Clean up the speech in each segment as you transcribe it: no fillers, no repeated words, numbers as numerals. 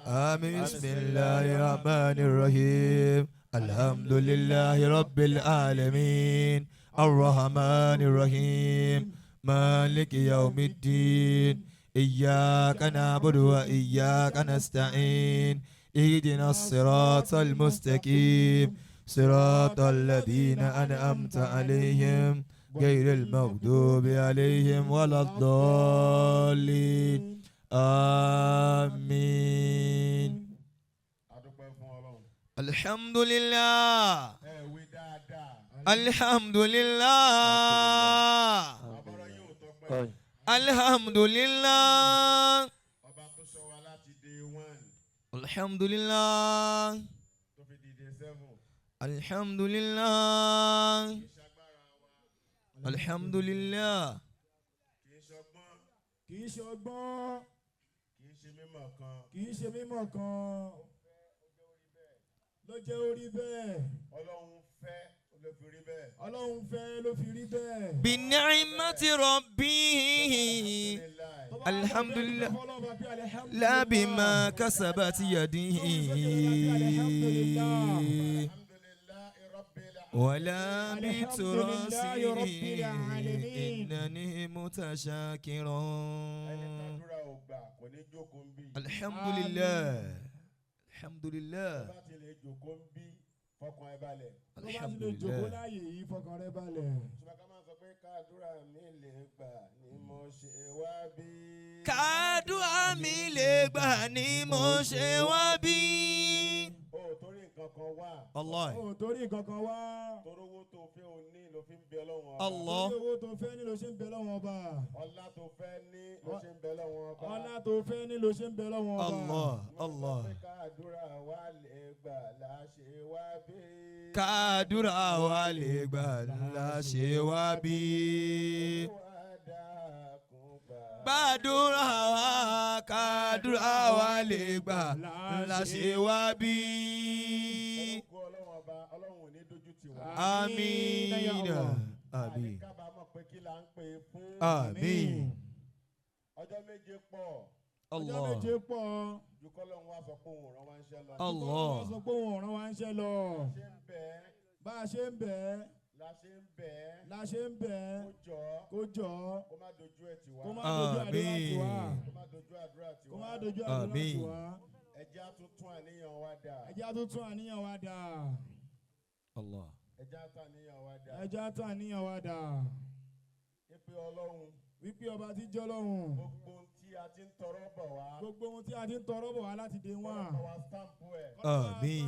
آمين. بسم الله الرحمن الرحيم. الحمد لله رب العالمين. الرحمن الرحيم. مالك يوم الدين. إياك نعبد وإياك نستعين. اهدنا الصراط المستقيم. صراط الذين أنعمت عليهم غير المغضوب عليهم ولا الضالين. آمين. Adúpẹ́ fún Ọlọ́run. الحمد لله. Ẹ wí dáadáa. الحمد لله. Àbọ̀rọ̀ yóò tọpẹ́. الحمد لله. Ọba tó sọ wa láti day 1 الحمد لله. tó fi di day 7. الحمد لله. Kì í ṣagbára wa. الحمد لله. Kì í ṣọgbọ́n. Kì í ṣe ọgbọ́n. Kì í ṣe mímọ̀ kan. Kì í ṣe mímọ̀ kan ló jẹ́ orí bẹ́ẹ̀. Ọlọ́run fẹ́ ló fi rí bẹ́ẹ̀. Ọlọ́run fẹ́ ló fi rí bẹ́ẹ̀. بنعمة ربه. الحمد لله. لا بما كسبت يده. الحمد لله رب العالمين. ولا الحمد لله رب بتراثه. العالمين. إنني متشاكر. Ẹni tàdúrà ò gbà kò ní jókòó ń bí. الحمد لله. الحمد لله. Tó bá ti lè jókòó ń bí, fọkàn ẹ balẹ̀. Tó bá ti الحمد lè jókòó لله. láàyè yìí, fọkàn rẹ balẹ̀. Ṣùgbọ́n ká máa sọ pé kàdúrà mi lè gbà ni mo ṣe wá bí. Kàdúrà mi lè gbà ni mo ṣe wá bí. O ò torí nǹkan kan wá. Allah. O ò torí nǹkan kan wá. Torí owó tó fẹ́ o ní ló fi ń bẹ Ọlọ́run ọba. Allah. Torí owó tó fẹ́ ní ló ṣe ń bẹ lọ́wọ́ ọba. Ọlá tó fẹ́ ní ló ṣe ń bẹ Ọlọ́run ọba. Ọlá tó fẹ́ ní ló ṣe ń bẹ lọ́wọ́ ọba. Allah. Allah. Mo sọ pé kàdúrà wa lè gbà la ṣe wá bí. Kàdúrà wa lè gbà la ṣe wá bí. Olúwa dákun gbà. Gbàdúrà wa, kàdúrà wa lè gbà la ṣe wá bí. Pẹ̀lú ògo Ọlọ́run ọba, Ọlọ́run ò ní dójú tì wá. Àmín. Àmín. Àní kábàámọ̀ pé kí là ń pè é fún. Àmín. Ọjọ́ 7 pọ̀ Ọjọ́ Allah. 7 pọ̀. ju kọ́lọ́run wá sọ pé òun rán wá ń ṣẹ́ lọ. Allah. Wọ́n sọ pé òun ọ̀ràn wa ń ṣe lọ. Ṣé ń bẹ̀ ẹ́ Bá a ṣe ń bẹ̀ ẹ́ la ṣe ń bẹ̀ ẹ́ la ṣe ń bẹ̀ ẹ́. Kó jọ Kó jọ kó má dojú ẹ̀ tì wá. Kó má dojú àdúrà tì wá. Kó má dojú àdúrà tì Kó wá. má dojú àdúrà Àmín. tì wá. Ẹ jẹ́ á tún tún àníyàn wa dà. Ẹ jẹ́ á tún tún àníyàn wa dà. Allah. Ẹ jẹ́ á tún àníyàn wa dà. Ẹ jẹ́ á tún àníyàn wa dà. Ipe Ọlọ́run, Wípé ọba tí jẹ́ Ọlọ́run, gbogbo ohun tí a ti ń tọrọ bọ̀ wá, gbogbo ohun tí a ti ń tọrọ bọ̀ wá láti dé wọn. Kọ́lọ́run bá wa stamp ẹ̀. Àmín.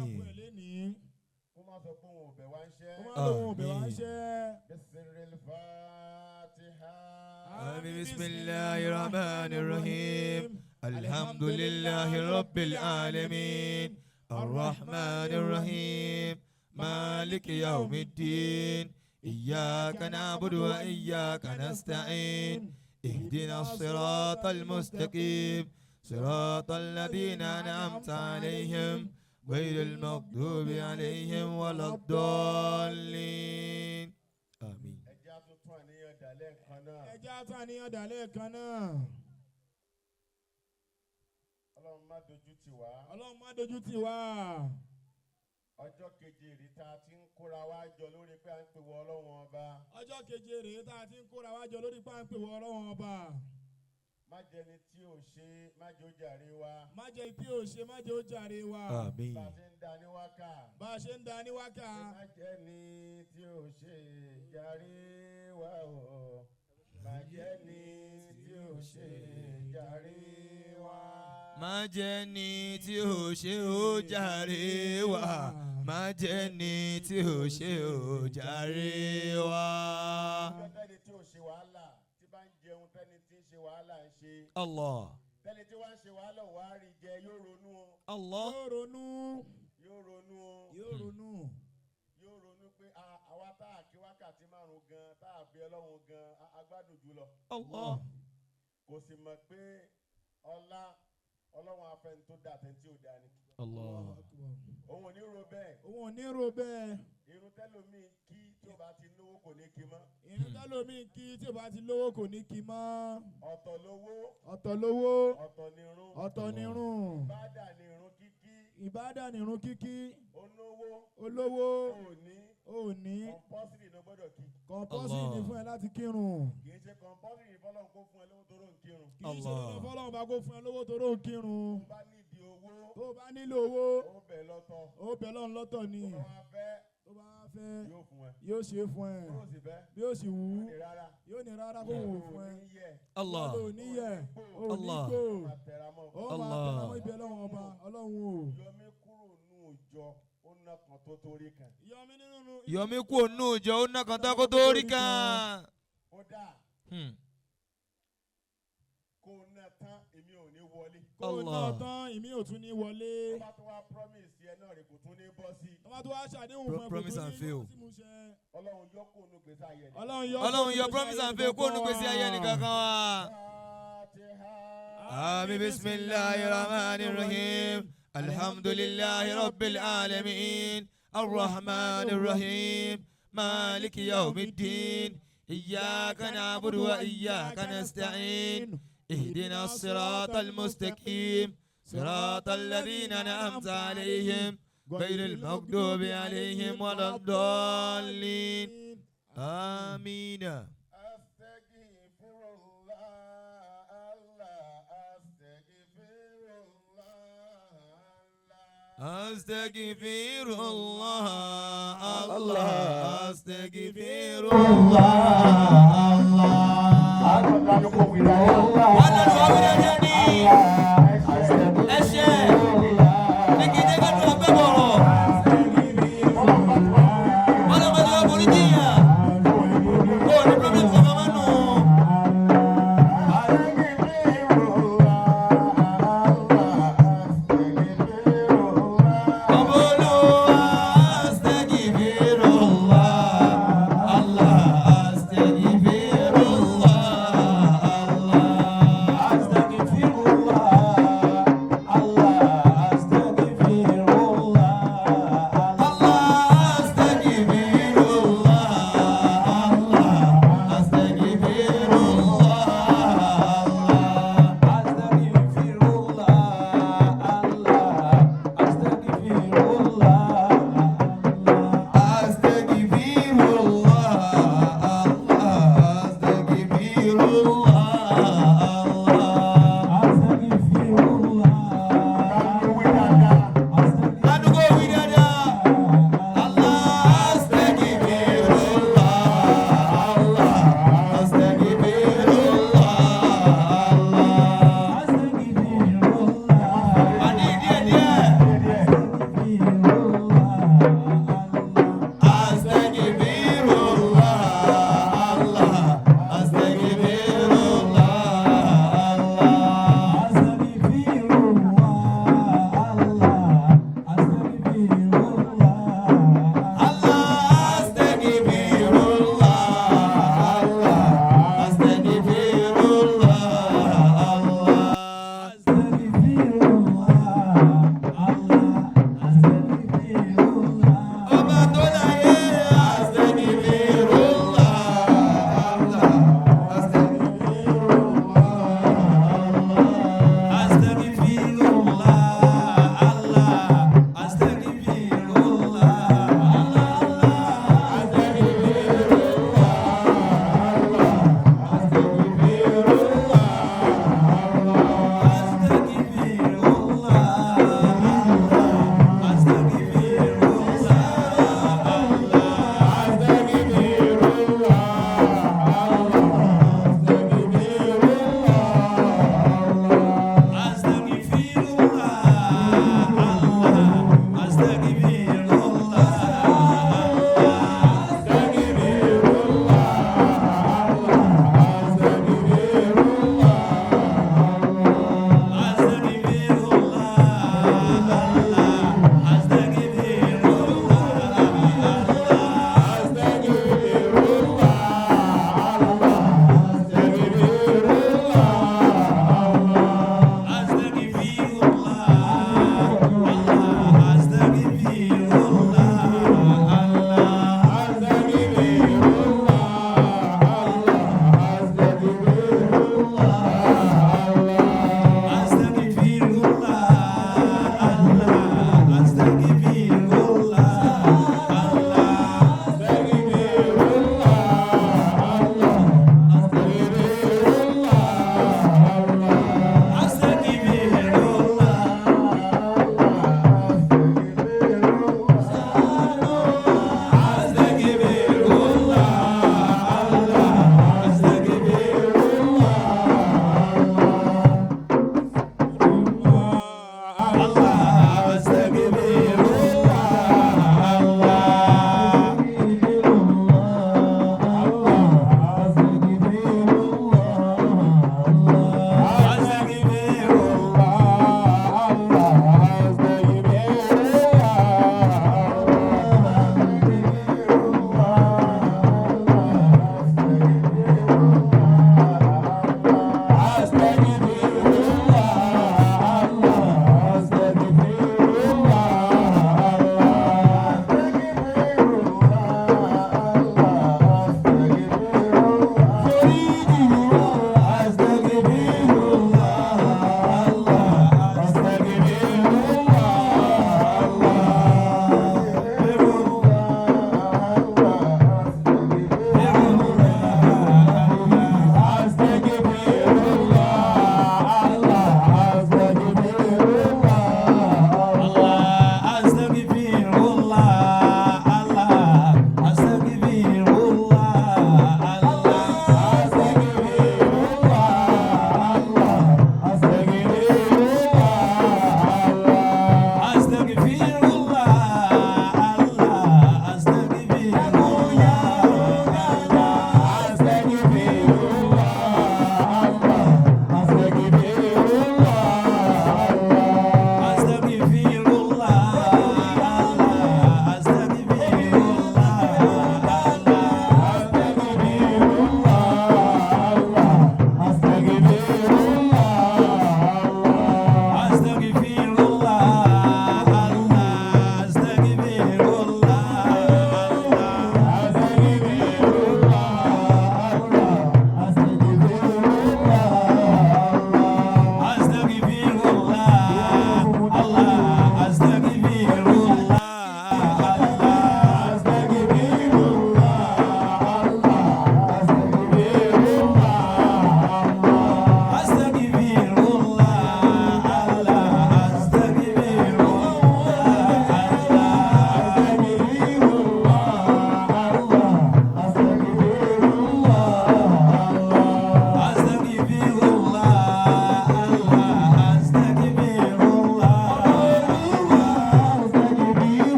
Kó má sọ pé òun ò bẹ̀ wá ń ṣẹ́. Kó má lóun ò bẹ̀ wá ń ṣẹ́. بسر الفاتحة. آمين. بسم الله الرحمن الرحيم. الحمد لله رب العالمين. الرحمن الرحيم. مالك يوم الدين. إياك نعبد وإياك نستعين. اهدنا الصراط المستقيم. صراط الذين أنعمت عليهم غير المغضوب عليهم ولا الضالين. آمين. Ẹ jẹ́ á tún tún àníyàn dà lẹ́ẹ̀kan náà. Ẹ jẹ́ á tún àníyàn dà lẹ́ẹ̀kan náà. Ọlọ́run má dojú tì wá. Ọlọ́run má dojú tì wá. Ọjọ́ keje rí tá a ti ń kóra wá jọ lórí pé à ń pè wọ Ọlọ́run ọba. Ọjọ́ keje rèé tá a ti ń kóra wá jọ lórí páńpẹ́ wọ Ọlọ́run ọba. Má jẹni tí ò ṣe, má jẹ́ ó jàre wa. Má jẹ́ tí ò ṣe, má jẹ́ ó jàre wa. آمين. Bá a ṣe ń da ní wákà. Bá a ṣe ń da ní wákà. Má jẹni tí ò ṣe jàre wa o. Má jẹni tí ò ṣe jàre wa. Má jẹ́ ní tí ò ṣe ó jàre wá. Má jẹ́ ní tí ò ṣe ó jàre wá. Ọjọ́ tẹ́ni tí ò ṣe wàhálà tí bá ń jẹun, tẹ́ni tí ń ṣe wàhálà ń ṣe. Allah. Tẹ́ni tí wọ́n ń ṣe wàhálà ò wá rí jẹ, yóò ronú o. Allah. Yóò ronú. Yóò ronú o. Yóò ronú. Yóò ronú pé àwa tá a kí wákàtí 5 gan, tá a bí Ọlọ́run gan, a gbádùn jùlọ. Allah. Kò sì mọ̀ pé ọlá Ọlọ́run afẹ́ni tó dà tẹ́ni tí ò dá ni. Allah. Òun ò ní ro bẹ́ẹ̀. Òun ò ní ro bẹ́ẹ̀. Irun tẹ́lómi kí tí ó bá ti lówó kò ní kí mọ́. Irun tẹ́lómi kí tí ò bá ti lówó kò ní kí mọ́. Ọ̀tọ̀ lówó. Ọ̀tọ̀ lówó. Ọ̀tọ̀ nírun. Ọ̀tọ̀ nírun. Bádà nírun. Ìbádà nìrun kíkí. Olówó. Olówó. Òní. Òní. Compulsory ló gbọ́dọ̀ kí. Compulsory ni Allah. fún ẹ láti kírun. Kì í ṣe compulsory fọlọ́run kó fún ẹ lówó tó rò ń kírun. Kì í ṣe Allah. dandan fọlọ́run bá kó fún ẹ lówó tó rò ń kírun. Tó bá nídìí owó. Tó o bá nílò owó. Ó bẹ̀ lọ́tọ̀. Ó bẹ̀ lọ́run lọ́tọ̀ ni. Tó bá wá fẹ́. Tó bá fẹ́. Yóò fún ẹ. Yóò ṣe é fún ẹ. Tó sì fẹ́. Bí ó sì wù ú. Ní rárá. Yóò ní rárá kó wò ó fún ẹ. Ní yẹ. Allah. Ò ní yẹ. Ò ní Allah. gbò. Máa tẹra mọ́. Ó máa Allah. tẹra mọ́ ibi ọlọ́run ọba ọlọ́run o. Yọmí kúrò nù òjọ ó ná kan tó torí kan. Yọmí nínú. Yọmí kú ònú ìjọ ó ná kan tá kó tó rí kan. Kódà kó ná tán èmi ò ní wọlé. Kó o náà Allah. tán ìmí ò tún ní wọlé. Tó bá tún wá promise yẹn náà rè kò tún ní bọ́ sí. Tọ́ba tó wá ṣàdéhùn fún ẹ kò Promise tún and ní fail. bọ́ sí ìmúṣẹ. Ọlọ́run yọ kó nu gbèsè ayé rẹ̀. Ọlọ́run yọ Ọlọ́run yọ promise and fail kó nu gbèsè ayé nìkan kan wá. Fatiha. آمين بسم الله الرحمن الرحيم الحمد لله رب العالمين الرحمن الرحيم مالك يوم الدين إياك نعبد وإياك نستعين اهدنا الصراط المستقيم صراط الذين أنعمت عليهم غير المغضوب عليهم ولا الضالين آمين. أستغفر الله الله أستغفر الله الله. أستغفر الله الله أستغفر الله الله. Ẹ̀ṣẹ̀ ní kí n jẹ́ ká dúró pẹ́ bọ̀rọ̀ ọlọ́mọdé wa borí jìyà kó o ní problem kankan máa nù. Ọmọlúwa astaghfirullah Allah astaghfirullah Allah.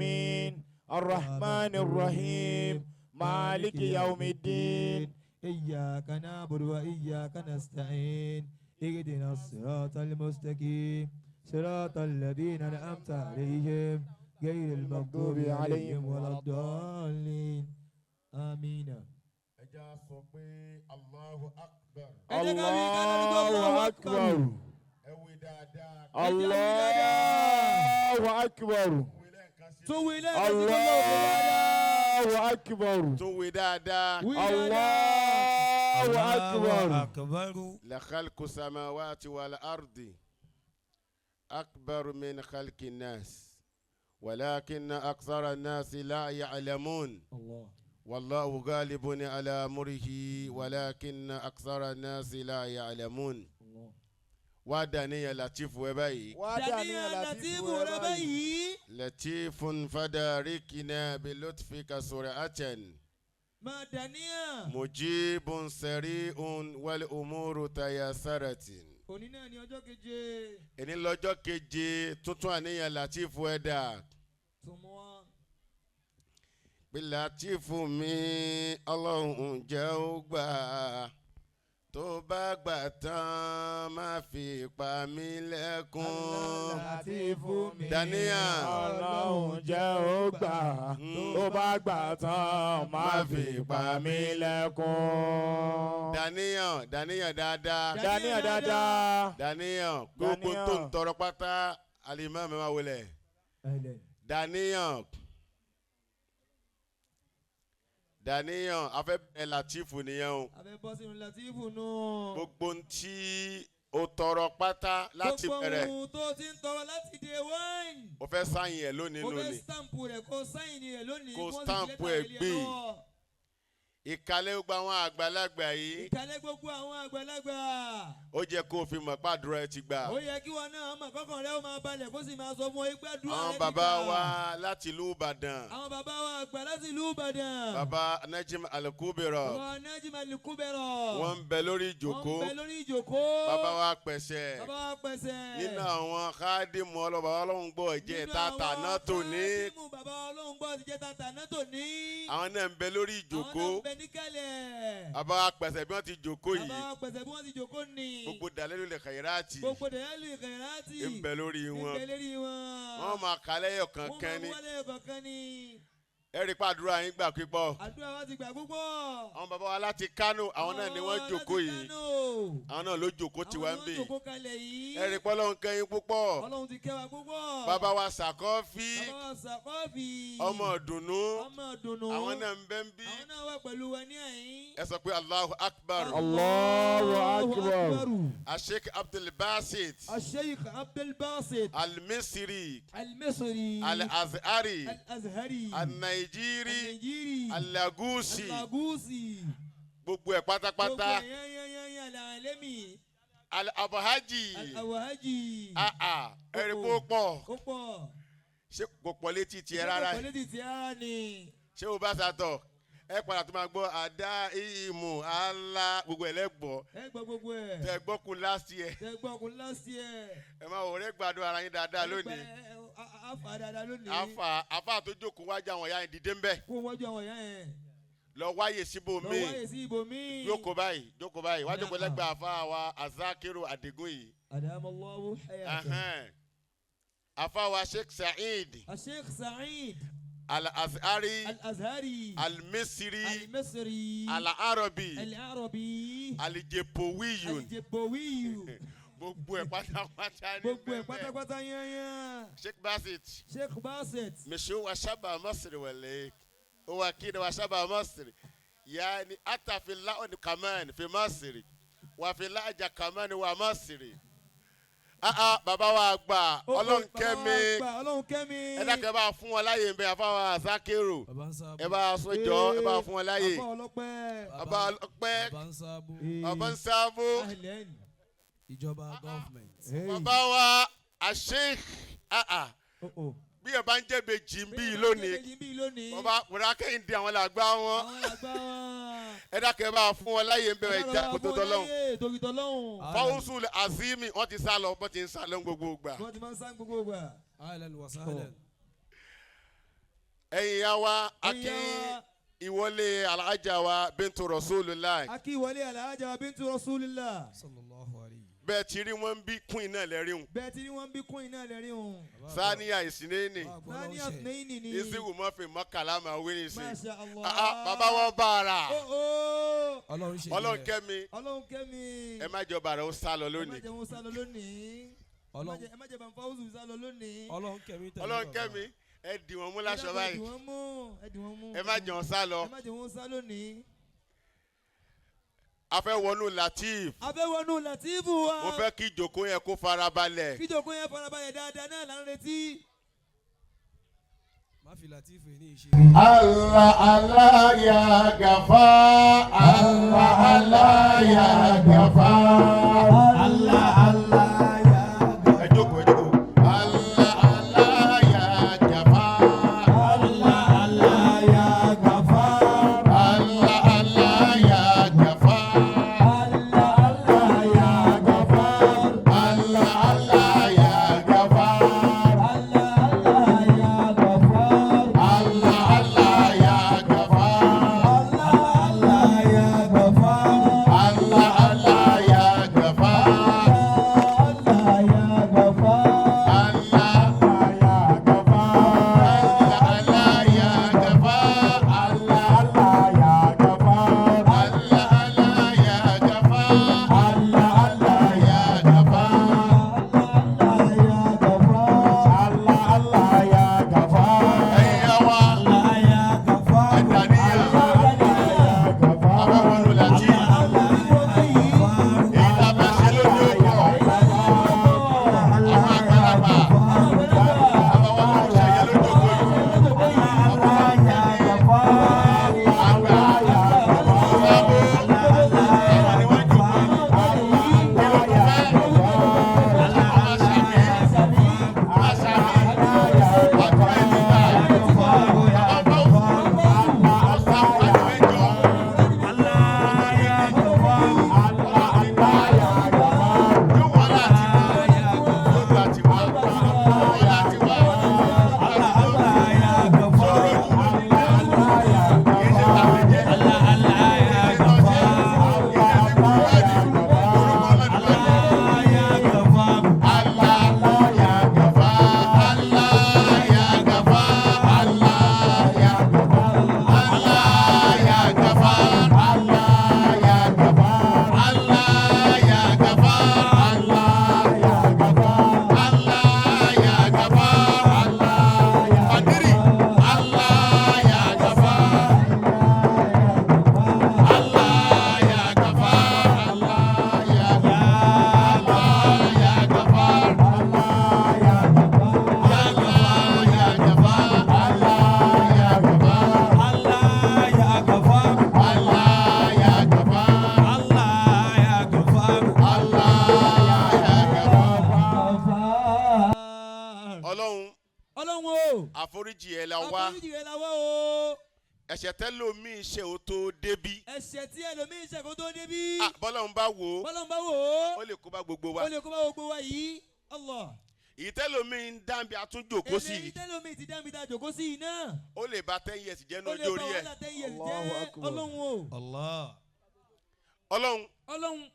العالمين الرحمن الرحيم مالك يوم الدين إياك نعبد وإياك نستعين اهدنا الصراط المستقيم صراط الذين أنعمت عليهم غير المغضوب عليهم ولا الضالين آمين. Ẹ já sọ pé Allahu Akbar. الله أكبر. Ẹ wí dáadáa. الله أكبر. Wí lẹ́ẹ̀kan sí. Tún wí lẹ́ẹ̀kan sí gbọ́dọ̀ òkè dáadáa. الله أكبر. Tún wí dáadáa. Wí dáadáa. الله أكبر. أكبر. لخلق السماوات والأرض أكبر من خلق الناس ولكن أكثر الناس لا يعلمون. الله. والله غالب على أمره ولكن أكثر الناس لا يعلمون. الله. Wá dàníyàn Latifu ẹ báyìí. Dàníyàn Latifu rẹ báyìí. لطيف فداركنا بلطفك سرعة. Máa dàníyàn. مجيب سريع والأمور تيسرت. Òní náà ni ọjọ́ keje. Èní lọ́jọ́ keje tuntun àníyàn Latifu ẹ̀dá. Tún mú wá. Pé Latifu mi Ọlọ́run jẹ́ ó gbà tó bá gbà tán má fi pa mí lẹ́kún. Latifu mi. Dàníyàn. Ọlọ́run jẹ́ ó gbà tó bá gbà tán má fi pa mí lẹ́kún. Dàníyàn dàníyàn dáadáa. Dàníyàn dáadáa. Dàníyàn gbogbo Dàníyàn. tó ń tọrọ pátá alimami máa wọlé. Ẹlẹ̀. Dàníyàn dàníyàn afẹ́ bẹ̀rẹ̀ Latifu nìyẹn o. A fẹ́ bọ́ sínú Latifu nù. Gbogbo ntí o tọrọ pátá láti bẹ̀rẹ̀ Gbogbo ohun tó ti ń tọrọ láti day one. o fẹ́ sáyìn ẹ̀ lónìí Mo fẹ́ lónìí. stamp rẹ̀ kó sáyìn rẹ̀ lónìí. Kó Kó sì fi stamp lẹ́tà ẹ̀ rẹ̀ lé gbé. lọ́wọ́. Ìkàlẹ̀ gbogbo àwọn àgbàlagbà yìí Ìkàlẹ̀ gbogbo àwọn àgbàlagbà. ó jẹ́ kó o fi mọ̀ pàdúrà ẹ ti gbà. Ó yẹ kí wọn náà mọ̀ kọ́kàn rẹ̀ ó máa balẹ̀ kó sì máa sọ fún ọ pé àdúrà rẹ̀ Àwọn ti bàbá gbà. wa láti ìlú Ìbàdàn, Àwọn bàbá wa àgbà láti ìlú Ìbàdàn. bàbá Najim Alukubirọ, Bàbá Najim Alukubẹ̀rọ̀. wọ́n ń bẹ lórí ìjòkó. Wọ́n ń bẹ lórí ìjòkó. Bàbá wa pẹ̀sẹ̀ Bàbá wa pẹ̀sẹ̀. nínú àwọn kádìmù ọlọ́ba ọlọ́run gbọ́ ẹ̀jẹ̀ Nínú tata àwọn náà tò ní. kádìmù bàbá ọlọ́run gbọ́ ẹ̀jẹ̀ tata náà tò ní. Àwọn náà ń bẹ lórí ìjòkó. Àwọn náà ń bẹ níkàlẹ̀. Bàbá wa pẹ̀sẹ̀ bí wọ́n ti jòkó Bàbá yìí wa pẹ̀sẹ̀ bí wọ́n ti jòkó ni. gbogbo dàlẹ́lú lè kàyíráàtì Gbogbo dàlẹ́lù kàyíráàtì. ń bẹ lórí Ń wọn. bẹ lórí wọn. Wọ́n máa kálẹ̀ ọ̀kankan ni. Wọ́n máa wọlé ọ̀kankan ni. Ẹ rí pàdúrà yín gbà pípọ̀. Àdúrà wa ti gbà púpọ̀. Àwọn bàbá wa láti Kánò àwọn náà ni wọ́n jòkó yìí. Àwọn náà ló jòkó tiwa ń Àwọn bì. ni wọ́n jòkó kalẹ̀ yìí. Ẹ rí pọ́lọ́hún kẹ́yìn púpọ̀. Ọlọ́run ti kẹ́ wa púpọ̀. Bàbá wa Sàkọ́fí Bàbá wa Sàkọ́fì. ọmọ ìdùnnú Ọmọ ìdùnnú. àwọn náà ń bẹ ń bí. Àwọn náà wà pẹ̀lú wa ní àyín. Ẹ sọ pé Allahu Akbar. Allahu Akbar. Asheik Abdul Basit Asheikh Abdul Basit. Al-Misri Al-Misri. Al-Azhari Al-Azhari. Al-Naijiri Al-Naijiri. Al-Lagusi Al-Lagusi. gbogbo ẹ̀ pátápátá. Gbogbo ẹ̀yán al-alami. Al-Abahaji Al-Awahaji. ẹ̀rí kó pọ̀ Ó pọ̀. ṣé kò pọ̀ létí tiẹ̀ rárá Kò létí tiẹ̀ rárá ni. ṣé o bá sàtọ̀ ẹ padà tó máa gbọ́ àdá ìmù àlá gbogbo ẹ̀ lẹ́gbọ̀ọ́ Ẹ gbọ́ gbogbo ẹ̀. tẹ gbọ́ kun last year Tẹ gbọ́ kun last year. ẹ máa wò rẹ gbàdúrà ara yín dáadáa lónìí. Afa dáadáa lónìí. Afa afa tó jókòó wájú àwọn ìyá yẹn dìde ń bẹ̀ Kó wájú àwọn ìyá yẹn. lọ wáyè síbò Lọ míì wáyè sí ibòmíì. jókòó báyìí jókòó báyìí wájú kó Na'am. lẹ́gbẹ̀ẹ́ afa wa Azakiru Adigun yìí. Adamallahu hayata. Ahẹ́n. Afa wa Sheikh Saheed Sheikh Saheed Al-Azhari Al-Azhari Al-Misri Al-Misri Al-Arabi Al-Arabi Al-Jepowiyun Al-Jebowiyu. gbogbo ẹ̀ pátápátá ní Gbogbo ẹ̀ bẹ́ẹ̀. pátápátá yányán. Sheikh Basit Sheikh Basit. مش هو شبه مصري ولا ايه؟ هو كده وشبه مصري يعني حتى في اللون كمان في مصري وفي اللهجة كمان هو مصري. Bàbá wa àgbà Ọlọ́run kẹ́mi Ọlọ́run kẹ́mi. ẹ dákẹ́ bá fún wọn láyè ń bẹ àfáwọn àzákèrò Bàbá ń sábò. ẹ bá sọjọ́ ẹ bá fún wọn láyè. Àfọ ọlọ́pẹ́. Bàbá ọlọ́pẹ́ Bàbá ń sábò. bàbá ń sábò Ahlan. Ìjọba government. bàbá wa àṣeyìk Oh, oh. bí ẹ bá ń jẹ́ bèjì ń bí lónìí Bí lónìí. bàbá bùrọ̀ akẹ́yìndé àwọn làgbà wọn Àwọn àgbà wọn. ẹ dákẹ́ bá fún wọn láyè ń bẹ̀rẹ̀ ìjà kótó tọ́lọ́hún. Torí tọ́lọ́hún. Fawusul Azimi wọ́n ti sá lọ bọ́n ti ń sá lọ gbogbo gbà. Wọ́n ti máa ń sá gbogbo gbà. Ahlan wa sahlan. Ẹ̀yin ya wa, a kí ìwọlé Alhaja wa Bintu Rasulullah. A kí ìwọlé Alhaja wa Bintu Rasulullah. Sallallahu alayhi. Bẹ́ẹ̀ ti rí wọn bí kún iná lẹ́rí wọn. Bẹ́ẹ̀ ti rí wọn bí kún iná lẹ́rí wọn. Saniya ìsìnẹ́ni. Saniya ìsìnẹ́ni ni. Isiwu mọ́fì mọ́kànlá máa wí ní sí. Masha Allah. Bàbá wọn bá ara. Ọlọ́run kẹ́mi. Ọlọ́run kẹ́mi. Ẹ má jọ bàrà ó sá lọ lónìí. Ẹ má jẹ́ wọn sá lọ lónìí. Ẹ má jẹ́ bàbá Fawzu sá lọ lónìí. Ọlọ́run kẹ́mi tẹ̀lé. Ọlọ́run kẹ́mi. Ẹ dì wọ́n mú láṣọ báyìí. Ẹ dì wọ́n mú. Ẹ má jẹ́ wọn sá lọ. Ẹ má jẹ́ wọn sá lónìí. A fẹ́ wọnú Latif. A fẹ́ wọnú Latif wa. Mo fẹ́ kí ìjókòó yẹn kó farabalẹ̀. Kí ìjókòó yẹn farabalẹ̀ dáadáa náà là ń retí. Má fi Latif ní ìṣe. Allah Allah ya Gafar. Allah Allah ya Gafar. Allah Allah ya Gafar. Ẹ jókòó, ẹ jókòó. Allah Allah ya Gafar. Allah Allah ya Gafar. Allah Allah ya Gafar. Allah Allah ya Gafar. Allah Allah ya Gafar. Allah Allah ya Gafar. Allah Allah ya Gafar. Allah Allah ya Gafar. Allah Allah ya Gafar. Allah ya Gafar. Allah Ya Gafar. Allah ya Gafar. Allah Allah ya Gafar. Allah Allah ya Gafar. Allah Allah Ya Gafar. Allah ya Gafar. Allah Allah ya Gafar. Ẹ̀yin wa, Allah ya Gafar. ẹ̀dá níyà. Gafar. A fẹ́ wọnú Latif. Èyí tá a fẹ́ ṣe lónìí ó pọ̀. Àwọn àgbàlagbà, àwọn ọmọ òṣèyẹ ló jókòó yìí. Àgbà, sábó, àwọn ni wọ́n jókòó yìí. Kí ló tún fẹ́? Máa ṣàmì, máa ṣàmì. Àdúrà ẹ̀ ti gbà. Bàbá Fáwùsì, wọ́n sá àjọ ẹjọ́. Yóò wá láti wá. Yóò gbà tí wá. Yóò wá láti wá. Láti lọ. Sọ̀rọ̀ jù. Kì í ṣe tàbí jẹ́. Kì í ṣe tọ́jẹ́. Kì í ṣe ti Kùránì. Orúkọ Ọlọ́run wà ní. Allah ya Gafar. Allah ya Gafar. Allah ya Gafar. Allah ya Gafar. Allah ya Gafar. Allah ya Gafar. Allah ya Gafar. Allah ya Gafar. Fadiri. Allah ya Gafar. Allah ya Gafar. Allah ya Allah ya Gafar. Allah ya Gafar. Allah ya Gafar. Allah ya Gafar. Allah ya Gafar. Allah ya Gafar. Allah ya Gafar. Allah ya Gafar. Gafar. Ọlọ́run, Ọlọ́run o. àforíjì ẹ̀ la wá. Àforíjì rẹ̀ la wá o. Ẹ̀ṣẹ̀ tẹ́lòmíì ṣe ò tó débí. Ẹ̀ṣẹ̀ tí ẹlòmíì ṣe kó tó débí. Ah, bọ́lọ́run bá wò ó, Bọ́lọ́run bá wò ó. ó lè kó bá gbogbo wa. Ó lè kó bá gbogbo wa yìí. Allah. Èyí tẹ́lòmíì ń dábì àtúnjòkó sí Èyí yìí, tẹ́lòmíì ti dábì tá a jòkó sí yìí náà. ó lè ba 10 years jẹ́ ní Ó lè ọjọ́ bá orí ẹ̀. wàhálà 10 years jẹ́. Ọlọ́run o. Allah. Ọlọ́run, Ọlọ́run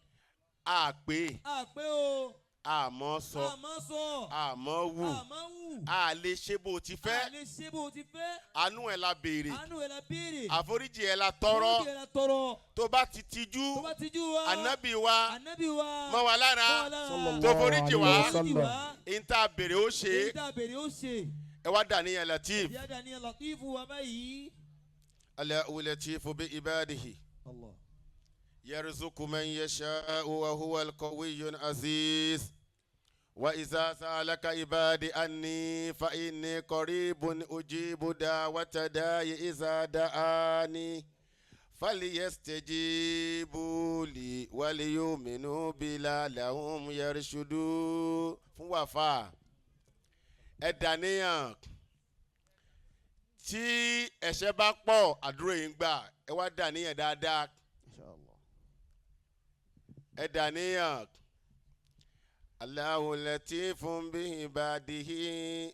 àpè, àpé o. àmọ́ sọ, Àmọ́ sọ. àmọ́ wù, Àmọ́ wù. a lè ṣe bó o ti A fẹ́. lè ṣe bó o ti fẹ́. Àánú ẹ̀ la béèrè, Àánú ẹ̀ la béèrè. àforíjì ẹ̀ la tọrọ. Àforíjì ẹ̀ la tọrọ. Tó bá ti tijú, Tó bá tijú wa. ànábì wa Ànábì wa. mọ́ wa lára, Mọ́ wa lára. tó foríjì wá, Foríjì wá. ń tá a béèrè ó ṣe Èyí é. tá a béèrè ó ṣe. Ẹ wá dà níyàn Latif. Ìyá dání Latif wa báyìí. Allahu latifu bi ibadihi. Allah. يرزق من يشاء وهو القوي العزيز وإذا سألك عبادي عني فإني قريب أجيب دعوة داعي إذا دعاني فليستجيبوا لي وليؤمنوا بي لعلهم يرشدون. Fún wàfà, ẹ dàníyàn tí ẹ̀ṣẹ̀ bá pọ̀, àdúrà yìí ń gbà. Ẹ wá dàníyàn dáadáa, ẹ dàníyàn. Allahu latifun bi ibadihi.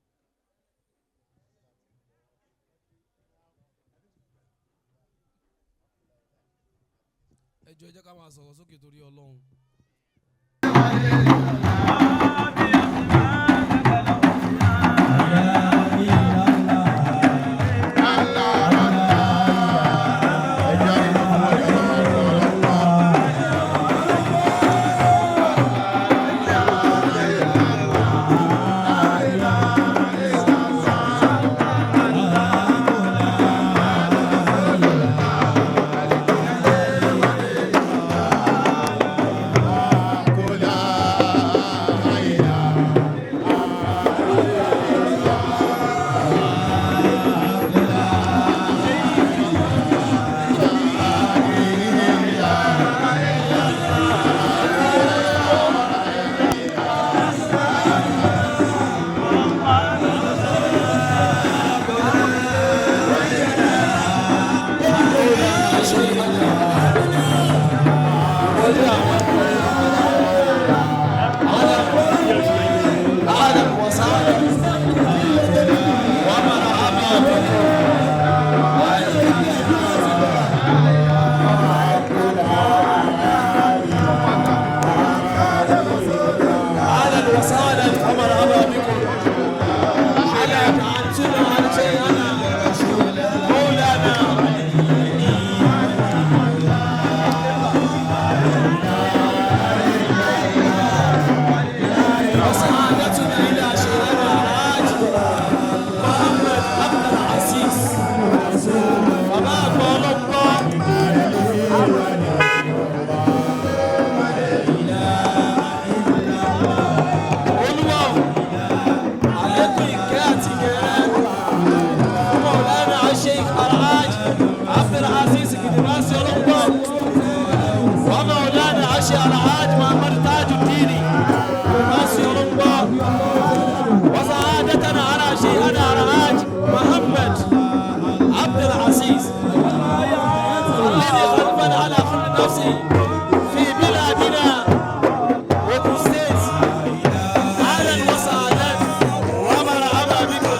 Ẹ jọ̀ọ́, ẹ jẹ́ ká máa sọ̀rọ̀ sókè torí Ọlọ́run. اهلا وسهلا ومرحبا بكم على تعالتنا على شيئنا مولانا. وسعادتنا الى شيخنا الحاج محمد عبد العزيز bàbá àgbà ọlọ́gbọ́n. Olúwa o, àlékún ìkẹ́ àti ìgẹ̀rẹ́ fún Mọ̀lánà Sheikh Alhaj Abdulaziz Gidirasi ọlọ́gbọ́n wa Mọ̀lánà Sheikh Alhaj Muhammad Tajuddin Gidirasi ọlọ́gbọ́n wa sa'adatana ala Sheikhana Alhaj Muhammad Abdulaziz الذي غلبنا على كل نفس في بلادنا وكوستيت. اهلا وسهلا ومرحبا بكم.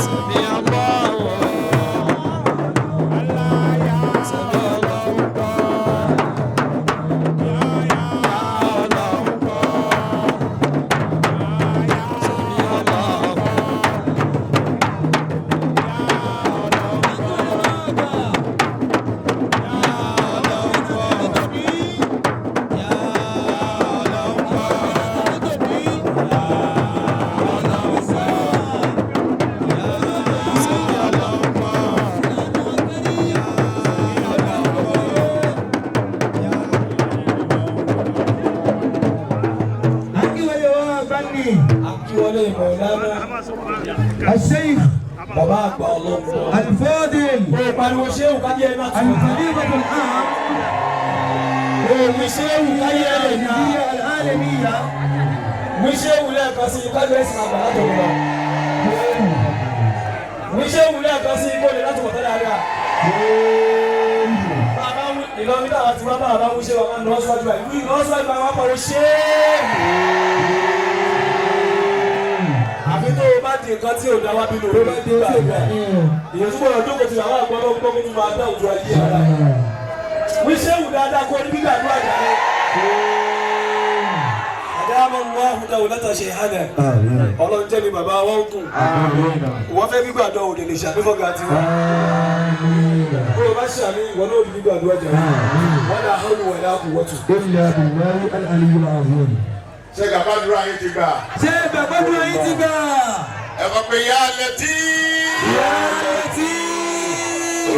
سمع الله، سمع الله، سمع الله. سمع الله. Akíwọlé wa bá ní. Akíwọlé Mọ̀lánà الشيخ bàbá àgbà ọlọ́gbọ́n. الفاضل O pariwo ṣéwù káyé ẹ má tún. الخليفة العام Òwe ṣéwù káyé ẹ lè ná. النبي العالمية. Wí ṣéwù lẹ́ẹ̀kan sí i kájú ẹ̀sìn àgbà látọ̀ lọ. Wí ṣéwù lẹ́ẹ̀kan sí i kó lè láti wọ̀ tẹ́lẹ̀ àdá. Bàbá wí Ìlọrin táwa ti wá, bàbá wí ṣéwù àwọn ọ̀nà síwájú báyìí. Wí ìlọ síwájú báyìí, wọ́n pariwo ṣéwù. Àfi tó o bá di nǹkan tí ò dá wá bínú o bá dé tí ò dá. Ìyẹn túbọ̀ lọ jókòó ti àwọn àgbọ̀n lọ́gbọ́n kó tún máa dá òjò ayé ara. Wí ṣéwù dáadáa kó ní gbígbàdúrà jàre. Àdámọ̀ Allahu dawlata shaykhana. Ọlọ́run jẹ́ mi bàbá wa ogun. Wọ́n fẹ́ gbígbàdúrà òde lè ṣàmì fọ́gà tiwa. Bó o bá ṣàmì ìwọ náà ò ní gbígbàdúrà jàre. Wala hawla wala quwwata. إلا بالله العلي العظيم. Ṣé gàbádùrà yín ti gbà? Ṣé bàbá dùn yín ti gbà? Ẹ kọ pé yá létí. Yá létí.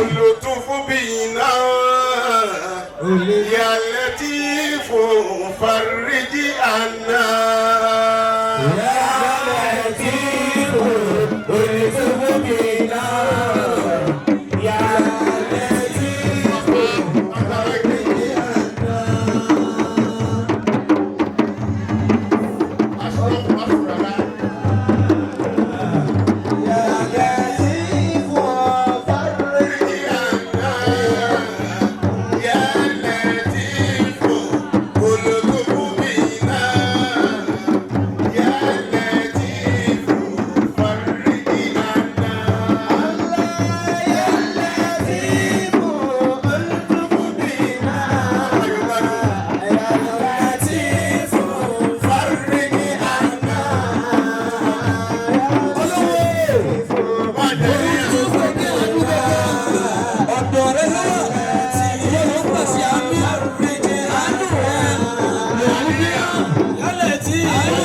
Olùtún fún bí iná. Yá létí fún farijì àná. Yá létí olùtún fún bí iná. Yá létí. rẹ̀ ló wà. Ìwọ ló ń pàṣẹ àánú. Àánú rẹ̀ lòún bí yálẹ̀ tí àánú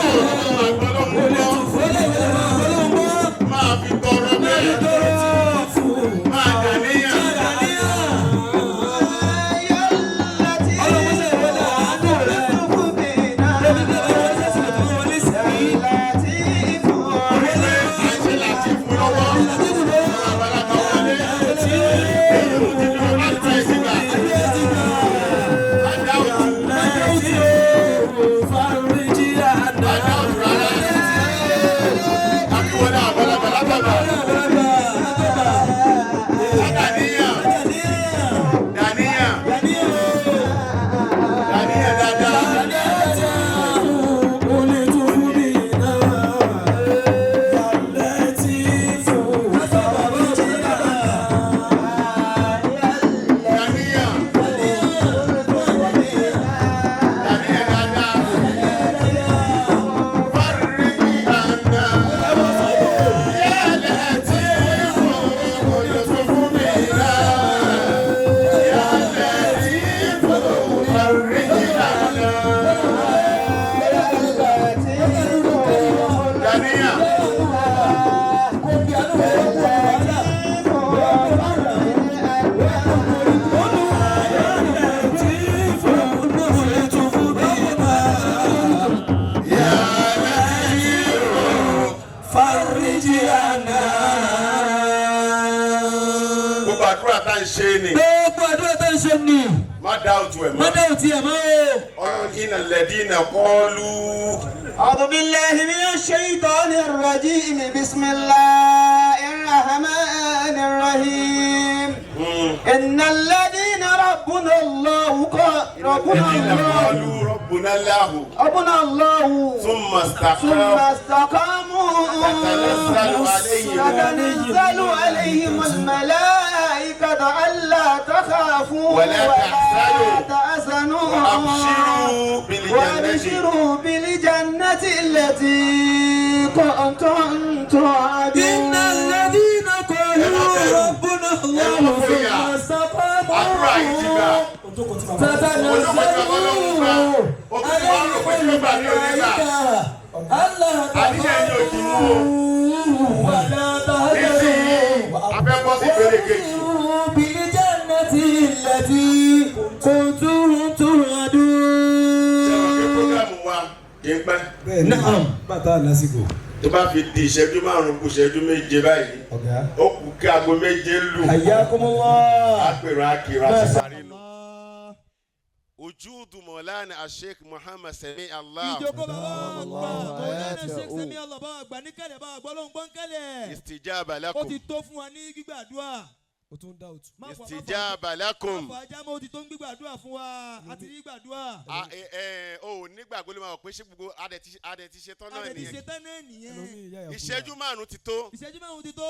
rẹ̀ kò lè tún fọlẹ̀ ìwé máa fọlọ́ mọ́. Máa fi tọrọ bẹ́ẹ̀. Tọrọ fún Máa dàníyàn. dàníyàn. Ọlọ́mọṣẹ́ ìwọlé àánú rẹ̀. Lórí bí wọ́n ṣe ṣe tó wọlé sí i. Wípé à ń ṣe láti fún lọ́wọ́. Àgbàlagbà wọlé. Èyí ò ti fi ọba tó ẹ sígbà. Adá òtún. Adá òtún rárá. Akíwọlé àgbàlagbà látọ̀bà. Dàníyàn. Dàníyàn. Dàníyàn dáadáa. Dàníyàn. Dàníyàn dáadáa. Fárígì àná. Yálẹ̀ tí kò lè tún fún mi náà. Yálẹ̀ tí kò fárígì àná. Dàníyàn. Gbogbo àdúrà tá ń ṣe ni. Gbogbo àdúrà tó ń ṣe nì. Má dá òtún ẹ̀ mọ́. Má dáhùn tiẹ̀ mọ́ o. Ọlọ́run iná lẹ́dí iná kọ́ọ́lù. أعوذ بالله من الشيطان الرجيم بسم الله الرحمن الرحيم إن الذين ربنا الله ربنا Iná الله kọ́ọ́lù rọ́bùnà láhù. ربنا الله Súnmọ̀ ثم sàkọ́. استقاموا تتنزل عليهم. تتنزل عليهم الملائكة ألا تخافوا ولا تحزنوا. تحزنوا وأبشروا بالجنة. وأبشروا بالجنة التي كنتم توعدون إن الذين قالوا ربنا الله ثم استقاموا Àdúrà yìí ti gbà. تتنزل عليهم الملائكة ألا Àníyàn yóò ti mú o. تخافوا ولا Nísìnyí, تحزنوا a fẹ́ bọ́ sí ìpele kejì. وأبشروا بالجنة التي كنتم Ṣé wọn pé توعدون prógámù wa kì í pẹ́? نعم Bàtà lásìkò. Tó bá fi di ìṣẹ́jú márùn-ún kù ìṣẹ́jú méje báyìí, Ọ̀gá. ó kù kí aago méje lù. حياكم الله Apèrò akèrò àti parí nù. Ojúdù Mọ̀lánà Sheikh Muhammad Sami Allah. Ìjókòó bàbá àgbà Mọ̀lánà Sheikh Sami Allah bá àgbà níkàlẹ̀ bá àgbà ọlọ́run gbọ́n kálẹ̀. Istijaba Ó lakum. ti tó fún wa ní gbígbàdúrà. O tún dá òtún. Má fọ- má fọ- Istijaba lakum. má fọ ajá mọ́ ó ti tó ń gbígbàdúrà fún wa àti gbígbàdúrà. Ah, eh, eh, o ò nígbàgbọ́ ló máa wọ̀ pé ṣé gbogbo adẹ ti ṣe tán náà Adẹ̀ ti nìyẹn. ṣe tán náà nìyẹn. Ẹlòmíì yá yàkúyà. Ìṣẹ́jú márùn-ún ti tó. Ìṣẹ́jú márùn-ún ti tó.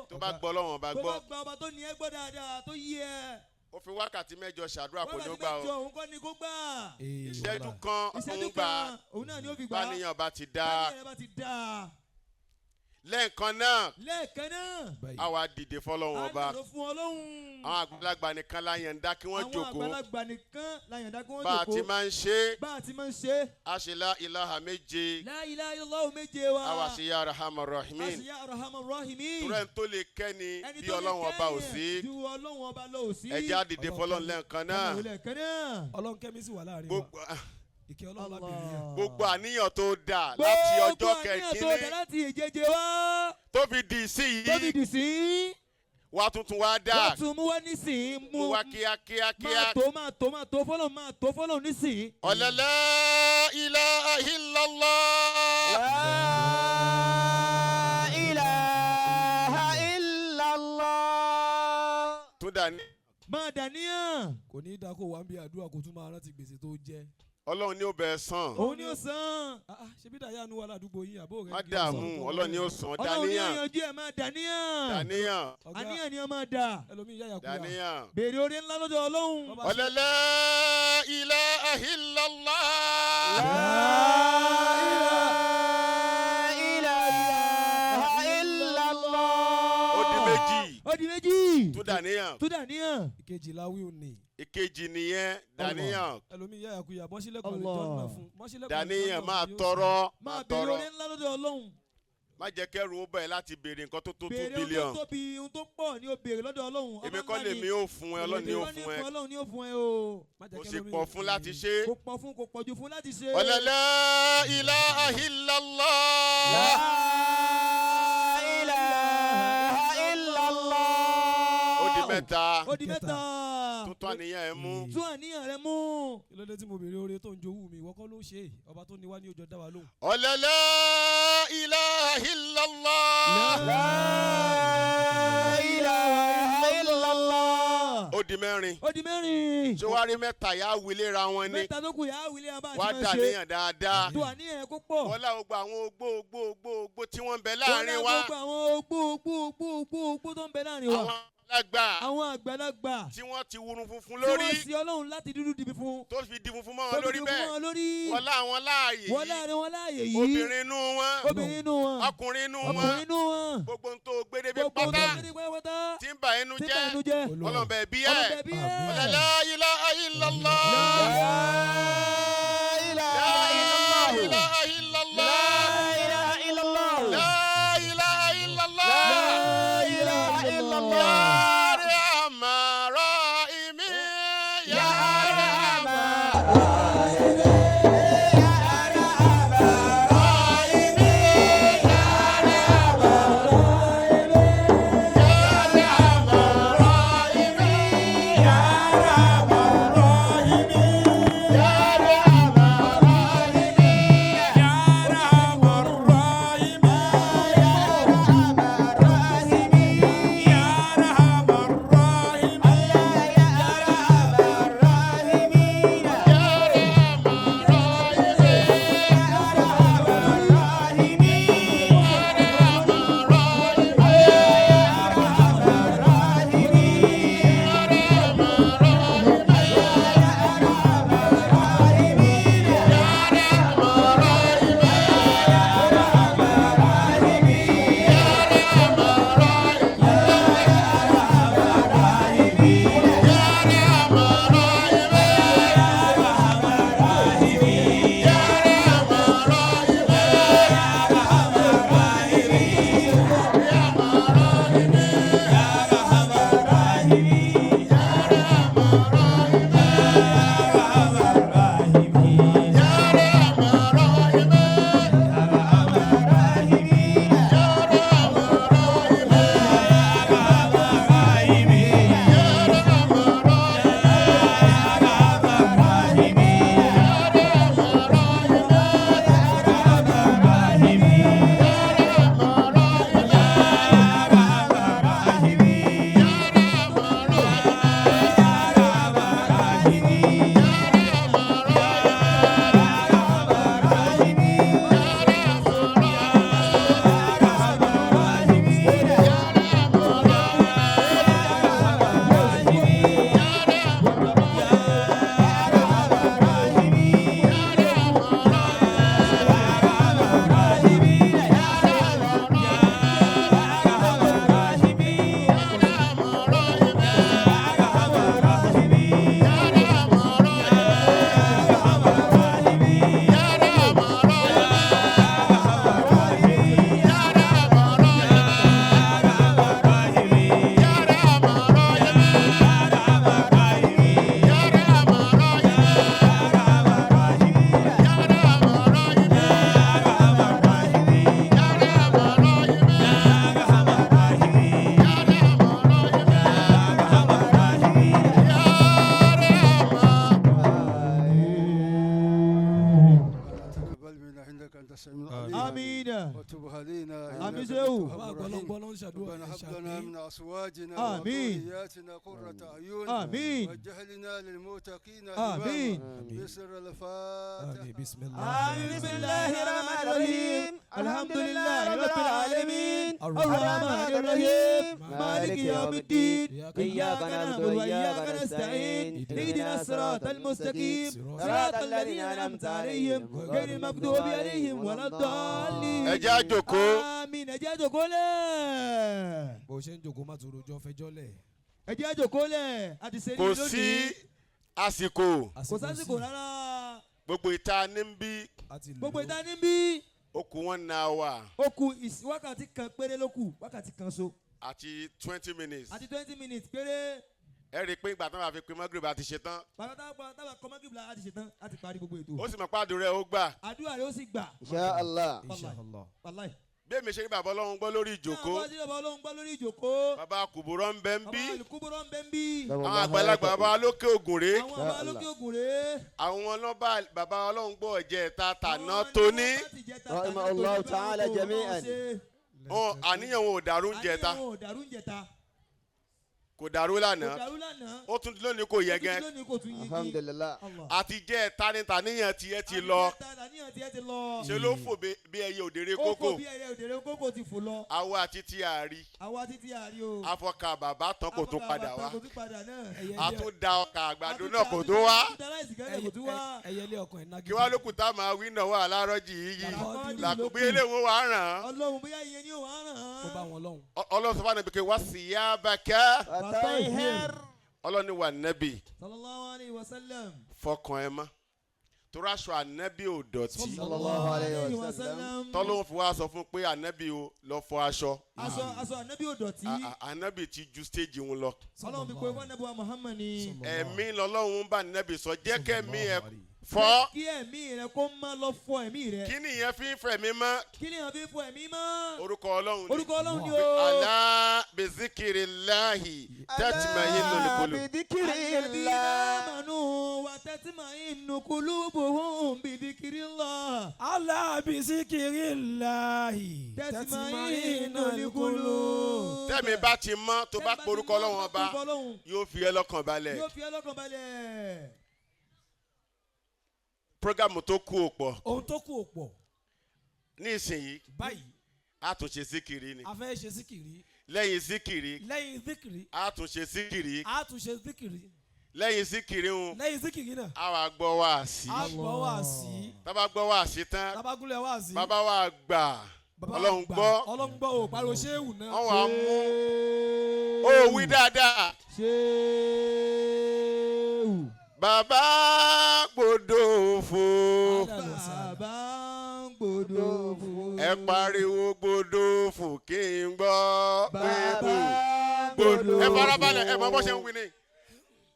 Tó bá gbọ́ Ọlọ́run ọba Tó bá gbọ́. gba ọba tó ní ẹ gbọ́ dáadáa tó yí ẹ. Ó fi wákàtí mẹ́jọ ṣàdúrà kò ní ó Wákàtí gbà o. mẹ́jọ òun kọ́ ni kó gbà. Ee, Ìṣẹ́jú wàhálà. kan Ìṣẹ́jú òun gbà kan òun náà ni ó fi gbà. báníyàn bá ti dá. Báníyàn bá ti dá. Lẹ́ẹ̀kan náà, Lẹ́ẹ̀kan náà. Báyìí. a wá dìde fọlọ́run A ọba. nàró fún Ọlọ́run. Àwọn àgbàlagbà nìkan la yànda kí wọ́n Àwọn jókòó. àgbàlagbà nìkan la yànda kí wọ́n Bá a ti jókòó. máa ń ṣe é, Bá a ti máa ń ṣe é. a ṣe lá ilaha méje, La ilaha illallah méje wa. a wá ṣe ya rahman rahimin. Àṣeyá Arhamar Rahimin. Torí ẹni tó lè kẹ́ni Ẹni bí tó lè Ọlọ́run ọba ò kẹ́yìn sí. ju Ọlọ́run ọba lọ ò sí. Ẹ jẹ́ á dìde fọlọ́run lẹ́ẹ̀kan náà. Ọlọ́run lẹ́ẹ̀kan náà. Ọlọ́run kẹ́mi sì wà láàrin wa. Gbogbo Ìkẹ́ Ọlọ́run lábẹ́rẹ́ yẹn. gbogbo àníyàn tó dà láti ọjọ́ Gbogbo àníyàn tó dà kẹkínní láti ìjeje wá. tó fi di sí Tó fi yìí dì sí. wá tuntun wá dà Wọ́n tún mú wá nísìnyí. mú wá kíákíá Máa kíá. tó máa tó máa tó fọ́lọ́ máa tó fọ́lọ́ nísìnyí. Ọ̀lẹ́lẹ́ ilaha illallah. لا إله إلا الله Tún dà ní. Máa dàníyàn. Kò ní í dáa kó wà ń bí àdúrà kó tún máa rántí gbèsè tó jẹ. Ọlọ́run ní ó bẹ̀ sàn. Òun ni ó san. Ah, ah, ṣebí dàyà nu wà ládùúgbò yín àbó rẹ. Má dààmú, Ọlọ́run ní ó sàn. Ọlọ́run ni ó Dàníyàn. yanjú ẹ̀ máa dàníyàn. Dàníyàn. Ọ̀gá Àníyàn ni ó máa dà. ẹlòmíì yá yàkúyà. Dàníyàn. Béèrè oore ńlá lọ́dọ̀ Ọlọ́run. Bọ́bá ṣe- Ọ̀lẹ́lẹ́ ilaha illallah. لا إله إلا الله Ó di méjì. Ó di méjì. Ìkejì. Tún dàníyàn. Tún dàníyàn. Ìkejì la wíwù ni. Ìkejì nìyẹn, dàníyàn. Ẹlòmíì yáyà kuyà mọ́sílẹ̀kùn Allah. àlùjọ́nà fún. Mọ́sílẹ̀kùn Dàníyàn àlùjọ́nà máa fún yóò tọrọ, Máa máa béèrè tọrọ. oore ńlá lọ́dọ̀ Ọlọ́run. Má jẹ́ kẹ́rù ó bẹ̀ láti béèrè nǹkan tó tó 2 Béèrè ohun tó billion. tóbi, ohun tó pọ̀ ni ó béèrè lọ́dọ̀ Ọlọ́run. Èmi Ọba kọ́ ńlá ni. lèmi ó fún ẹ, Ọlọ́run ni ó Èmi kọ́ fún ẹ. Ọlọ́run ni ó fún ẹ o. Má jẹ́ Kò sì kẹ́lòmíì pọ̀ fún láti ṣe. Kò pọ̀ fún, kò pọ̀jù fún láti ṣe. Wala la ilaha illallah. La ilaha illallah. Ó di mẹ́ta. Ó di mẹ́ta. Tún àníyàn ẹ mú. Tún àníyàn rẹ mú. Kí ló dé tí mo béèrè oore tó ń jowú mi? Ìwọ kọ́ ló ṣe é. Ọba tó ní wá ní ojú dá wa lóhùn. Wala la ilaha illallah. La ilaha illallah. Ó di mẹ́rin. Ó di mẹ́rin. Ṣé wàá rí mẹ́ta yà á wílé ra wọn ni? Mẹ́ta tó kù yà á wílé abá àti Wá máa ṣe. dàníyàn dáadáa. Tún àníyàn kó pọ̀. Wọ́n lá gbogbo àwọn ogbó ogbó ogbó ogbó tí wọ́n ń bẹ láàrin wa. Wọ́n lá gbogbo àwọn ogbó ogbó ogbó ogbó ogbó tó ń bẹ láàrin wa. Àwọn àgbàlagbà. Àwọn àgbàlagbà. Tí wọ́n ti wurun funfun Tí wọ́n lórí. sí Ọlọ́run láti dúdú dìbì fún. Tó fi di funfun mọ́ wọn Tó fi lórí di funfun bẹ́ẹ̀. mọ́ wọn lórí. Wọ́n lá àwọn láàyè Wọ́n yìí. láàrin wọn láàyè yìí. Obìnrin inú wọn. Obìnrin inú wọn. Ọkùnrin inú wọn. Ọkùnrin inú wọn. Gbogbo ohun tó gbé débi Gbogbo ohun tó pátá. gbé débi pátá. Tí ń bà inú Tí ń bà jẹ́. inú jẹ́. Ọlọ́run bẹ̀ bí ẹ̀. Ọlọ́run bẹ̀ bí ẹ̀. La ilaha illallah. La ilaha ilaha illallah. La ilaha illallah. La ilaha illallah. La ilaha illallah. Ya arhamar rahimin. Ya arhamar تقبل منا انك انت السميع العليم. آمين. وتب علينا آمين. إنك أنت زو. التواب Bá الرحيم. àgbọ̀lọ́gbọ́ ló ń ṣàdúrà ربنا ẹ̀ هب لنا ṣàmì. من ازواجنا آمين. وذرياتنا قرة اعين آمين. واجعلنا للمتقين آمين. إماما. بسر الفاتحة. آمين. بسم الله. آمين. بسم الله الرحمن الرحيم. الحمد لله رب العالمين. الرحمن الرحيم. مالك يوم الدين. إياك نعبد وإياك نستعين. اهدنا الصراط المستقيم. صراط الذين أنعمت عليهم غير المغضوب عليهم ولا الضالين. Ẹ jẹ́ á jókòó. Àmín. Ẹ jẹ́ á jókòó lẹ̀. Bó ṣe ń jòkó má tún rojọ́ fẹjọ́ lẹ̀. Ẹ jẹ́ á jókòó lẹ̀. A ti ṣe ní Kò lónìí. sí àsìkò. Kò sásìkò rárá. Gbogbo ìta ní ń bí. Gbogbo ìta ní ń bí. Ó kù 1 hour. Ó kù wákàtí kan péré ló kù, wákàtí kan so. Àti 20 minutes. Àti 20 minutes péré. Ẹ rí i pé ìgbà tí wọ́n bá fi pe Magrib àti ṣe tán. Bàbá tábà kọ́ Magrib la àti ṣe tán, àti parí gbogbo ètò. Ó sì mọ̀ pé àdúrà ẹ̀ ó gbà. Àdúrà rẹ̀ ó sì gbà. Insha Allah. Insha Allah. Wàláhì. Bí èmi ṣe rí bàbá Ọlọ́run gbọ́ lórí ìjòkó. Bàbá Ọlọ́run gbọ́ lórí ìjòkó. Bàbá Kùbùrọ̀ ń bẹ ń bí. Bàbá Kùbùrọ̀ ń bẹ ń bí. Àwọn àgbàlagbà bàbá lókè ògùn rèé. Àwọn bàbá lókè ògùn rèé. Àwọn ọlọ́ba bàbá Ọlọ́run gbọ́ ọ̀jẹ̀ ta tàná tóní. Rahimahullahu ta'ala jami'an. Àníyàn wọn ò dàrú ń jẹta. Àníyàn wọn ò dàrú ń jẹta. Kò dàrú lánàá. Kò dàrú lánàá. Ó tún lónìí kò yẹ gẹ. Ó tún lónìí kò tún yege. Alhamdulillah. Àti jẹ́ tanitaniyan tiẹ̀ ti lọ. Àti jẹ́ tanitaniyan tiẹ̀ ti lọ. Ṣe ló fò bí ẹyẹ òdèrè kókò. Ó fò bí ẹyẹ òdèrè kókò ti fò lọ. Àwa àti tí a rí. Àwa àti tí a rí o. Afọkà bàbá tán kò tún padà wá. Afọkà bàbá tán kò tún padà náà. A tún da ọkà àgbàdo náà kò tún wá. Ẹyẹlé ọkàn ẹ̀ náà. Kí wá lókun tá a máa wí náà wà láàárọ̀ jì í yìí. Làkúgbé eléwo wà á ràn án. Ọlọ́run bóyá ìyẹn ni ó wà á ràn án. Kó bá wọn lọ́hùn. Ọlọ́run sọ fún àná bí kò wá sí yá bàkẹ́. Ọlọ́run ni wà nẹ́bì. Sallallahu alayhi wa sallam. Fọkàn ẹ mọ́. Torí aṣọ ànẹ́bì ò dọ̀tí. Sallallahu alayhi wa sallam. Tọ́lọ́hún fi wá sọ fún pé ànẹ́bì ò lọ fọ aṣọ. Aṣọ ànẹ́bì ò dọ̀tí. Ànẹ́bì ti ju stéèjì wọn lọ. Ọlọ́run fi pé wọ́n nẹ́bí wa Muhammad ni. Ẹ̀mí lọ́lọ́run bá nẹ́bì sọ jẹ́ kẹ́mi ẹ̀ fọ́. Kí ẹ̀mí rẹ kó má lọ fọ ẹ̀mí rẹ. Kí nìyẹn fi ń fọ ẹ̀mí mọ́. Kí nìyẹn fi ń fọ ẹ̀mí mọ́. Orúkọ Ọlọ́run ni. Orúkọ Ọlọ́run ni o. Alá bizikirillahi tatma'innul qulub. Alá Alladhina amanu wa tatma'innu qulubuhum bidhikrillah. Alá bizikirillahi tatma'innul qulub. Tẹ́mi bá ti mọ́ tó bá porúkọ Ọlọ́run ọba yóò fi ẹ́ lọ́kàn balẹ̀. Yóò fi ẹ́ lọ́kàn balẹ̀. Programu tó kù ò pọ̀. Ohun tó kù ò pọ̀. Ní ìsinyìí. Báyìí. A tún ṣe síkìrì ni. A fẹ́ ṣe síkìrì. Lẹ́yìn síkìrì. Lẹ́yìn síkìrì. A tún ṣe síkìrì. A tún ṣe síkìrì. Lẹ́yìn síkìrì ń. Lẹ́yìn síkìrì náà. A wá gbọ́ wáàsí. A gbọ́ wáàsí. Tá bá gbọ́ wáàsí tán. Tá bá gúnlẹ̀ wáàsí. Bàbá wa gbà. Ọlọ́run gbọ́. Ọlọ́run gbọ́ o pariwo ṣéwù náà. Wọ́n wá mú. Ó wí dáadáa. Ṣéwù. Bàbá gbódòfo. Bàbá gbódòfo. Ẹ pariwo gbódòfo kí n gbọ́. Bàbá gbódòfo. Ẹ farabalẹ̀ ẹ mọ bó ṣe ń wí ni.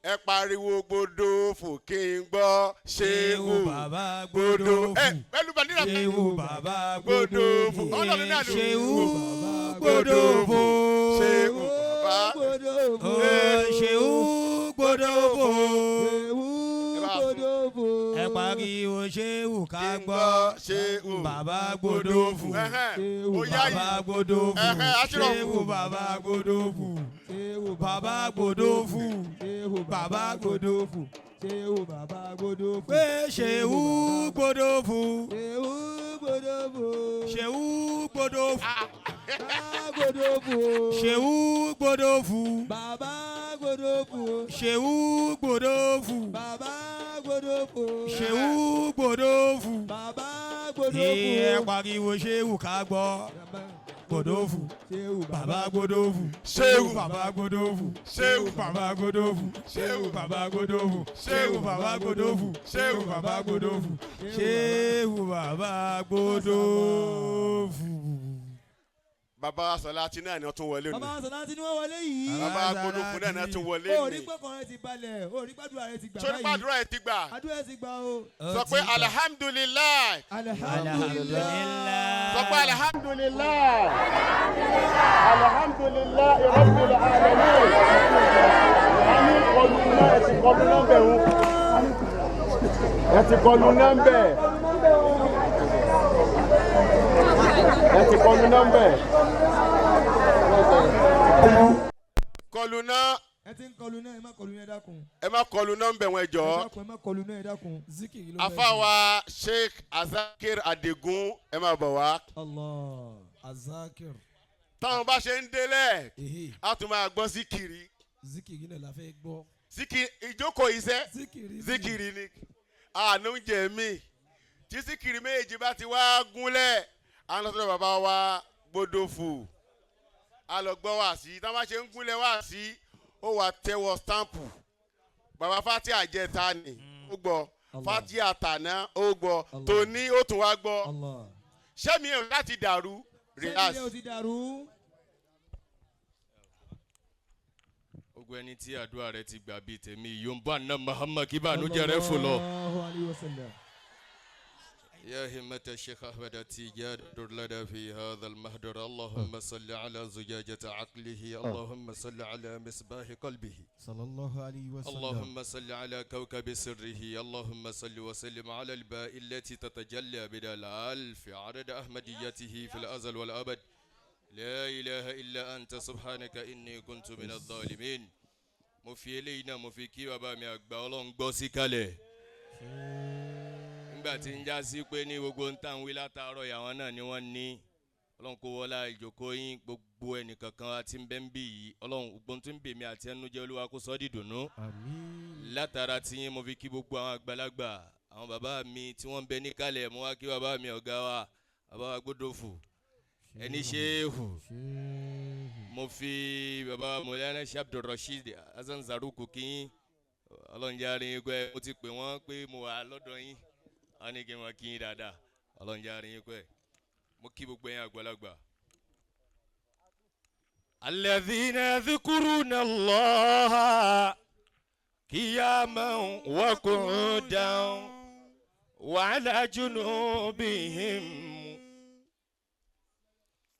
Ẹ pariwo gbódòfo kí n gbọ́. Ṣéwù gbódòfo. Ẹ pẹ̀lú bàdínà. Ṣéwù bàbá gbódòfo. Ṣéwù gbódòfo. Ṣéwù bàbá gbódòfo. Ṣéwù gbódòfo. Gbódòfo. Ẹ pariwo ṣéwù ká gbọ́. Bàbá gbódòfo. Bàbá gbódòfo. Ṣéwù bàbá gbódòfo. Bàbá gbódòfo. Bàbá gbódòfo. Ṣéwù bàbá gbódòfo. Pé ṣéwù gbódòfo. Ṣéwù gbódòfo. Ṣéwù gbódòfo. Bàbá gbódòfo. Ṣéwù gbódòfo. Bàbá gbódòfo. Ṣéwù gbódòfo. Bàbá gbódòfo. Ṣéwù gbódòfo. Bàbá gbódòfo. Ẹ pariwo ṣéwù ká gbọ́. Gbódòfo. Bàbá gbódòfo. Ṣéwù bàbá gbódòfo. Ṣéwù bàbá gbódòfo. Ṣéwù bàbá gbódòfo. Ṣéwù bàbá gbódòfo. Ṣéwù bàbá gbódòfo. Ṣéwù bàbá gbódòfo. Bàbá Sọláàtì náà ni wọ́n tún wọlé ni. Bàbá Sọláàtì ni wọ́n wọlé yìí. Bàbá gbódòfo náà ni wọ́n tún wọlé ni. Orí gbọ́kàn rẹ ti balẹ̀, orí gbàdúrà rẹ ti gbà báyìí. Sórí gbàdúrà rẹ ti gbà. Àdúrà rẹ ti gbà o. Sọ pé alihamudulilayi. Alihamudulilayi. Sọ pé alihamudulilayi. Alihamudulilayi rabbil alamin. Ẹni kọlu náà ẹ ti kọlu nọ́mbẹ̀ o. Ẹ ti kọlu nọ́mbẹ̀. Ẹ ti kọlu nọ́mbẹ̀. Kọlu náà. Ẹ ti ń kọlu náà, ẹ má kọlu náà, ẹ dákun. Ẹ má kọlu nọ́mbẹ̀ wọn jọ. Ẹ dákun, ẹ má kọlu náà, ẹ dákun. Àfàwà Sheikh Azakir Adigun ẹ má bọ̀ wá. Allah. Azakir. Táwọn bá ṣe ń délẹ̀, a tún máa gbọ́ síkìrì. Zikiri náà la fẹ́ gbọ́. Síkìrì ìjókòó iṣẹ́. Zikiri ni. Àánú jẹ mí. Tí síkìrì méjì bá ti wá gúnlẹ̀, À ń lọ sọ́dọ̀ bàbá wa Gbódòfò, a lọ gbọ́ wá sí tá a bá ṣe ń gúnlẹ̀ wá sí, ó wà tẹ́wọ́ stampu. Bàbá Fatia jẹ́ ta ni ó gbọ́, Fatia tàná ó gbọ́, tòní ó tún wá gbọ́. Ṣé mi ò láti dàrú? Relax. Ṣé ilé o ti dàrú? Gbogbo ẹni tí àdúrà rẹ ti gbà bíi tèmi yóò ń bá ná Muhammad kí bànújẹ́ rẹ fò lọ. Sallallahu alayhi wa sallam. يا همة الشيخ أحمد التيجان در لنا في هذا المهدر، اللهم صل على زجاجة عقله، اللهم صل على مصباح قلبه، صلى الله عليه وسلم. اللهم صل على كوكب سره، اللهم صل وسلم على الباء التي تتجلى من الألف عدد أحمديته في الأزل والأبد. لا إله إلا أنت سبحانك إني كنت من الظالمين. Mo fi eléyìí náà, mo fi kí bàbá mi àgbà Ọlọ́run gbọ́ sí kalẹ̀ nígbà tí ń já sí pé ní gbogbo ń tàn wí látàárọ̀, àwọn náà ni wọ́n ní Ọlọ́run kó wọlá ìjókòó yín, gbogbo ẹnìkankan àti ń bẹ́ ń bì yìí, Ọlọ́run gbogbo tó ń bèmí àti ẹnu jẹ́, Olúwa kó sọ ọ́ dìdùnnú. Àmín. Látara tí yín, mo fi kí gbogbo àwọn àgbàlagbà, àwọn bàbá mi tí wọ́n ń bẹ níkàlẹ̀. Mo wá kí bàbá mi, ọ̀gá wa, bàbá wa Gbódòfò, ẹni ṣéhù. Mo fi bàbá Mọ̀lẹ́rẹ́ Sheikh Abdulrasheed Hasan Zaruku kí yín. Ọlọ́run jẹ́ àárín yín pẹ́. Mo ti pè wọ́n pé mo wà lọ́dọ̀ yín, wọ́n ní kí n máa kí yín dáadáa. Ọlọ́run jẹ́ àárín yín pẹ́. Mo kí gbogbo yín àgbàlagbà. الذين يذكرون الله قياما وقعودا وعلى جنوبهم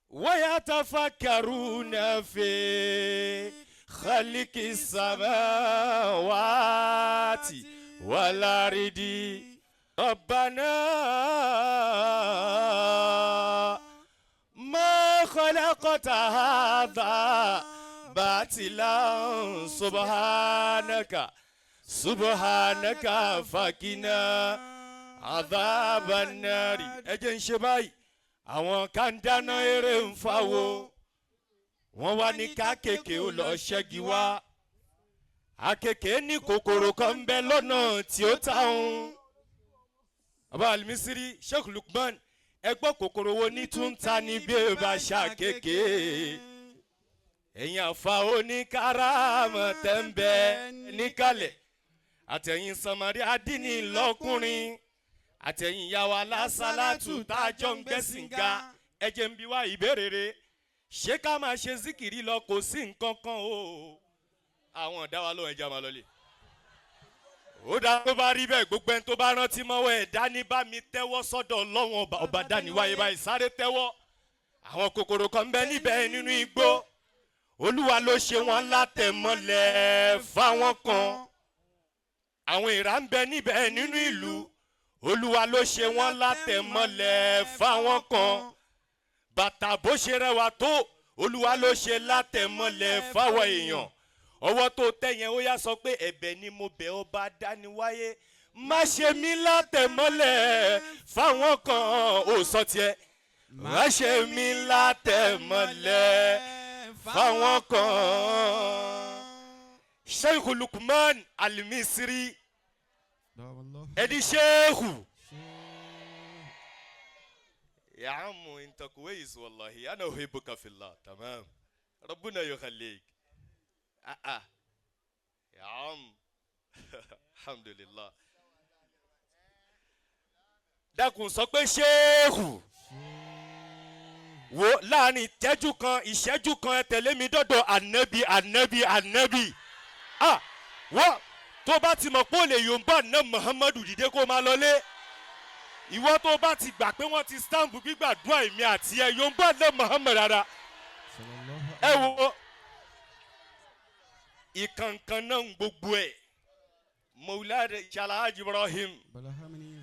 ويتفكرون في خلق السماوات والأرض ربنا ما خلقت هذا باطلا سبحانك سبحانك فقنا عذاب النار. Ẹ jẹ́ ń ṣe báyìí. Àwọn kan dáná eré ń fáwo, wọ́n wá ní kákéèké ó lọ ṣẹ́gi wá. Àkèké ní kòkòrò kan ń bẹ lọ́nà tí ó táwọn. Bàbá Alimisiri Sheikh Lukman, ẹ gbọ́, kòkòrò wo ní tún ta ní bí ẹ bá ṣàkéèké? Ẹ̀yin àfa oníkàràmọ̀ tẹ́ ń bẹ níkàlẹ̀, àtẹ̀yìn Samari adínní lọ́kùnrin, àtẹ̀yìn ìyá wa lásálàtù tá a jọ ń gbẹ́sìn ga, ẹ jẹ́ ń bi wá ìbéèrè rẹ̀: ṣé ká máa ṣe zikiri lọ, kò sí nǹkan kan o? Àwọn ọ̀dá wa lóun, ẹja máa lọlé. Ó dá, tó bá rí bẹ́ẹ̀, gbogbo ẹni tó bá rántí mọ́wọ́ ẹ̀ dání, bá mi tẹ́wọ́ sọ́dọ̀ Ọlọ́run ọba, ọba dání wáyé báyìí, sáré tẹ́wọ́. Àwọn kòkòrò kan ń bẹ níbẹ̀ nínú igbó, Olúwa ló ṣe wọn látẹ̀mọ́lẹ̀ fáwọn kan. Àwọn èèrà ń bẹ níbẹ̀ nínú ìlú, Olúwa ló ṣe wọn látẹ̀mọ́lẹ̀ fáwọn kan. Bàtà bó ṣe rẹwà tó, Olúwa ló ṣe látẹ̀mọ́lẹ̀ fáwọn èèyàn. Ọwọ́ tó tẹ̀ yẹn, ó yá, sọ pé ẹ̀bẹ̀ ni mo bẹ̀, ọba dániwáyé, má ṣe mí látẹ̀mọ́lẹ̀ fáwọn kan. Ó sọ tiẹ̀, má ṣe mí látẹ̀mọ́lẹ̀ fáwọn kan. Sheikh Lukman Al-Misri, ẹni sheikh. يا عمو انت كويس والله، انا احبك في الله. تمام، ربنا يخليك. اه اه يا عم، الحمد لله. Dákun, sọ pé ṣéèkù. Wo, láàrin ìtẹ́jú kan, ìṣẹ́jú kan, ẹ tẹ̀lé mi dọ́dọ̀ Ànábì, Ànábì, Ànábì. Ah, wọ́n tó bá ti mọ̀ pé ó lè yòǹbá náà Muhammadu, dìde kó máa lọlé. Ìwọ tó bá ti gbà pé wọ́n ti stamp gbígbàdúrà èmi àti ẹ, yòǹbá náà Muhammad rárá. Ẹ wo, ìkànkan náà ń gbogbo ẹ̀. Mawulade Alhaji Ibrahim,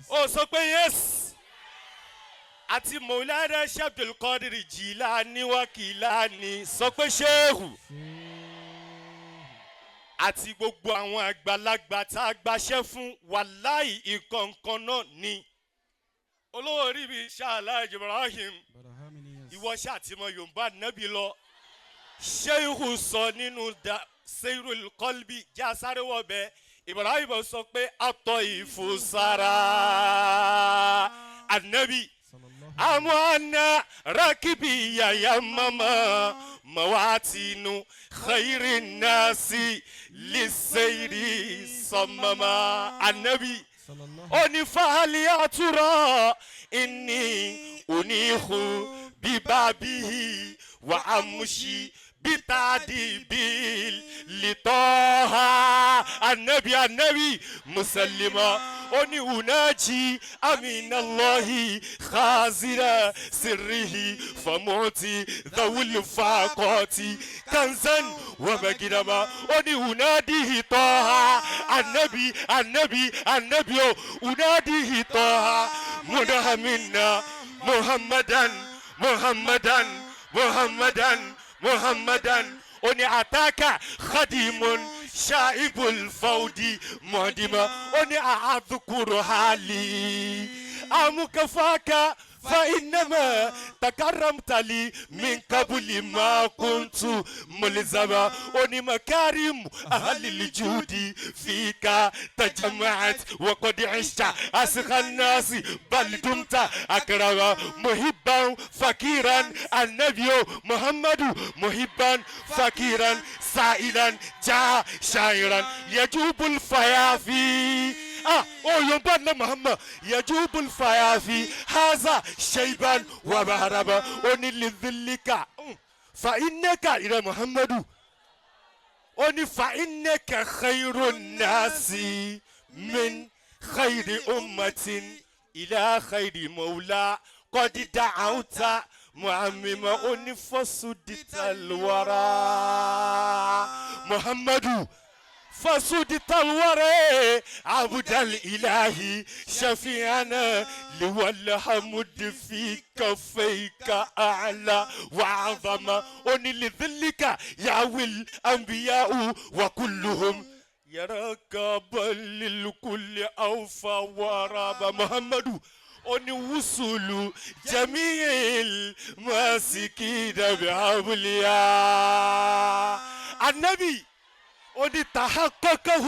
ó sọ pé yes, àti Mawulade Abdul Qadir Jilani Wakilani, sọ pé ṣéhù, àti gbogbo àwọn àgbàlagbà tá a gbaṣẹ́ fún, wàláì, ìkànkan náà ni. Olówó orí mi Alhaji Ibrahim, ìwọ ṣáà ti mọ Yorùbá nábì lọ. Ṣéhù sọ nínú Seirul Qalbi, já sáré wọ̀ bẹ́ẹ̀. Ibrahim sọ pé atọ́ ìfúsára anabi. أموانا راكبي يا ماما مواتين خير الناس للسير صمما النبي أني فهل يا ترى إني أنيخ ببابه وأمشي بتعديب لطه النبي النبي مسلمة أني أناجي أمين الله خازر سره فمعطي ذوي الفاقات كنزا ومجرما أني أناديه طه النبي النبي النبي أناديه طه مدهمنا محمدا محمدا محمدا محمدا أني أتاك خديم شائب الفودي مهدما أني أذكر حالي أمكفاك فإنما تكرمت لي من قبل ما كنت ملزما أني مكارم أهل الجود فيك تجمعت وقد عشت أسخى الناس بل دمت أكرم محبا فقيرا النبي محمد محبا فقيرا سائلا جاء شاعرا يجوب الفيافي oh yomba Muhammad يجوب الفيافي هذا شيبا وبهربا oni لذلك فإنك إلى محمد oni فإنك خير الناس من خير أمة إلى خير مولى قد دعوت معمما oni فسدت الورى محمد فسدت الورى عبد الإله شفيعنا لوالحمد في كفيك أعلى وعظم أني لذلك يعوي الأنبياء وكلهم يراك بل للكل أوفى وراب محمد أني وصول جميع الماسكين بعبليا النبي أني تحققه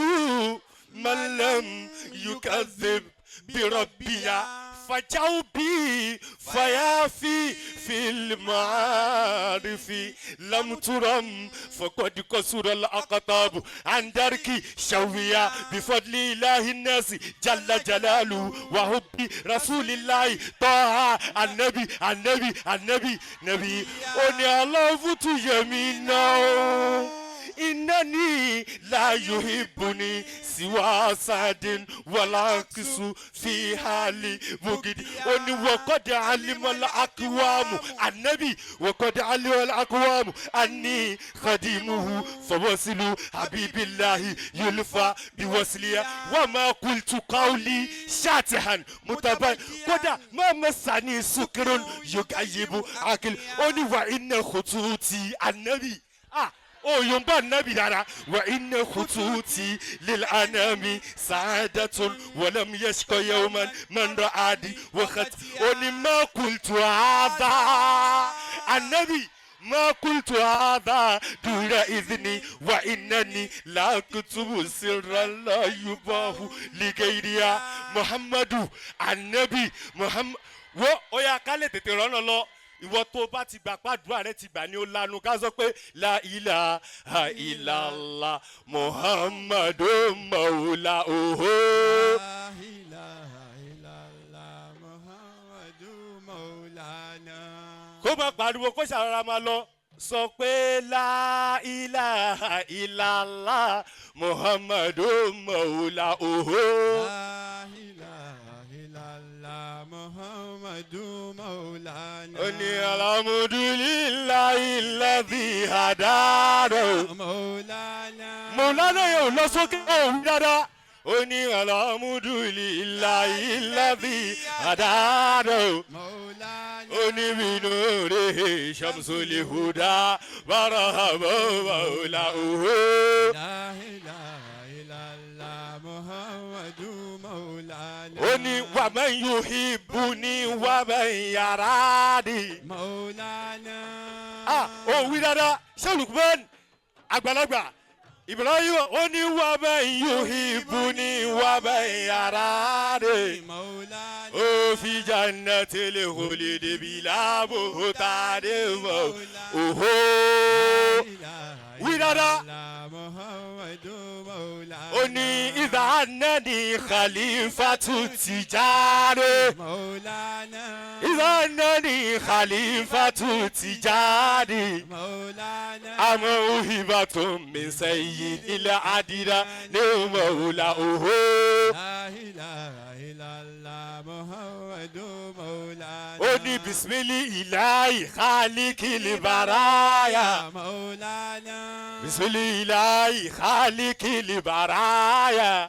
من لم يكذب بربي فجاوبي فيافي في المعارف لم ترم فقد قصر الأقطاب عن درك شوية بفضل إله الناس جل جلاله وحب رسول الله طه النبي النبي النبي نبي أني الله يمينه إنني لا يحبني سوى سعد ولا كس في حالي مجد أني وقد علم الأقوام النبي وقد علم الأقوام أني خديمه فوصل حبيب الله يلفى بوصليا وما قلت قولي شاتحا متبا قد ما مسني سكر يغيب عقل أني وإن خطوتي النبي Oh, yomba nabi dara wa inna khututi lil anami sa'adatun wa lam yashqa yawman man ra'adi wa khat oni ma qultu hadha annabi ما قلت هذا دون إذني وإنني لا أكتب سرا لا يباه لغيري محمد النبي محمد wo oya ká lè tètè rọ́nà lọ ìwọ tó bá ti gbà pàdúrà rẹ ti gbà ní ó lanu ká sọ pé la ilaha illallah muhammadu maula oho. La ilaha illallah Muhammadu Maulana. Kó má pariwo kó ṣàrọ̀ra máa lọ sọ pé la ilaha illallah muhammadu maula oho. La ilaha illallah Muhammadu Maulana. Ó ní alhamdulillahi alladhi hadana. Maulana. Maulana yóò lọ sókè òun dáadáa. Ó ní alhamdulillahi alladhi hadana. Maulana. Ó ní binurihi shamsul huda barahama maula oho. La ilaha illallah Muhammadu Maulana. Ó ní wa man yuhibbuni wa man yarani. Maulana. Ah, ó wí dáadáa ṣé Lukman àgbàlagbà Ibrahim ó ní wa man yuhibbuni wa man yarani. Maulana. Ó fi jannatil khuldi bila buhtani oho wí dáadáa ó ní ìdánẹ́ni khalifatu Tijani ìdánẹ́ni khalifatu Tijani àmọ́ òhìbàtún min sayyidil adida ní mọ̀ọ́lá oho. Ó ní bisimili ilahi khalikil baraya bisimili ilahi khalikil baraya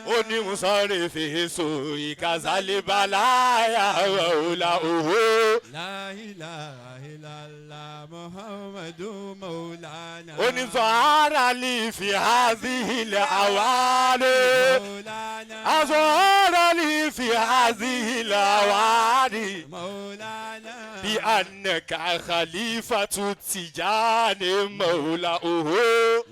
ó ní musori fi so ikazali balaya wàhùlà òhó. Ó ní zọ̀hárà lè fi hazihil awali azọ̀hárà lè fi hazihil awali bí anaka khalifatu Tijani mawla oho.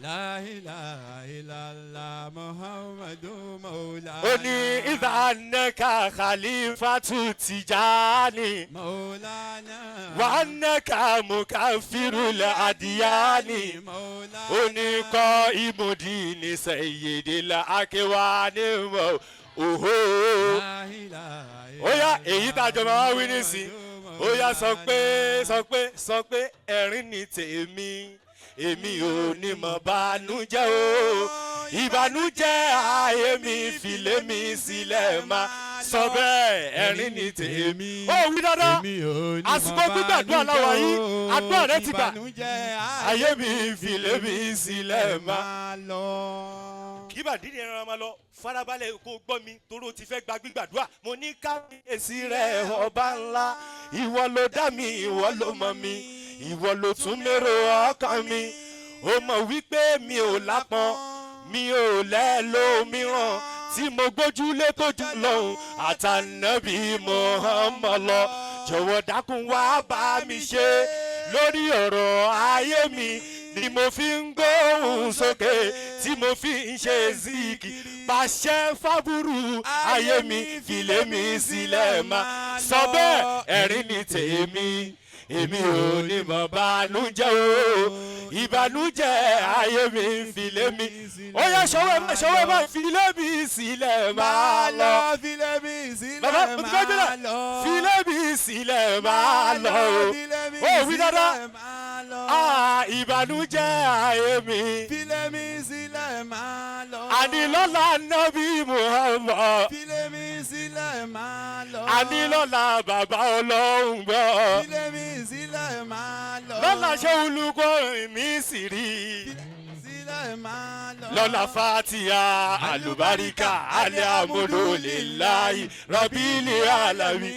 Ó ní idha anaka khalifatu Tijani wa anaka mukafirul adiyani ó ní kọ́ imudini sayyidil akwani mọ̀ oho. Ó yá èyí tá a jọ máa wí nísìn ó yá sọ pé sọ pé sọ pé ẹ̀rín ni tèmi èmi ò ní mọ̀ bànújẹ́ o ìbànújẹ́ ayé mi fìlé mi sílẹ̀ máa sọ bẹ́ẹ̀ ẹ̀rín ni tèmi. Ó wí dáadáa àsìkò gbígbàdúrà láwa yìí àdúrà rẹ ti gbà ayé mi fìlé mi sílẹ̀ máa lọ. Kí bàdí ni ẹran máa lọ farabalẹ̀ kó gbọ́ mi torí o ti fẹ́ gba gbígbàdúrà mo ní kábíyèsí rẹ ọba ńlá ìwọ ló dá mi ìwọ ló mọ̀ mi ìwọ ló tún mérò ọkàn mi ó mọ̀ wípé mi ò lápọn mi ò lẹ́lòmíràn tí mo gbójúlé tó jù lọ́hùn àtànàbí Muhammad lọ jọ̀wọ́ dákun wá bá mi ṣe lórí ọ̀rọ̀ ayé mi ni mo fi ń gbóhùn sókè tí mo fi ń ṣe ziki pàṣẹ fábúrú ayé mi fìlé mi sílẹ̀ máa sọ bẹ́ẹ̀ ẹ̀rín ni tèmi èmi ò ní mọ̀ bànújẹ́ o ìbànújẹ́ ayé mi fìlé mi ó yá ṣọwọ́ ẹ̀ máa ṣọwọ́ ẹ̀ máa fìlé mi sílẹ̀ máa lọ bàbá mo ti fẹ́ gbé náà fìlé mi sílẹ̀ máa lọ o ó wí dáadáa ìbànújẹ́ ayé mi fìlé mi sílẹ̀ máa lọ ànílọ́lá nábì Muhammad fìlé mi sílẹ̀ máa lọ ànílọ́lá bàbá ọlọ́run gbọ́ fìlé mi sílẹ̀ máa lọ lọ́la ṣé olùkọ́ mi sì rí sílẹ̀ máa lọ lọ́la fatia alubarika alihamudulilayi rabili alami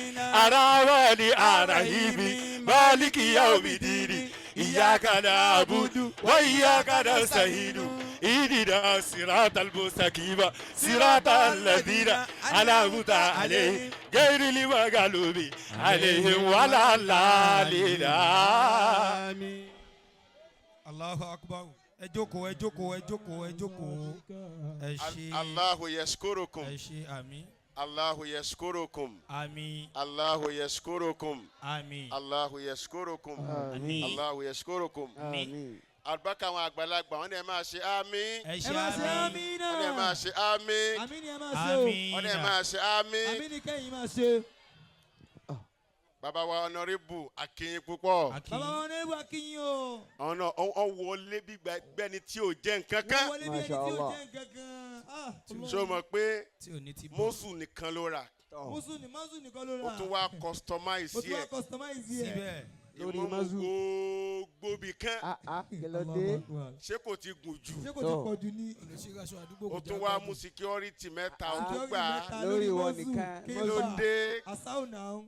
arawani arahimi maliki yaumidini iyaka na'budu wa iyaka nasta'inu ihdina siratal mustaqima siratal ladina an'amta alayhim ghayril maghlubi alayhim waladdallin. Àmín. Allahu akbar. Ẹ jókòó ẹ jókòó ẹ jókòó ẹ jókòó ẹ ṣe Allahu yashkurukum. ẹ ṣe àmín Allahu yashkurukum. àmín Allahu yashkurukum. àmín Allahu yashkurukum. Àmín. Allahu yashkurukum. Àmín. Àlùbáríkà àwọn àgbàlagbà wọn ni ẹ máa ṣe àmín. ẹ Ẹ ṣe máa ṣe àmín àmín Wọn ni ẹ náà. máa ṣe àmín. Àmín ni ẹ máa ṣe o. Wọn ni ẹ máa ṣe àmín. Àmín ni kẹ́yìn máa ṣe. Bàbá wa Honorable Akinyin púpọ̀. Bàbá wọn ní ìwà kíyìn o. Àwọn náà ọ wọlé bí gbẹ́ni tí ò jẹ́ nǹkan Wọ́n kan. wọlé bí ẹni tí Masha ò Allah. jẹ́ nǹkan kan. Ah, Ṣé o mọ̀ pé tí ò ní ti bọ̀ mọ́sù nìkan ló rà? Mùsùn ní Mùsùn nìkan ló Ó rà. tún wá customize Ó tún wá ẹ̀. customize ẹ̀. síbẹ̀ Lórí Ìmọ̀mù Mazu. gbogbo bì kan. Ah ah kí ló dé? Ṣé kò ti gùn jù? Ṣé kò ti pọ̀ jù ní? Ó tún wá mú security mẹ́ta ó tún Security gbà á. mẹ́ta Lórí ìwọ Mùsùn. nìkan. Kí Kí ló dé? Àsáù náà.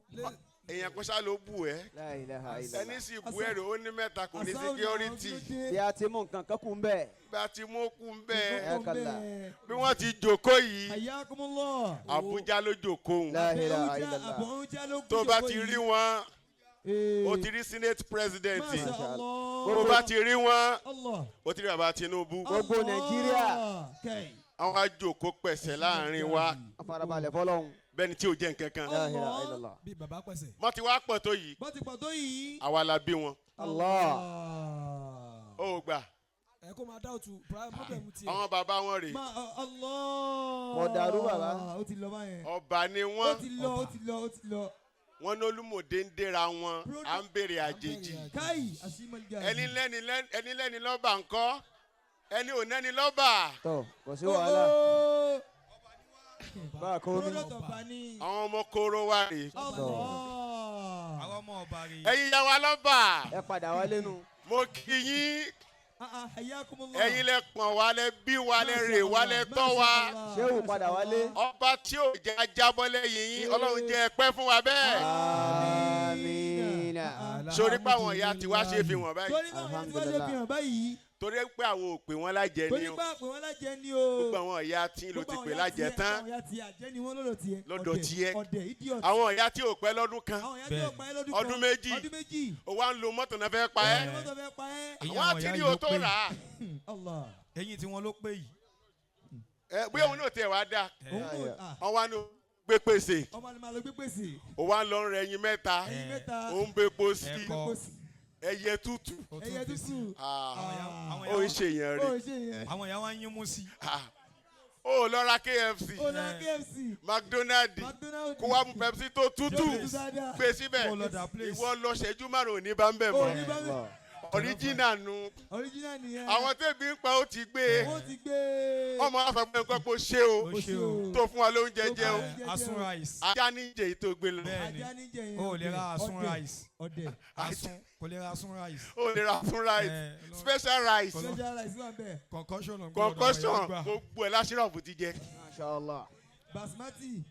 Èèyàn kan ṣá ló bù ẹ́. La ilaha illallah. Ẹni sì bù ẹ́ rè ó ní mẹ́ta kò ní Àsáù náà, security. kí ló dé? Bí a ti mú nǹkan kan kún bẹ́ẹ̀. Bí a ti mú kú ń bẹ́ẹ̀. Ẹ kàlà. Bí wọ́n ti jòkó yìí, Hayyakumullah. Àbújá ló jòkó òun. La ilaha Àbújá illallah. Àbújá ló kú Tó bá jòkó ti yìí. rí wọn, Ee. o ti rí Senate President. Masha Allah. Tó bá ti rí wọn, Allah. o ti rí bàbá Tinubu. Gbogbo Nàìjíríà. Kẹ́yìn. Àwọn àjòkó pẹ̀sẹ̀ láàrin wa. Farabalẹ̀ fọlọ́hún. Bẹ́ẹ̀ ni tí ò jẹ́ nǹkan kan. La ilaha illallah. Bí bàbá pẹ̀sẹ̀. Wọ́n ti wá pọ̀ tó yìí. Bọ́n ti pọ̀ tó yìí. Àwa la bí wọn. Allah. Ó gbà. Ẹ kó máa dáwọ̀tù problem tiẹ̀. Àwọn bàbá wọn rèé. Ma Allah. Mo dàrú bàbá. Ó ti lọ báyẹn. Ọba ni Ó wọ́n. ti lọ, ó ti lọ, ó ti lọ. Wọ́n ní Olúmọ̀dé ń déra wọn. À ń béèrè àjèjì. Káyì àṣìmọ̀lìgà. Ẹni lẹ́ni lọ́ba ńkọ́. Ẹni ò nẹ́ni lọ́ba. Tọ́ kò sí wàhálà. Bá a kó mi. Product ọba ni. Àwọn ọmọ kóró wa rèé. Allah. Àwọn ọmọ ọba rèé. Ẹ̀yin ya wa lọ́ba. Ẹ padà wálé nu. Mo kí yín. Hayyakumullah. Ẹ̀yin lẹ pọ̀n wa lẹ bí wa lẹ rè wa lẹ tọ́ wa. Ṣéwù padà wálé. Ọba tí ò jẹ́ ajábọ́ lẹ́yìn yín, Ọlọ́run jẹ́ ẹ pẹ́ fún wa bẹ́ẹ̀. Amiina. Sórí pé àwọn ìyá tiwa ṣe fi wọ̀n báyìí. Torí báwọn ìyá tiwa ṣe fi hàn báyìí. Torí pé àwọn ò pè wọ́n lájẹ ni Torí o. pé àpè wọn lájẹ ni o. Gbogbo àwọn ìyá tí ló ti pè lájẹ tán. Àwọn ìyá tí àjẹ́ ni wọ́n lọ́dọ̀ tiẹ̀. Lọ́dọ̀ tiẹ̀. Ọ̀dẹ̀ idiot. Àwọn ìyá tí ò pẹ́ lọ́dún kan. Àwọn ìyá tí ò pẹ́ lọ́dún kan. Ọdún méjì. Ọdún méjì. O wá ń lo mọ́tò náà fẹ́ pa ẹ́. Ọdún mọ́tò fẹ́ pa ẹ́. Eyín Wọ́n á àwọn ti ìyá rí yìí o ló tó pé rà á. Allah. Eyín tí wọ́n ló pé yìí. Ẹ bóyá òun náà tiẹ̀ wá dáa. Òun kò ah. Wọ́n wá ní o gbé pèsè. Ọmọ ni màá lọ gbé pèsè. O wá ń lọ rẹ ẹyin mẹ́ta. Ẹyin mẹ́ta. O ń bepo sí. Ẹ̀kọ. Ẹyẹ tútù. Ó tún Ẹyẹ fi sí. tútù. Ó ń ṣe èèyàn Ó rí. ń ṣe yẹn. Àwọn ìyá wa ń yín mú sí. Ó lọ ra KFC. Ó lọ KFC. McDonald. McDonald's. Kó wá mu Pepsi tó tútù. Tútù dáadáa. Gbé síbẹ̀. Kó lọ dà place. Ìwọ lọ ṣẹ́jú márùn-ún ní bá ń bẹ̀ Ó mọ́. ní bá mi. Original nu. Original nìyẹn. Àwọn tẹ́bi ń pa ó ti gbé e. Ó ti gbé. Ọmọ wa sọ fún ẹ pé ó ṣe o. Ó ṣe o. Tó fún wa lóúnjẹ jẹ o. Asun rice. Ajá níjẹ èyí tó gbé lọ. Bẹ́ẹ̀ni. Ajá níjẹ yẹn. O ò lè ra asun Ọ̀dẹ̀. rice. Ọ̀dẹ̀. Asun kò lè ra asun rice. O lè ra fún rice. Special rice. Special rice wà bẹ́ẹ̀. Concussion ló ń gbọ́dọ̀ Concussion gbogbo ẹ̀ láṣírọ̀fù ti jẹ. Masha Allah. Basmati.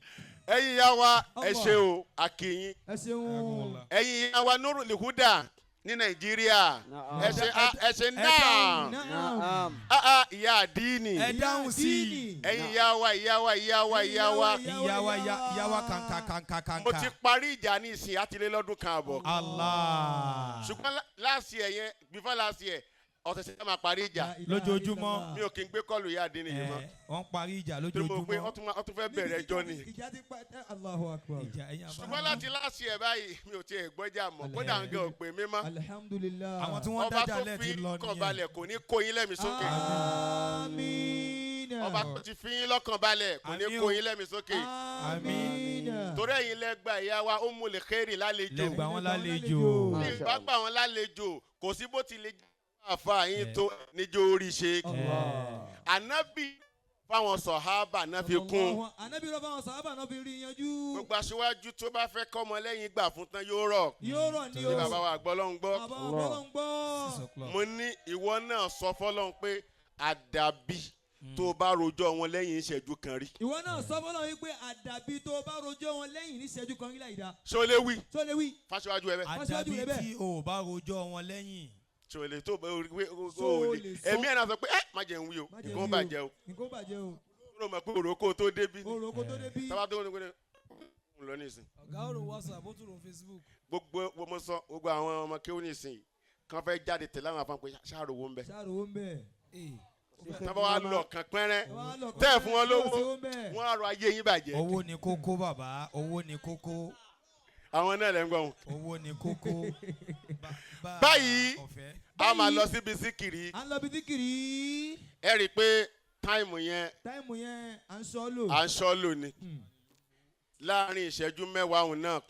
Ẹ̀yin ìyá wa ẹ Allah. ṣe o, a kí yín. Ẹ ṣeun. Ẹ̀yin ìyá wa Nurul Huda ní Nàìjíríà. Ẹ ṣe ẹ ṣe náà. Naam. Ah, ìyá àdínì. Ẹ dáhùn sí i. Ẹ̀yin ìyá wa ìyá wa ìyá wa ìyá wa. Ìyá wa ìyá wa kàǹkà kàǹkà kàǹkà. Mo ti parí ìjà ní ìsìn àtìlélọ́dún kan àbọ̀. Allah. Ṣùgbọ́n last year yẹn before last year ọ̀sẹ̀sẹ̀ máa parí ìjà. Lójoojúmọ́. Mi ò kí n gbé kọ́ọ̀lù ìyá àdínì yìí mọ́. Wọ́n parí ìjà Torí mo pé lójoojúmọ́. wọ́n tún fẹ́ bẹ̀rẹ̀ ẹjọ́ ni. Ìjà ti pa Allahu Akbar. Ìjà ẹ̀yin àbá. Ṣùgbọ́n láti last year báyìí mi ò tiẹ̀ gbọ́jà mọ́ kódà ń gẹ òpè mi mọ́. Alhamdulillah. Àwọn tí wọ́n Ọba dájà tó lẹ̀ fi ti lọ kàn nìyẹn. balẹ̀ kò ní kó yín lẹ́mìí sókè. Amiina. Ọba tó ti fi yín lọ́kàn balẹ̀ kò ní Àmín kó o. yín lẹ́mìí sókè. Amiina. Torí ẹ̀yin lẹ gba ìyá wa Ummul Khairi lálejò. Lẹ gbà wọ́n lálejò. Ní ìbá gbà wọ́n lálejò kò sí bó ti lè jẹ́ àfa yín tó níjó orí ṣe. Ànábì fáwọn sọ̀hábà náà fi kún. Ànábì rọ fáwọn sàhábà náà fi rí yanjú. Gbogbo aṣíwájú tó bá fẹ́ kọ́mọ lẹ́yìn gbà fún tán yóò rọ̀. Yóò rọ̀ ní Ní o. bàbá wa gbọ́ lọ́hún gbọ́. Bàbá wa gbọ́ ló ń gbọ́. 6 o'clock. Mo ní ìwọ náà sọ fọ́lọ́hún pé àdàbí tó bá rojọ́ wọn lẹ́yìn ìṣẹ́jú kan rí. Ìwọ náà sọ fọlọ́ wípé àdàbí tó bá rojọ́ wọn lẹ́yìn níṣẹ́jú kan rí láìda. Ṣé o lè wí? Tó lè wí. Fáṣíwájú ẹ bẹ́ẹ̀. Fáṣíwájú Àdàbí rẹ bẹ́ẹ̀. tí o ò bá rojọ́ wọn lẹ́yìn. Ṣé o lè tó bá orí pé o Ṣé o ò lè lè. sọ? Ẹ̀mí ẹ̀ náà sọ pé ẹ má jẹ́ ń wí o, Má jẹ́ nǹkan ó wí o. bàjẹ́ o. Nǹkan ó bàjẹ́ o. Ó rò mọ̀ pé òrò kó o tó débí. Orò kó tó débí. Tábà tó ń gbé ń lọ nísìn. Ọ̀gá ọ̀rọ̀ WhatsApp ó tún rò Facebook. Gbogbo mo sọ gbogbo àwọn ọmọ kéwòn nísìn kan fẹ́ jáde tẹ̀lé àwọn afáàn pé ṣáàrò wo ń bẹ. Ṣáàrò ó ń bẹ̀. Tábà wà lọ kàn pẹ́rẹ́ Wọ́n á lọ tẹ́ ẹ̀ fún wọn lówó Ṣé ó ń bẹ̀? wọ́n á rọ ayé yín bàjẹ́. Owó ni kókó bàbá, owó ni kókó, Àwọn náà lẹ́ ń gbọ́ wọn. owó ni kókó. Báyìí ọ̀fẹ́. a máa lọ síbi síkìrì. À ń lọ bí díkìrì. Ẹ rí i pé táìmù yẹn Táìmù yẹn à ń sọ lò. à ń ṣọ́ lò ní. Láàárín ìṣẹ́jú mẹ́wàá òun náà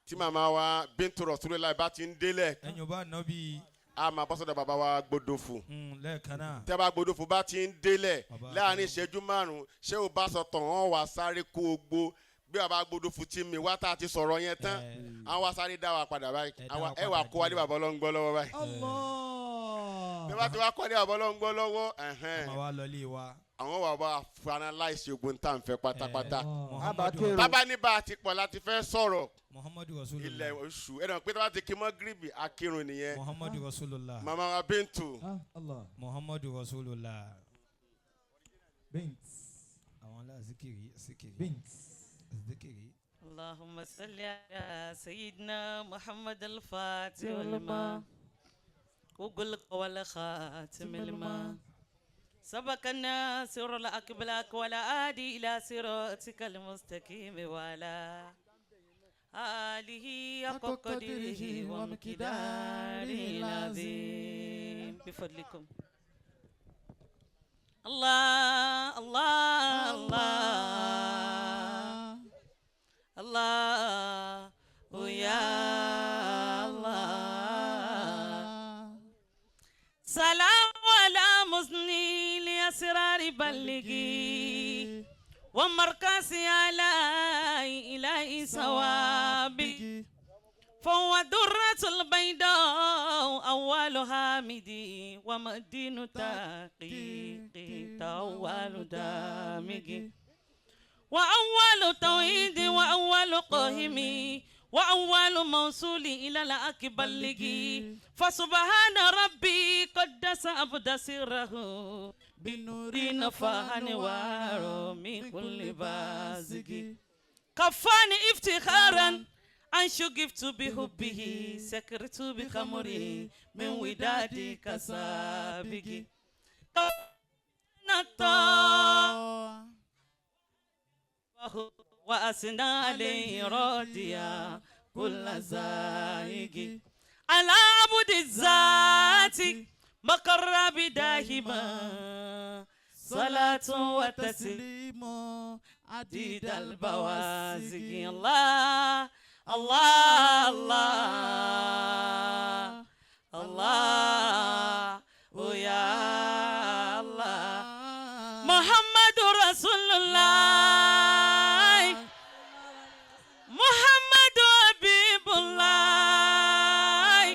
tí màmá wa Bintu Rasulullah bá ti ń délẹ̀ Ẹ̀yin ò bá ná bí a máa bọ́ sọ́dọ̀ bàbá wa Gbódòfò. lẹ́ẹ̀kan náà. Tẹ́ bá Gbódòfò bá ti ń délẹ̀ Bàbá láàárín ìṣẹ́jú márùn-ún ṣé o bá sọ tàn wọ́n wá sáré kó o gbó bí bàbá Gbódòfò ti mi wá tá a ti sọ̀rọ̀ yẹn tán àwọn wá sáré dá wa padà báyìí Ẹ dá wa ẹ wà padà kó wa ní díẹ̀. bàbá ọlọ́ngbọ́ lọ́wọ́ báyìí. Allah. Tẹ́ bá ti wá kọ́ ní bàbá ọlọ́ngbọ́ lọ́wọ́ ẹ̀hẹ́n, Màá wá lọlé wa. àwọn wà wá finalize ogun tá à ń fẹ́ pátápátá. Muhammadu Tábà ní bá a ti pọ̀ láti fẹ́ sọ̀rọ̀ Muhammadu Rasulullah. ilẹ̀ oṣù ẹ̀rọ pé tábà ti kí mọ́ gíríbì akírun nìyẹn. Muhammadu Rasulullah. Màmá wa Bintu Allah. Muhammadu Rasulullah. Bint. Àwọn aláàzíkiri zikiri. Bint. Zikiri. اللهم صل على سيدنا محمد الفاتح لما وقل قول خاتم لما سبق الناصر الأكبلك ولا آدي إلى صراطك المستقيم ولا آله حق قدره ومقداره العظيم. بفضلكم الله الله الله الله يا الله. سلام على مزني لأسرار بلغي ومركزي على إلهي ثوابي، فهو درة البيضاء أول حامدي ومدين تحقيقي أول دامجي وأول توحيد وأول قاهمي وأول موصول إلى الأكبر. فسبحان ربي قدس عبد سره بنور نفعني وارو من كل بازق، كفاني افتخارا أن شغفت بحبه سكرت بخمره من ودادي كسابق. وأثنى عليه راضيا كل زائق، على عبد الذات مقر بداهما صلاة وتسليم عديد البوازق. الله الله الله الله يا الله. محمد رسول الله، محمد حبيب الله،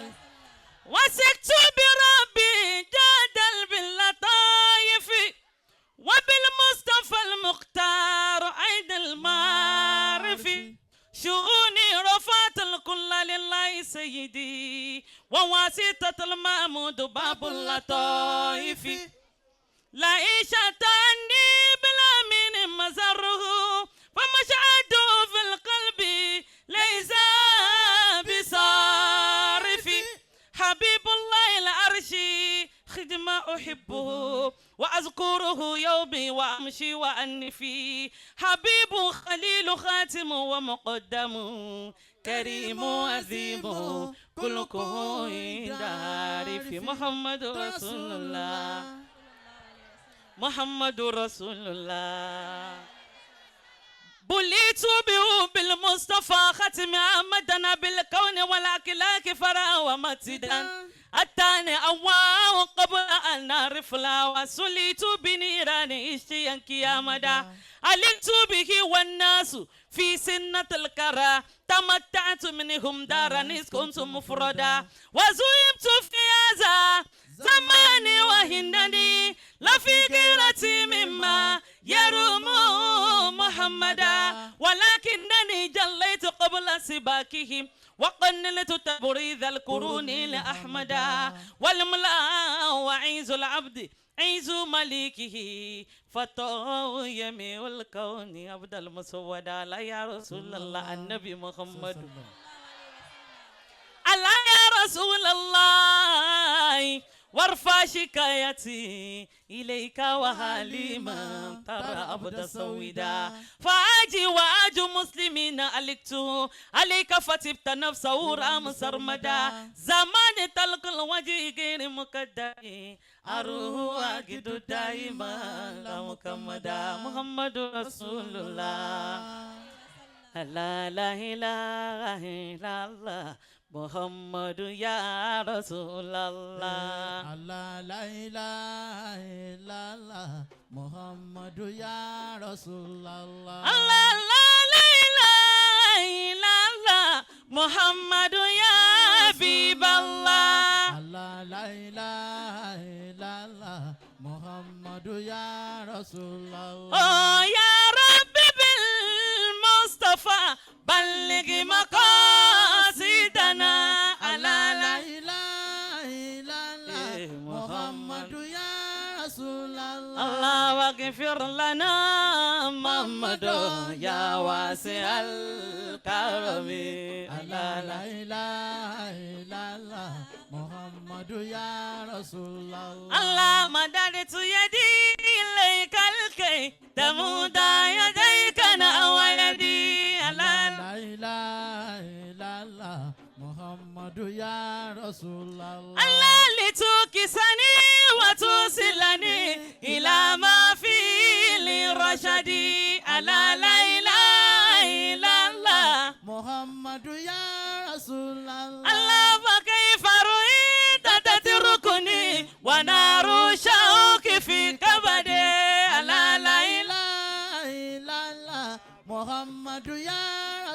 وثقت بربي جادل باللطائف وبالمصطفى المختار عيد المعارف. شؤوني رفعت الكل لله سيدي وواسطة المحمود باب اللطائف. لا عيشة عني بلا من مزره فمشهده في القلب ليس بصارف. حبيب الله العرش خدمة أحبه وأذكره يومي وأمشي وأنفي. حبيب خليل خاتم ومقدم كريم عظيم كلكم عارف. محمد رسول الله، محمد رسول الله. بليت به بالمصطفى ختم أحمدنا بالكون والأكلاك فرا ومتدا الثاني أواه قبل أن نعرف لا وسليت بنيران اشتيا كيامدا. علمت به والناس في سنة الكرى تمتعت منهم دارا إذ كنت مفردا. وزيمت في هذا زماني وهنني لفي غيرتي مما يروم محمدا، ولكنني جليت قبل سباكهم وقنلت تبريد القرون لأحمدا. والملا وعيز العبد عيز مليكه فتو يمي الكون عبد المسودا. لا يا رسول الله النبي محمد، الله يا رسول الله وارفع شكايتي إليك وحاليما ترى عبد سويدا. فأجي وأجو مسلمين ألكت عليك فتبت نفسه رام سرمدا. زمان تلك الوجه غير مقدر أروه أجد دائما لا مكمدا. محمد رسول الله. لا لا إله إلا الله محمد يا رسول الله. الله لا إله إلا الله محمد يا رسول الله. الله لا إله إلا الله محمد يا حبيب الله. الله لا إله إلا الله محمد يا رسول الله. Oh يا ربي بالمصطفى بلغ مقاصدنا. على لا إله إلا الله محمد يا رسول الله. الله واغفر لنا محمد يا واسع الكرم. لا إله إلا الله محمد Muhammadu ya Rasulallah. Allah madadtu yadi ilayka alkay tamuda yadayka na waladi Allah La ilaha illallah Muhammadu ya Rasulallah. Allah litukisani wa tusilani ila ma fi lirashadi ala la ilaha illallah Muhammadu ya Rasulallah. Allah fa kayfa ru'ita tatrukuni wa naru shauki fi kabadi ala la ilaha La ilaha illallah Muhammadu ya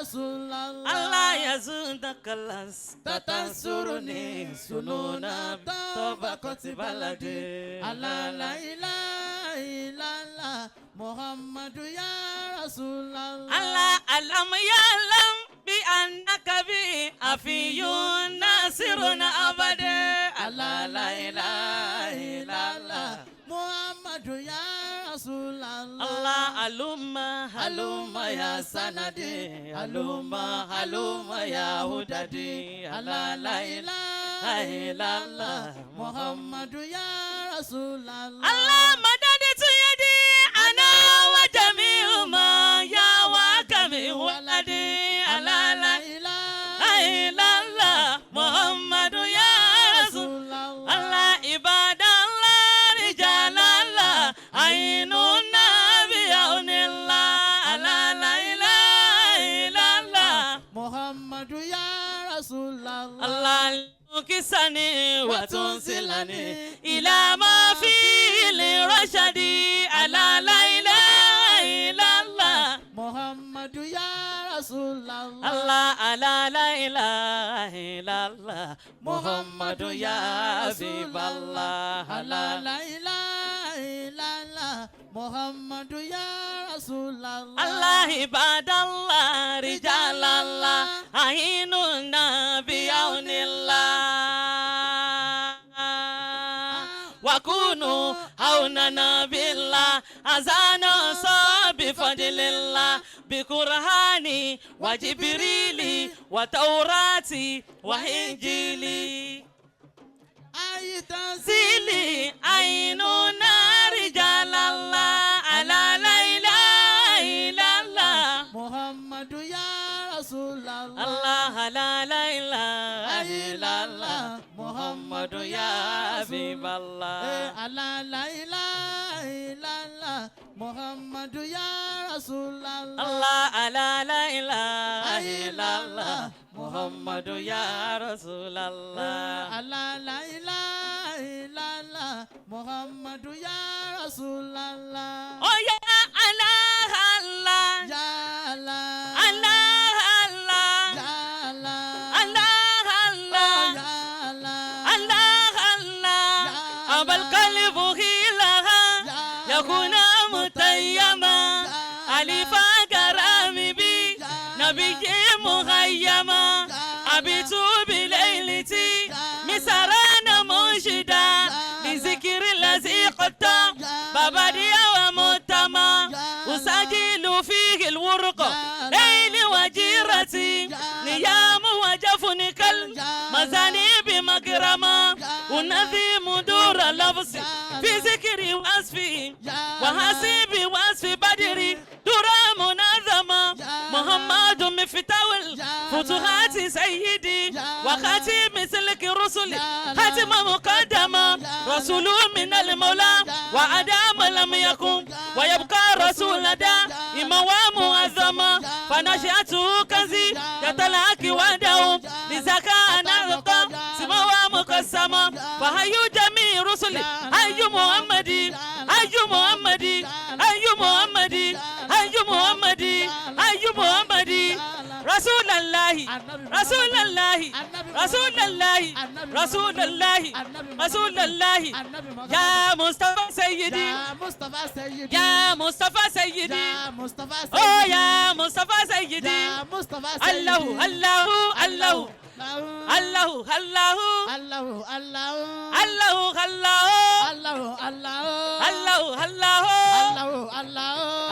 Rasulallah. Allah yazundaka las tatansuruni sununa tabakati baladi Ala la ilaha illallah Muhammadu ya Rasulallah. Allah alam ya'lam bi annaka bi afiyun nasirun abade Allah la ilaha illallah Muhammadu ya Rasulallah. Allah alumma halumma ya sanadi alumma halumma ya hudadi Allah la ilaha illallah Muhammadu ya Rasulallah. Allah madadtu yadi ana wa jami'u ma ya wa kami waladi Allah la ilaha illallah Muhammadu ya Rasul Rasulallah. Allah ibadallah rijalallah ainun nabiyaunillah Allah la ilaha illallah Muhammadu ya Rasulallah. Allah tukisani wa tunsilani ila ma fi lirashadi ala la ilaha illallah Muhammadu ya Rasulallah. Allah ala la ilaha illallah Muhammadu ya Habiballah Ala ala la ilaha illallah Muhammadu ya Rasulallah. Allah ibadallah rijalallah ainun nabiyaunillah wakunu haunana billah azana sabi fadlillah bikurhani wa jibrili wa taurati wa injili Ayi zili ainuna rijalallah ala la ilaha illallah Muhammadu ya Rasulallah. Allah la la ilaha illallah Muhammadu ya Habiballah Ala la ilaha illallah Muhammadu ya Rasulallah. Allah ala la ilaha illallah Muhammadu ya Rasulallah Ala la ilaha illallah Muhammadu ya Rasulallah. Oh ya Allah Allah Ya Allah. Allah Allah Ya Allah. Allah Allah Ya Allah. Allah Allah أبا القلب هيلها يكون متيما ألفا كرام بي نبي مخيما أبيت بليلتي مسرانا منشدا لذكر الذي قد بابدي ومتما أسجل فيه الورق ليل وجيرتي نيام وجفن كل مزاني بمكرمة ونظيم دور لفظي في ذكري وصفي وحسيبي وصفي بدري دور منظمة محمد مفتاح الفتوحات سيدي وخاتم سلك الرسل خاتم مقدمة رسول من المولى وأدام لم يكن ويبقى رسول دائما ومعظما فنشأته كنزي يتلاقي وحده لزكاة نلقى سما ومقسما فهيو جميع رسل أي محمد أي محمد أي محمد أي محمد أي محمد رسول الله رسول الله رسول الله رسول الله رسول الله يا مصطفى سيدي Ya Mustafa Sayyidi. يا مصطفى سيدي Ya Mustafa أوه Sayyidi. يا مصطفى سيدي Ya Mustafa Sayyidi. الله الله الله الله الله الله الله الله الله الله الله الله الله الله الله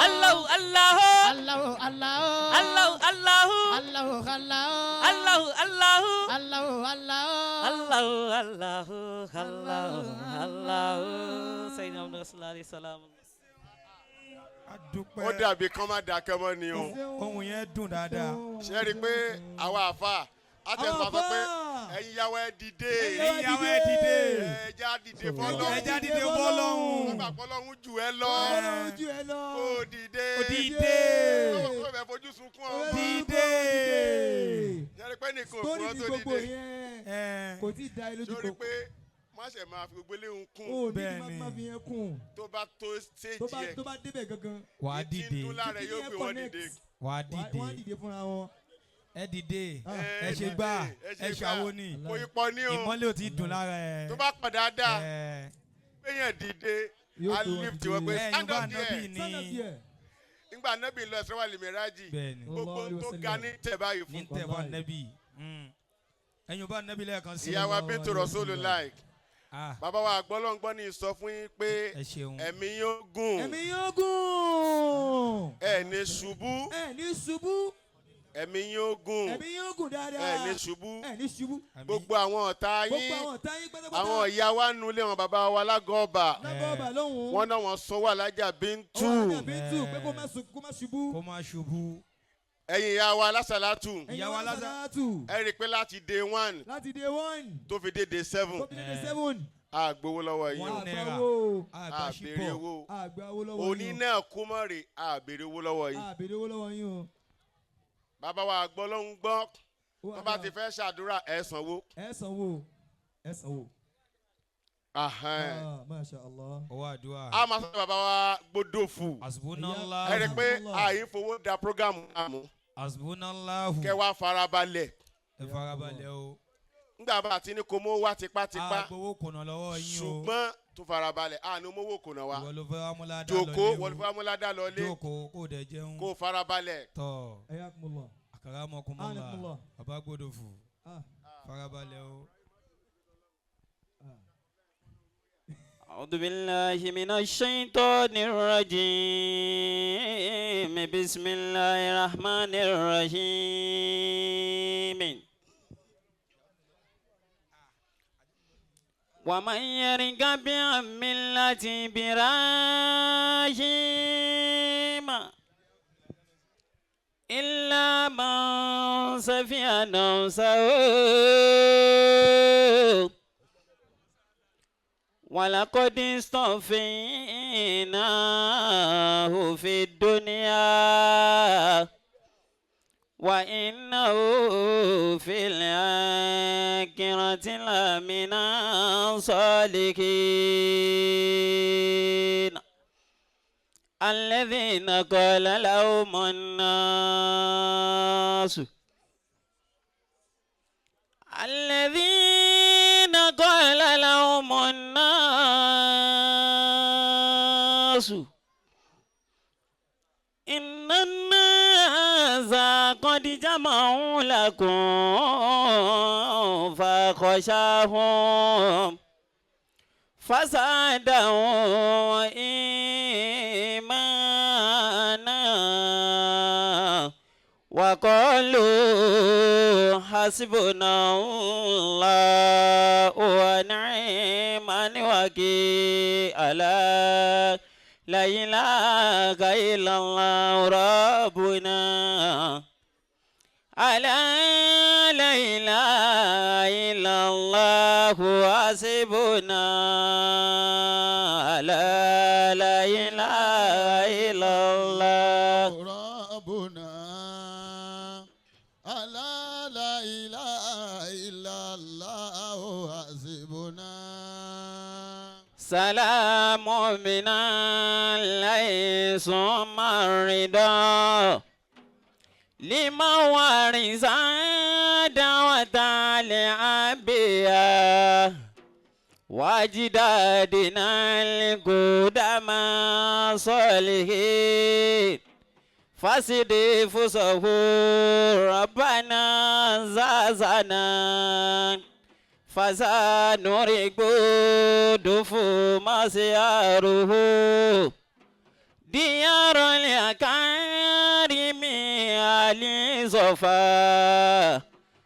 الله الله الله الله Allahu Allahu Allahu Allahu Allahu Allahu Allahu Allahu Allahu Allahu Allahu Allahu Sayyidina Muhammad sallallahu alaihi wasallam. Ó dàbí kán má dákẹ́ mọ́ ni o. Ohun yẹn dùn dáadáa. Ṣé rí i pé àwa àfa àtẹ̀sán sọ pé ẹ̀yin yàwó ẹ dìde. Ẹ̀yin yàwó ẹ dìde. Ẹja dìde fọlọ́hún. Ẹja dìde fọlọ́hún. Wọ́n gbà fọlọ́hún jù ẹ lọ. Fọlọ́hún jù ẹ lọ. Ó dìde. Ó dìde. Ó bẹ̀ fojú sunkún ọ. Dìde. Ṣé rí i pé nìkan Story òkúrọ́ ni tó gbogbo dìde. yẹn kò tí ì da ẹ lójú Sórí kò. pé má ṣe máa fi gbogbo eléhùn kún. O ní kí Bẹ́ẹ̀ni. má fi yẹn kún. Tó bá tó Tó stage bá yẹn. tó bá débẹ̀ gangan. Wà á Tí ń dìde. dún lára ẹ yóò gbé wọn dìde. Wà á Wọ́n á dìde. dìde fúnra wọn. Ẹ dìde. Ah. Ẹ ṣe gbà. Ẹ ṣàwo ni. Kò í pọ̀ ní o. Ìmọ́lẹ̀ ò tí ì dùn lára ẹ. Tó bá pọ̀ dáadáa, Ẹ péyàn dìde, Yóò á tó wọn lift dìde. wọn pé Ẹ stand Yorùbá up ànábì there. ni. Stand up there. Nígbà nábì lọ Isra wal Miraji, Bẹ́ẹ̀ni. gbogbo tó ga ní tẹ̀ báyìí Ní fún. tẹ̀wá nẹ́bì. Ẹ̀yin Yorùbá ànábì lẹ́ẹ̀kan sí. Ìyá wa Bintu Rasulullah. Ah, Bàbá wa àgbọ́lọ́ngbọ́n ní sọ fún yín pé ẹ ṣeun. ẹ̀mí yóò gùn, Ẹ̀mí yóò gùn. ẹ̀ ní ṣubú, Ẹ ní ṣubú. ẹ̀mí yóò gùn, Ẹ̀mí yóò gùn dáadáa. ẹ̀ ní ṣubú. Ẹ ní ṣubú. Àmín. Gbogbo àwọn ọ̀tá Gbogbo yín, àwọn ọ̀tá yín pátápátá. àwọn ìyá wa nulẹ̀ wọn bàbá wa lágọ̀ọ́ ọba, Lágọ̀ọ́ ọba lọ́hùn-ún. wọ́n náà wọ́n sọ wà lájà Bíntù. Ọwọ́ alájà Bíntù pé kó má kó má ṣubú. Kó má ṣubú. Ẹ̀yin ìyá wa lásàlátù, Ẹ̀yin Ìyá wa wa lásà- lásàlátù. ẹ rí i pé láti day one Láti day one. tó fi dé day seven, Tó fi dé day seven. a gbowó lọ́wọ́ yín o, One naira. Àgbà owó. Àgbà a béèrè ṣípọ̀. owó. Àgbà owó lọ́wọ́ Òní yín o. náà kú mọ́ rè, a béèrè owó lọ́wọ́ yín. A béèrè owó lọ́wọ́ yín o. Bàbá wa àgbọ́lọ́ngbọ́n, Ó tó bá àdúrà. ti fẹ́ ṣàdúrà ẹ sanwó. Ẹ sanwó. Ẹ sanwó. Ahẹ́n. Ah, Masha Allah. Owó àdúrà. A máa sọ bàbá wa Gbódòfù. Hasbunallahu. Ẹ rí i pé àyín fowó da prógámù àmú. Hasbunallahu. Kẹ́ wá farabalẹ̀. Ẹ farabalẹ̀ o. Nígbà bá a ti ní kó mọ́ wá tipátipá. Àgbowó kùnà lọ́wọ́ yín o. Ṣùgbọ́n tó farabalẹ̀, àní mówó kùnà wa. Ìwọ ló fẹ́ wá múládá lọlé Jòkó, o. wọ́n ló fẹ́ wá múládá lọlé. Jókòó kó dẹ̀ jẹun. Kó farabalẹ̀. Tọ̀. Ayakumullah. Akaramakumullah. Anakumullah. Bàbá Gbódòfù. Ah. Farabalẹ̀ o. أعوذ بالله من الشيطان الرجيم بسم الله الرحمن الرحيم ومن يرغب عن ملة إبراهيم إلا من سفي نفسه ولقد اصطفيناه في الدنيا وإنه في الآخرة لمن الصالحين الذين قال لهم الناس الذين قال لهم الناس إن الناس قد جمعوا لكم فخشاهم فزادهم إيمانا وقالوا حسبنا الله ونعم الوكيل ألا لا إله إلا الله ربنا ألا لا إله إلا الله حسبنا ألا لا إله إلا الله ربنا ألا لا إله إلا الله حسبنا سلام من الله ثم الرضا لمن ورث دعوة الأنبياء وأجدادنا القدماء صالحين فسد فسه ربنا زازنا فسنرق دفو مسياره ديار الأكارم صفا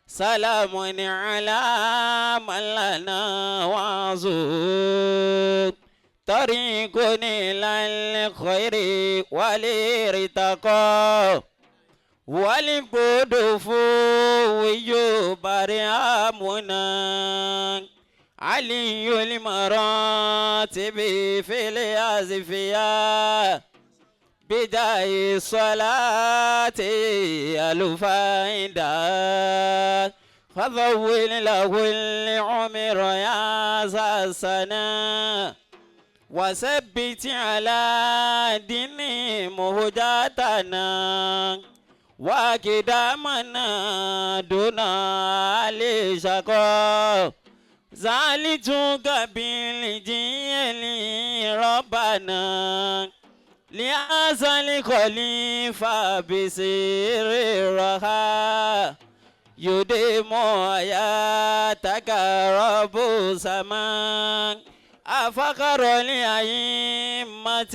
سلام على من لنا وعزود طريق إلى الخير والارتقاء والقدف بريامنا علي المراتب في الأزفياء بداية الصلاة الفائدة فضول له العمر يا ذا السنة وثبت على دين مهداتنا وكدامنا دون علي شقاء زالتك بالجيل ربنا لأزل خليفة بسير الرخاء يديم حياتك رب السماء أفخر الأئمة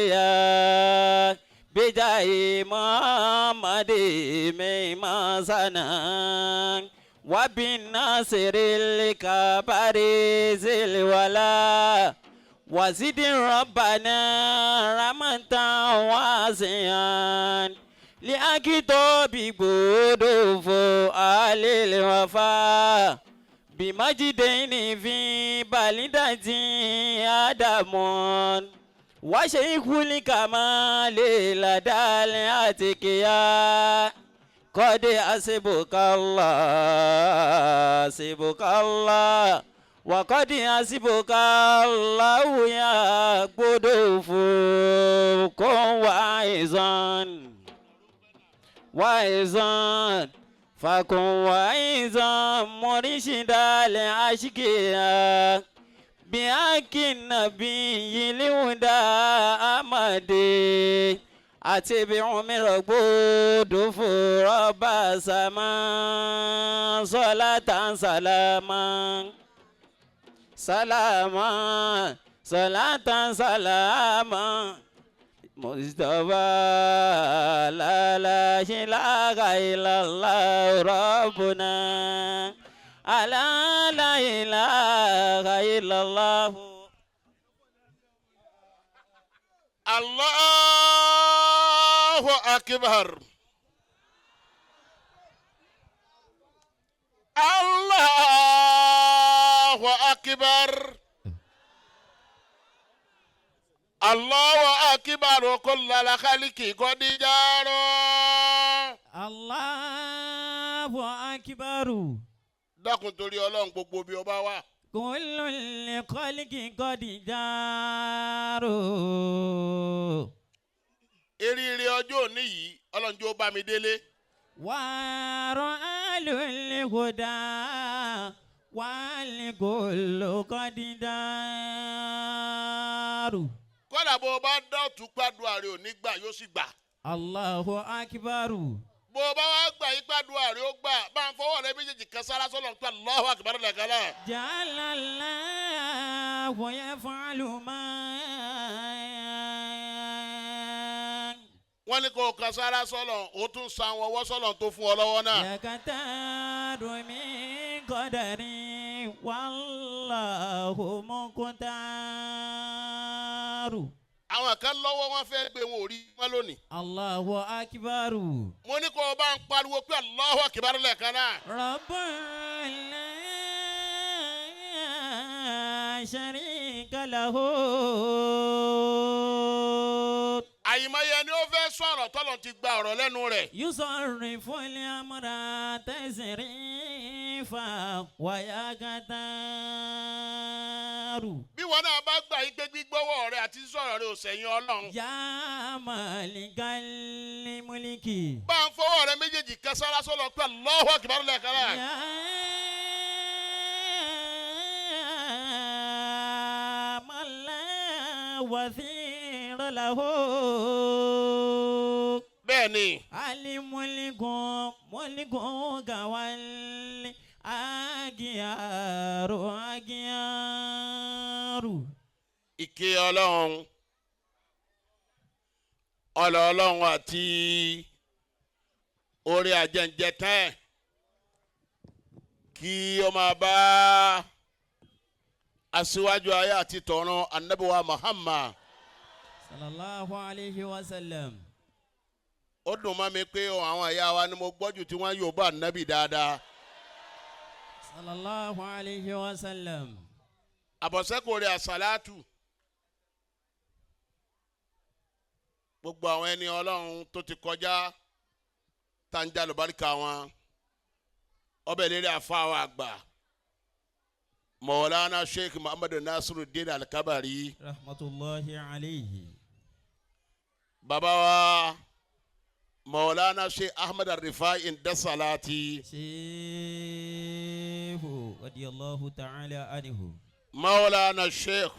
والأولياء بجاه محمد مما سنا وبالناصر الكبار ذي الولاء وزد ربنا رحمة واسعا لأكتب بودف آل الوفاء بمجدين في بلدة آدم وشيخ الكمال لدى الأتقياء قد حسبك الله حسبك الله وقد حسبك الله يا قدوف كن واعظا واعظا فكن واعظا مرشدا لأشقياء بحق النبي الهدى أحمد أتبع من ربود رب السماء صلاة سلاما سلاما صلاة سلاما مصطفى لا لا إله إلا الله ربنا ألا لا إله إلا الله الله أكبر الله أكبر الله أكبر كل الخلق قد جاروا الله أكبر dákun torí Ọlọ́run gbogbo bí o bá wà. كل الخلق قد جاروا Eríire ọjọ́ òní yìí Ọlọ́run jọ̀ọ́ bá mi délé. ورأى الهدى والكل قد داروا Kódà bó o bá dọ̀tún gbàdúrà rẹ ò ní gbà yóò sì gbà. الله أكبر Bó o bá wá gbà yí gbàdúrà rẹ ó gbà bá ń fọwọ́ rẹ méjèèjì kan sára sọ́lọ̀ pé Allahu Akbar lẹ́ẹ̀kan náà. جعل الله يفعل ما Wọ́n ní kó o kan sára sọ́lọ̀ o tún san àwọn ọwọ́ sọ́lọ̀ tó fún ọ lọ́wọ́ náà. يقتار من قدر والله مقتار Àwọn kan lọ́wọ́ wọn fẹ́ gbé wọn ò rí wọn lónìí. الله أكبر Mo ní kó o bá ń pariwo pé Allahu Akbar lẹ́ẹ̀kan náà. رب لا شريك له Àyìnbáyé ni ó fẹ́ sọ̀rọ̀ tọ́lọ̀ ti gba ọ̀rọ̀ lẹ́nu rẹ̀. يصرف الأمر تسريفا ويقتار Bí wọn náà bá gbà yí pé gbígbọ́wọ́ rẹ àti sọ̀rọ̀ rẹ ò sẹ̀yìn Ọlọ́run. يا مالك الملك Bá ń fọwọ́ rẹ méjèèjì kan sára sọ́lọ̀ pé Allahu Akbar lẹ́ẹ̀kan náà. يا من لا وزير له Bẹ́ẹ̀ ni الملك ملك والأغيار أغيار ìké Ọlọ́run ọlọ́ Ọlọ́run àti Orí àjẹǹjẹ tán ẹ̀ kí ó máa bá aṣíwájú ayé àti tọ̀run Ànábì wa Muhammad. Sallallahu alayhi wa sallam. Ó dùn mọ́ mi pé àwọn ìyá wa ni mo gbọ́ jù tí wọ́n yóò bá Ànábì dáadáa. Sallallahu alayhi wa sallam. Àbọ̀sẹ́kù rẹ̀ àsàlátù. Gbogbo àwọn ẹni Ọlọ́run tó ti kọjá tá ń jà lùbáríkà wọn. Ọbẹ̀ lérí àfáà àgbà. Mọ̀wọ́lánà Sheikh Muhammadu Nasiruddin Al-Kabari. Rahmatulahi alayhi. Bàbá wa Mọ̀wọ́lánà Sheikh Ahmed Al-Rifai Indasalati. Sheikhu radiyallahu ta'ala anhu. Mọ̀wọ́lánà Sheikh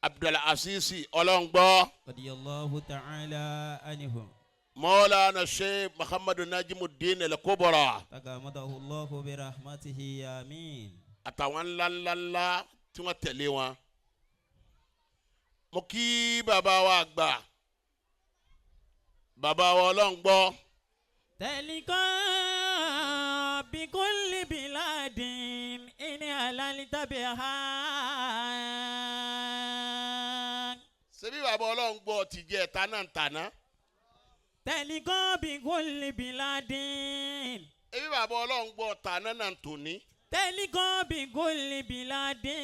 Abdulaziz Ọlọ́ngbọ́. Radiyallahu ta'ala anhu. Mọ̀wọ́lánà Sheikh Muhammadu Najimuddin Al-Kubra. Tagamadahu Allahu bi rahmatihi amin. Àtàwọn ńlá ńlá ńlá tí wọ́n tẹ̀lé wọn. Mo kí bàbá wa àgbà, bàbá wa Ọlọ́ngbọ́. Tẹ̀líkọ́ bikulli biladin ini alalita biha. Ṣebí bàbá Ọlọ́ngbọ́ ti jẹ́ ẹ̀ta náà ń tàná. Tẹ̀líkọ́ bikulli biladin. Ṣebí bàbá Ọlọ́ngbọ́ tàná náà ń tòní. Tẹ̀líkọ́ bikulli biladin.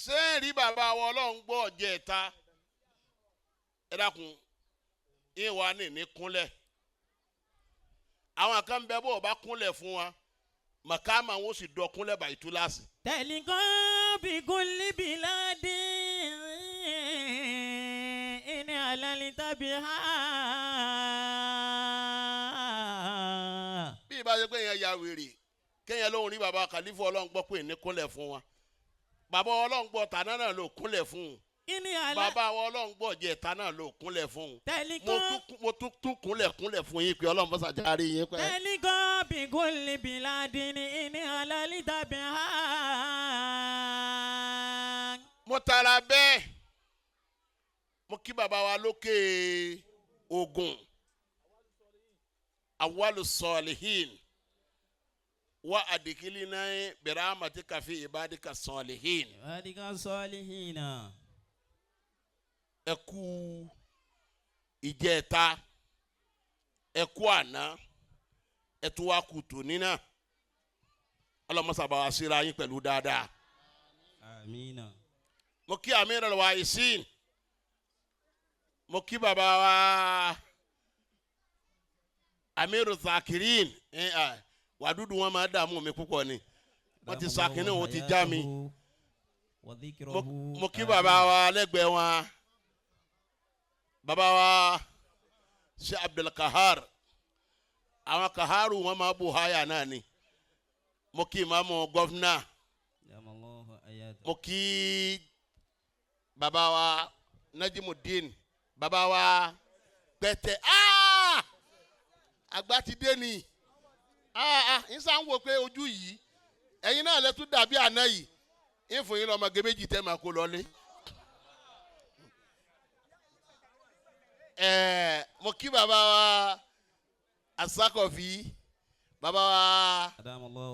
Ṣé ń rí bàbá wa Ọlọ́ngbọ́ jẹ́ ẹ̀ta? Ẹ dákun, ìwà nìní kúnlẹ̀. Àwọn kan bẹ bó o bá kúnlẹ̀ fún wa, màkàmà wọn sì dọ̀ kúnlẹ̀ bàyí túláàsì. Tẹ̀líkọ́ bikulli biladin ini alalita biha. Bí ìbá ṣe pé èèyàn ya wèrè, kéèyàn lóhùn rí bàbá Kàlífù Ọlọ́ngbọ́ pé ní kúnlẹ̀ fún wa. Bàbá Ọlọ́ngbọ́ tàná náà ló kúnlẹ̀ fún un. Bàbá wa Ọlọ́ngbọ́ jẹ́ ẹ̀ta náà ló kúnlẹ̀ fún un. Mo tún kúnlẹ̀ fún yín pé Ọlọ́run bọ́sà járe yín pẹ́. Tẹ̀líkọ́ bikulli biladin ini alalita biha. Mo tara bẹ́ẹ̀, mo kí bàbá wa lókè Ògùn, awalu sọlihin wa adikilina birahmatika fi ibadika sọlihin. Ibadika sọlihina. Ẹ kú ìjẹta, ẹ kú àná, ẹ tún wá kú tòní náà. Ọlọmọsàbà wa síra yín pẹ̀lú dáadáa. Amina. Mo kí Amirul Waisin, mo kí bàbá wa Amiru Zakirin. Wàdúdú wọn máa dààmú mi púpọ̀ ni, wọ́n ti sàkínní wọn ti já mi. Mo kí bàbá wa lẹ́gbẹ̀ẹ́ wọn, bàbá wa ṣe Abdulkahar. Àwọn kaharu wọn máa bù háyà náà ni. Mo kí ìmáàmù gọ́fúnà, mo kí bàbá wa Najimudeen, bàbá wa pẹ̀tẹ̀. Àgbà ti dé ni. Nsa ń wo pé ojú yìí ẹ̀yin náà lẹ tún dàbí àná yìí. Ń fún yín lọ́mọge méjì tẹ́ máa kó lọlé. Mo kí bàbá wa Asakọ̀fí, bàbá wa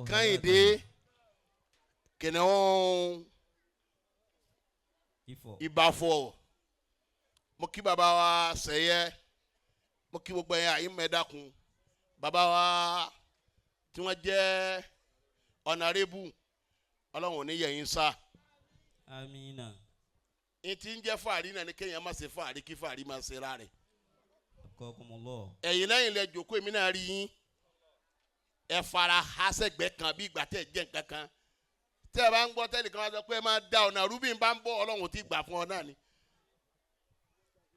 Kẹ́hìndé Kìnìún Ìbàfọ̀. Mo kí bàbá wa Sẹ̀yẹ, mo kí gbogbo ẹ̀yin àyín mẹ́dàkùn. Bàbá wa tí wọ́n jẹ́ ọ̀nàrẹ́bù, Ọlọ́run ò ní yẹ̀ yín sá. Amina. N ti ń jẹ́ fàárí náà ni kéèyàn má ṣe fàárí kí fàárí má ṣe ra rẹ̀. Ẹ̀yin lẹ́yìn lẹ jókòó, èmi náà rí yín. Ẹ fara hásẹ̀gbẹ́ kan bí ìgbà tẹ̀ jẹ́ nǹkan kan. Tẹ́ ẹ bá ń gbọ́ tẹ́nìkan wá sọ pé ẹ máa da ọ̀nà rúbì bá ń bọ̀, Ọlọ́run ti gbà fún ọ náà ni.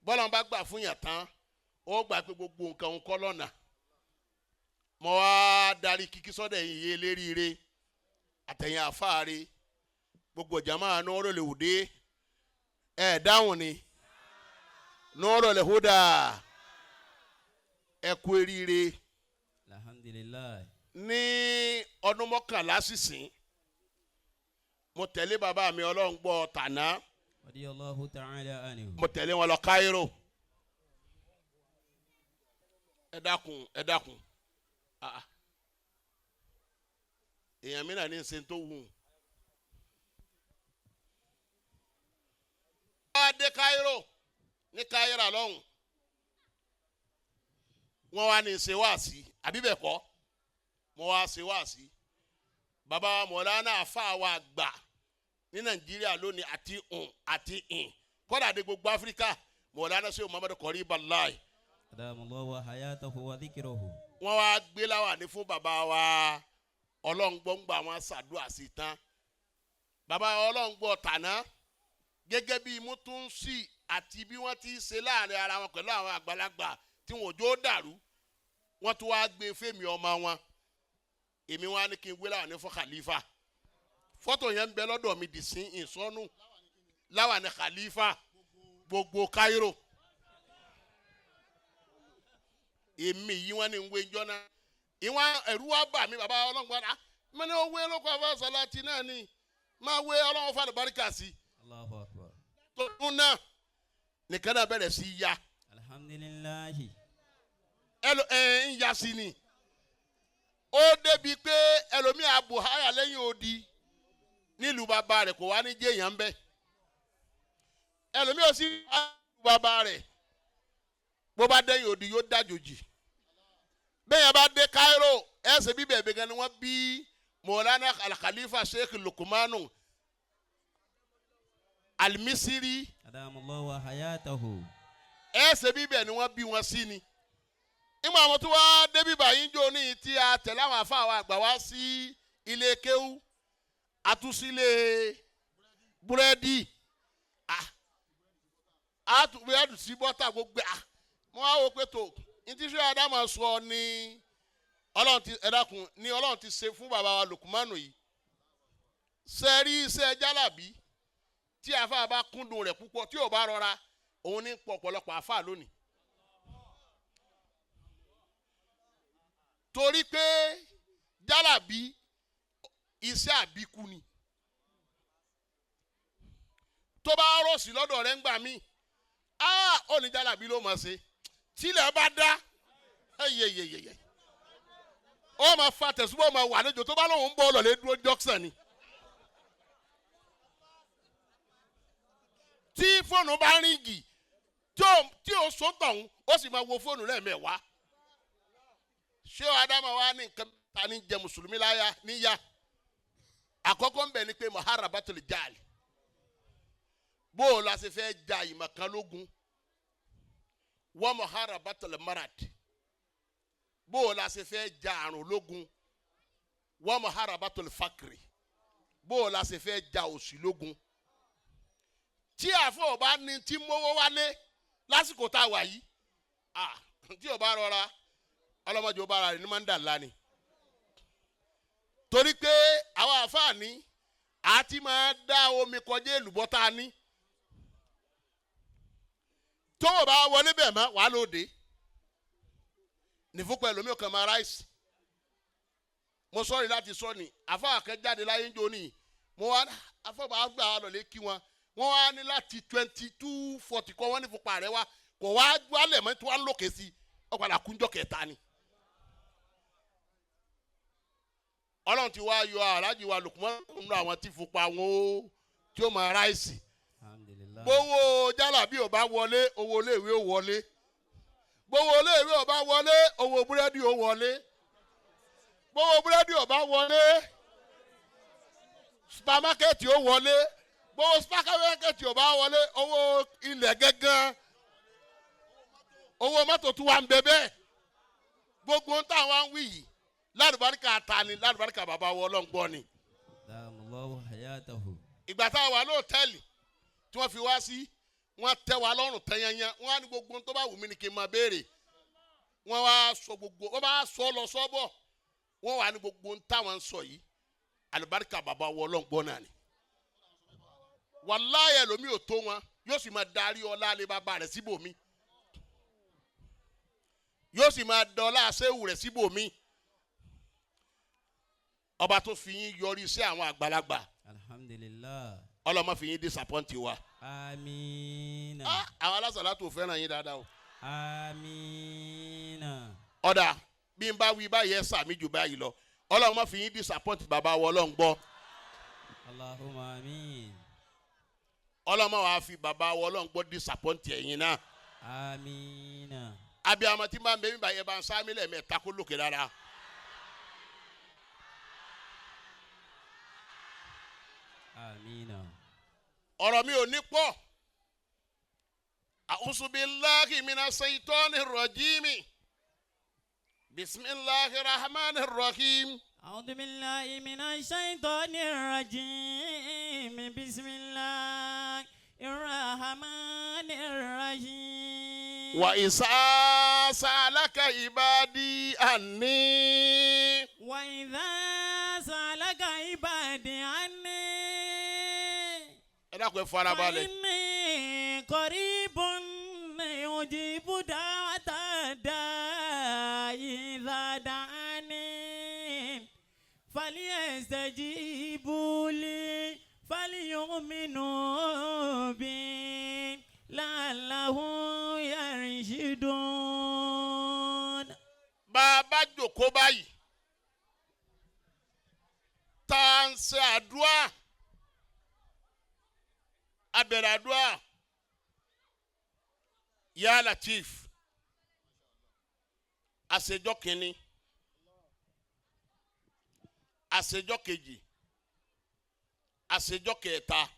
Bọ́lá ń bá gbà fún yàn tán, ó gbà pé gbogbo nǹkan ń kọ́ lọ́nà. Mo wá darí kíkí sọ́dọ̀ ẹ̀yin yé léríire àtẹ̀yìn àfáàrí gbogbo jama nọ́ọ̀rọ̀ lè wùdé ẹ̀ dáhùn ni nọ́ọ̀rọ̀ lè húdà ẹ̀ kú eríire. Alhamdulillah. Ní ọdún 11 sísìn mo tẹ̀lé bàbá mi Ọlọ́ngbọ́ tàná. Radiyallahu ta'ala anhu. Mo tẹ̀lé wọn lọ Cairo. Ẹ dákun, ẹ dákun. Èèyàn mi náà ní ṣe tó wù ú. Wọ́n á dé Cairo ní Cairo lọ́hùn. Wọ́n wá ní ṣe wáàsí, àbí bẹ́ẹ̀ kọ́? Mo wá ṣe wáàsí. Bàbá wa Mọ̀lánà àfa wa àgbà ní Nàìjíríà lónìí àti àti kọ́dà dé gbogbo Áfíríkà, Mọ̀lánà Sheikh Muhammad Qarib Allah. Adamallahu wa hayatahu wa dhikruhu. Wọ́n wá gbé láwàní fún bàbá wa Ọlọ́ngbọ́ngbà wọn ṣàdúrà sí tán. Bàbá Ọlọ́ngbọ́ tàná gẹ́gẹ́ bí Mútúńsì àti bí wọ́n ti ṣe láàrin ara wọn pẹ̀lú àwọn àgbàlagbà tí wọn ò jó dàrú. Wọ́n tún wá gbé fèmí ọmọ wọn. Èmi wá ní kí n gbé láwàní fún Khalifa. Fọ́tò yẹn ń bẹ lọ́dọ̀ mi dì sí ìsọ́nù. Láwàní Khalifa gbogbo Cairo. Èmi yìí wọ́n ní ń wé njọ́ náà. Ìwọ̀n ẹ̀rú wa bà mí bàbá Ọlọ́ngbọ́n náà. Mo ní owó elóko afásọlá ti náà ni. Máa wé Ọlọ́run fún àlùbáríkà sí. Allahu Akbar. Tọdún náà nìkan náà bẹ̀rẹ̀ sí í ya. Alhamdulillahi. Ẹ ń ya sí ni. Ó débi pé ẹlòmíì abuhaya lẹ́yìn odi nílùú bàbá rẹ̀ kò wá ní jẹ́ èèyàn bẹ́ẹ̀. Ẹlòmíì ò sí bàbá rẹ̀ bó bá dẹ́yìn odi yóò dájòjì. Bẹ́ẹ̀ yẹn bá dé Cairo ẹsẹ̀ bíbẹ̀ bẹ́ẹ̀ gan ni wọ́n bí Mọ̀lánà Al-Khalifa Sheikh Lukumanu Al-Misiri. Adamallahu wa hayatahu. Ẹsẹ̀ bíbẹ̀ ni wọ́n bí wọn sí ni. Ìmọ̀ àwọn tó wá débi báyìí ń jó ní tí a tẹ̀lé àwọn àfa àwọn àgbà wá sí ilé kéwú àtúnṣílé búrẹ́dì búrẹ́dì sí bọ́tà gbogbo à mo wá wò pé tó ní tí sèé Ádámù sọ ni Ọlọ́run ti ẹ dákun ni Ọlọ́run ti ṣe fún bàbá wa Lukumanu yìí. Sẹ́rí iṣẹ́ jálàbí tí àfa bá kúndùn rẹ̀ púpọ̀ tí ò bá rọra òun ní pọ̀ ọ̀pọ̀lọpọ̀ àfa lónìí. Torí pé jálàbí iṣẹ́ àbíkú ni. Tó bá rọ̀ sí lọ́dọ̀ rẹ̀ ń gbà mí, ó ní jálàbí ló máa ṣe. Tílẹ̀ bá dá, eyeyeyeye. Ó máa fa tẹ̀síwọ́ máa wà lójó tó bá lóun ń bọ̀ lọ́lẹ́ dúró jọ́ksàn ni. Tí fóònù bá ríngì, tí ó sọ tọ̀hún, ó sì máa wo fóònù lẹ́ẹ̀mẹ́wàá. Ṣé Ádámù wa ní nǹkan ta ní jẹ mùsùlùmí láyà níyà? Àkọ́kọ́ ń bẹ̀ ni pé muharabatul jahl. Bó o la ṣe fẹ́ ja ìmọ̀ kan lógun. Wa muharabatul marad. Bó o la ṣe fẹ́ ja àrùn lógun. Wa muharabatul fakri. Bó o la ṣe fẹ́ ja òṣì lógun. Tí àfọ̀ ọba ní tí mówó wálé lásìkò tá a wà yìí, tí o bá rọra ọlọ́mọdé ọba ara rẹ̀ ní máa ń dà lánìí. Torí pé àwọn àfààní àti máa dá omi kọjá èlùbọ́ tá a ní. Tó o bá wọlé bẹ̀ mọ́ wàá lóde. Nìfúnpọ̀ ẹlòmíì kan máa ráìsì. Mo sọ̀rọ̀ láti sọ ni àfáà kan jáde láyé ń jó ní. Mo wá àfáà bá gbà wá lọ́lé kí wọn. Wọ́n wá ní láti 22:40 kọ́ wọ́n ní fúnpa rẹ̀ wá. Kò wá wálẹ̀ mọ́ tí wọ́n á lókè sí i. Ó padà kúnjọ́ kẹta ni. Ọlọ́run ti wá yọ Alhaji wa Lukman nínú àwọn tí fúnpa wọn ó tí ó máa ráìsì. Gbowó jálàbí ò bá wọlé, owó iléèwé ò wọlé. Gbowó iléèwé ò bá wọlé, owó búrẹ́dì ò wọlé. Gbowó búrẹ́dì ò bá wọlé, supamakẹ́ẹ̀tì ò wọlé. Gbowó supamakẹ́ẹ̀tì ò bá wọlé, owó ilẹ̀ gángan. Owó mọ́tò tún wà ń bẹ bẹ́ẹ̀. Gbogbo ń táwọn ń wí yìí lálùbáríkà ta ni lálùbáríkà bàbá wọ Ọlọ́ngbọ́n ni. Adamallahu hayatahu. Ìgbà tá a wà lóòtẹ́ẹ̀lì tí wọ́n fi wá sí, wọ́n tẹ́ wa lọ́rùn tẹ́yányán, wọ́n á ní gbogbo ohun tó bá wù mí ni kí n máa béèrè. Wọ́n wá sọ gbogbo, wọ́n bá sọ lọ sọ́bọ̀, wọ́n wà ní gbogbo ohun táwọn ń sọ yìí àlùbáríkà bàbá wọ Ọlọ́ngbọ́n náà ni. Wàláyé ẹlòmíì ò tó wọn, yóò sì máa darí ọlá lé bàbá rẹ̀ síbòmí. Yóò sì máa dọ́lá àṣẹ́wù rẹ̀ síbòmí. Ọba tó fi yín yọrí sí àwọn àgbàlagbà. Alhamdulillah. Ọlọ́mọ fi yín disappoint wa. Amiina. Àwọn alásàlátù fẹ́ràn yín dáadáa o. Amiina. Ọ̀dà bí n bá wí báyìí ẹ sàmì jù báyìí lọ. Ọlọ́run má fi yín disappoint bàbá wa Ọlọ́run gbọ́. Allahumma amin. Ọlọ́run má wàá fi bàbá wa Ọlọ́run gbọ́ disappoint ẹ̀yin náà. Amina. Abiyamọ tí n bá ń bẹ mi báyìí ẹ bá ń sáámi lẹ́ẹ̀mẹ́ta kó lókè dára. Amina. Ọ̀rọ̀ mi ò ní pọ̀. A'udhu billahi minash shaitani rrajimi. Bismillahir rahmanir rahim. أعوذ بالله من الشيطان الرجيم بسم الله الرحمن الرحيم Wa iza sa'alaka ibadi anni. وإذا سألك عبادي عني Ẹ dákun ẹ farabalẹ̀. فإني قريب أجيب دعوة الداعي إذا دعاني فليستجيبوا لي فليؤمنوا بي لعلهم يرشدون. Bá a bá jòkó báyìí, tá a ń ṣe àdúrà, a bẹ̀rẹ̀ àdúrà, Ya Latif, àṣejọ́ kínní, àṣejọ́ kejì, àṣejọ́ kẹta,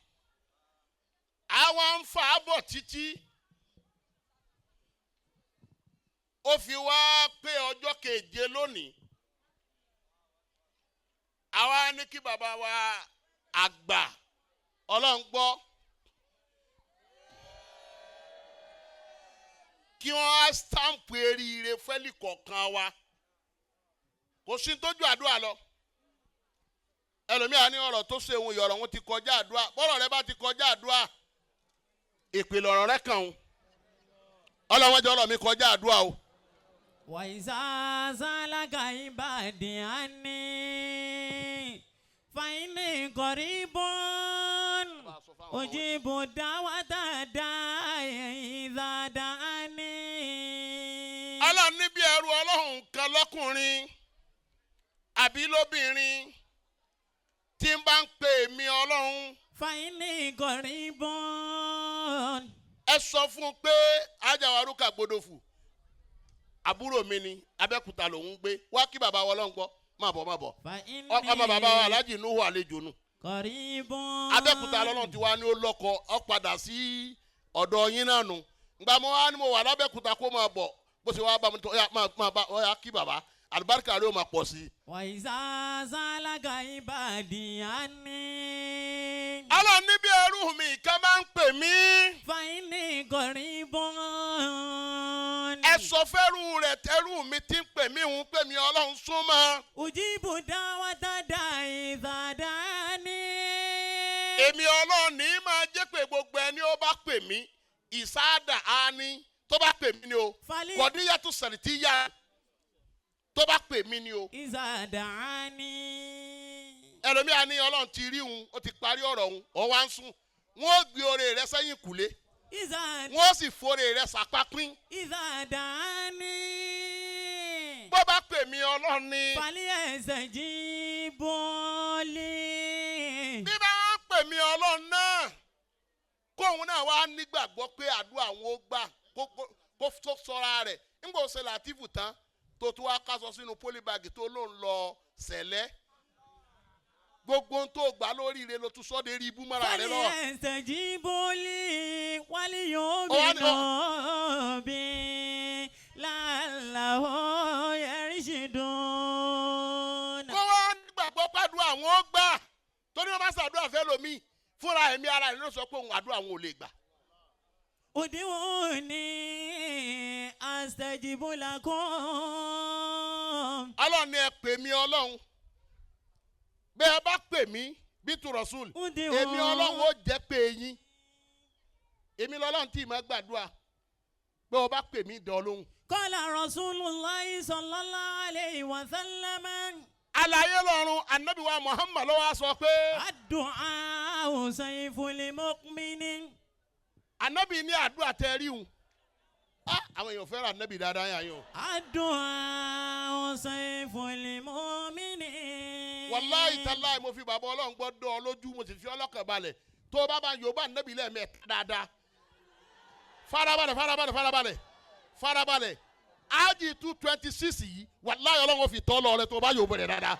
àwa ń fà á bọ̀ títí ó fi wá pé ọjọ́ keje lónìí. Àwa ní kí bàbá wa àgbà Ọlọ́run gbọ́ kí wọ́n á stamp eríire fẹ́lì kọ̀ọ̀kan wa. Kò sí tójú àdúrà lọ. Ẹlòmíà ní ọ̀rọ̀ tó ṣe òun ìyọ̀rọ̀ òun ti kọjá àdúrà. Bọ́rọ̀ rẹ bá ti kọjá àdúrà, ìpìlẹ̀ ọ̀rọ̀ rẹ kàn òun. Ọlọ́run jẹ́ ọ̀rọ̀ mi kọjá àdúrà o. وإذا سألك عبادي عني فإني قريب أجيب دعوة الداعي إذا دعاني. Ọlọ́run ní bí ẹrú Ọlọ́run kan lọ́kùnrin àbí lóbìnrin tí ń bá ń pè mí Ọlọ́run. فإني قريب. Ẹ sọ fún un pé ajáwarúkà gbódòfù àbúrò mi ni Abẹ́òkúta lòún ń gbé wá kí bàbá wa Ọlọ́run gbọ́ má bọ̀ má bọ̀ ọmọ bàbá wa Alhaji Nuhu àlejò nu قريب. Abẹ́òkúta lọ́lọ́run ti wá ní ó lọ́kọ ọ padà sí ọ̀dọ̀ yín náà nu ngbà mo wá ní mo wà lábẹ́òkúta kó máa bọ̀ bó ṣe wá bá mi tó ọ̀yà máa bá ọ̀yà kí bàbá àlùbáríkà rẹ̀ ó máa pọ̀ sí i. وإذا سألك عبادي عني Ọlọ́run ní bí ẹrú mi kan máa ń pè mí. فإني قريب. Ẹ sọ fẹ́rù rẹ̀ tẹ́rù mi ti ń pè mí òun pè mí Ọlọ́run súnmọ́. أجيب دعوة الداعي إذا دعاني. Èmi Ọlọ́run ní máa jẹ́ pé gbogbo ẹni ó bá pè mí ìsáàdà á ní tó bá pè mí ni o. Fali- Kọ̀díyàtú sẹ̀rìtì yá tó bá pè mí ni o. إذا دعاني. Ẹlòmíà ní Ọlọ́run ti rí òun ó ti parí ọ̀rọ̀ òun ó wá ń sùn. Wọ́n ó gbé oore rẹ sẹ́yìn kùlé. إذا Wọ́n ó sì fore rẹ sàpá pín. إذا دعاني. Bó bá pè mí Ọlọ́run ní. فليستجيبوا لي. Bí bá wá ń pè mí Ọlọ́run náà kóun náà wá nígbàgbọ́ pé àdúrà àwọn ó gbà kó tó sọra rẹ̀ ńgbà ó ṣe Látìfù tán tó tún wá kásọ sínú pólíbàgì tó ló ń lọ sẹ̀lẹ̀ gbogbo ohun tó gbà lóríire ló tún sọ́dẹ̀ rí ibú mọ́ra rẹ̀ lọ́wọ́. فليستجيبوا لي وليؤمنوا بي لعلهم يرشدون. Kó wá nígbàgbọ́ pàdúrà àwọn ó gbà torí wọn bá ṣàdúrà fẹ́ lómi fúnra ẹ̀mí ara rẹ̀ ló sọ pé òun àdúrà àwọn ò lè gbà. ادعوني أستجب لكم. Ọlọ́run ni ẹ pè mí Ọlọ́run bẹ́ẹ̀ bá pè mí bí tu Rasul èmi Ọlọ́run ó jẹ́ pé yín èmi lọ́lọ́run tí ì máa gbàdúrà pé o bá pè mí dán lóhùn. قال رسول الله صلى الله عليه وسلم. Àlàyé lọ́run Ànábì wa Muhammad ló wá sọ pé. الدعاء سيف المؤمن. Ànábì ní àdúrà tẹ rí òun Àwọn èèyàn fẹ́ràn Ànábì dáadáa yà yín o. Àdúà sayful mu'minin. Wàláhì tàláhì mo fi bàbá Ọlọ́run gbọ́ dán ọ lójú, mo sì fi ọlọ́kàn balẹ̀ tó o bá bá Yorùbá Ànábì lẹ́ẹ̀mẹ́ta dáadáa. Farabalẹ̀ farabalẹ̀ farabalẹ̀ farabalẹ̀ ájì 226 yìí wàláhì Ọlọ́run fi tọ́ lọ rẹ tó o bá Yorùbá rẹ̀ dáadáa.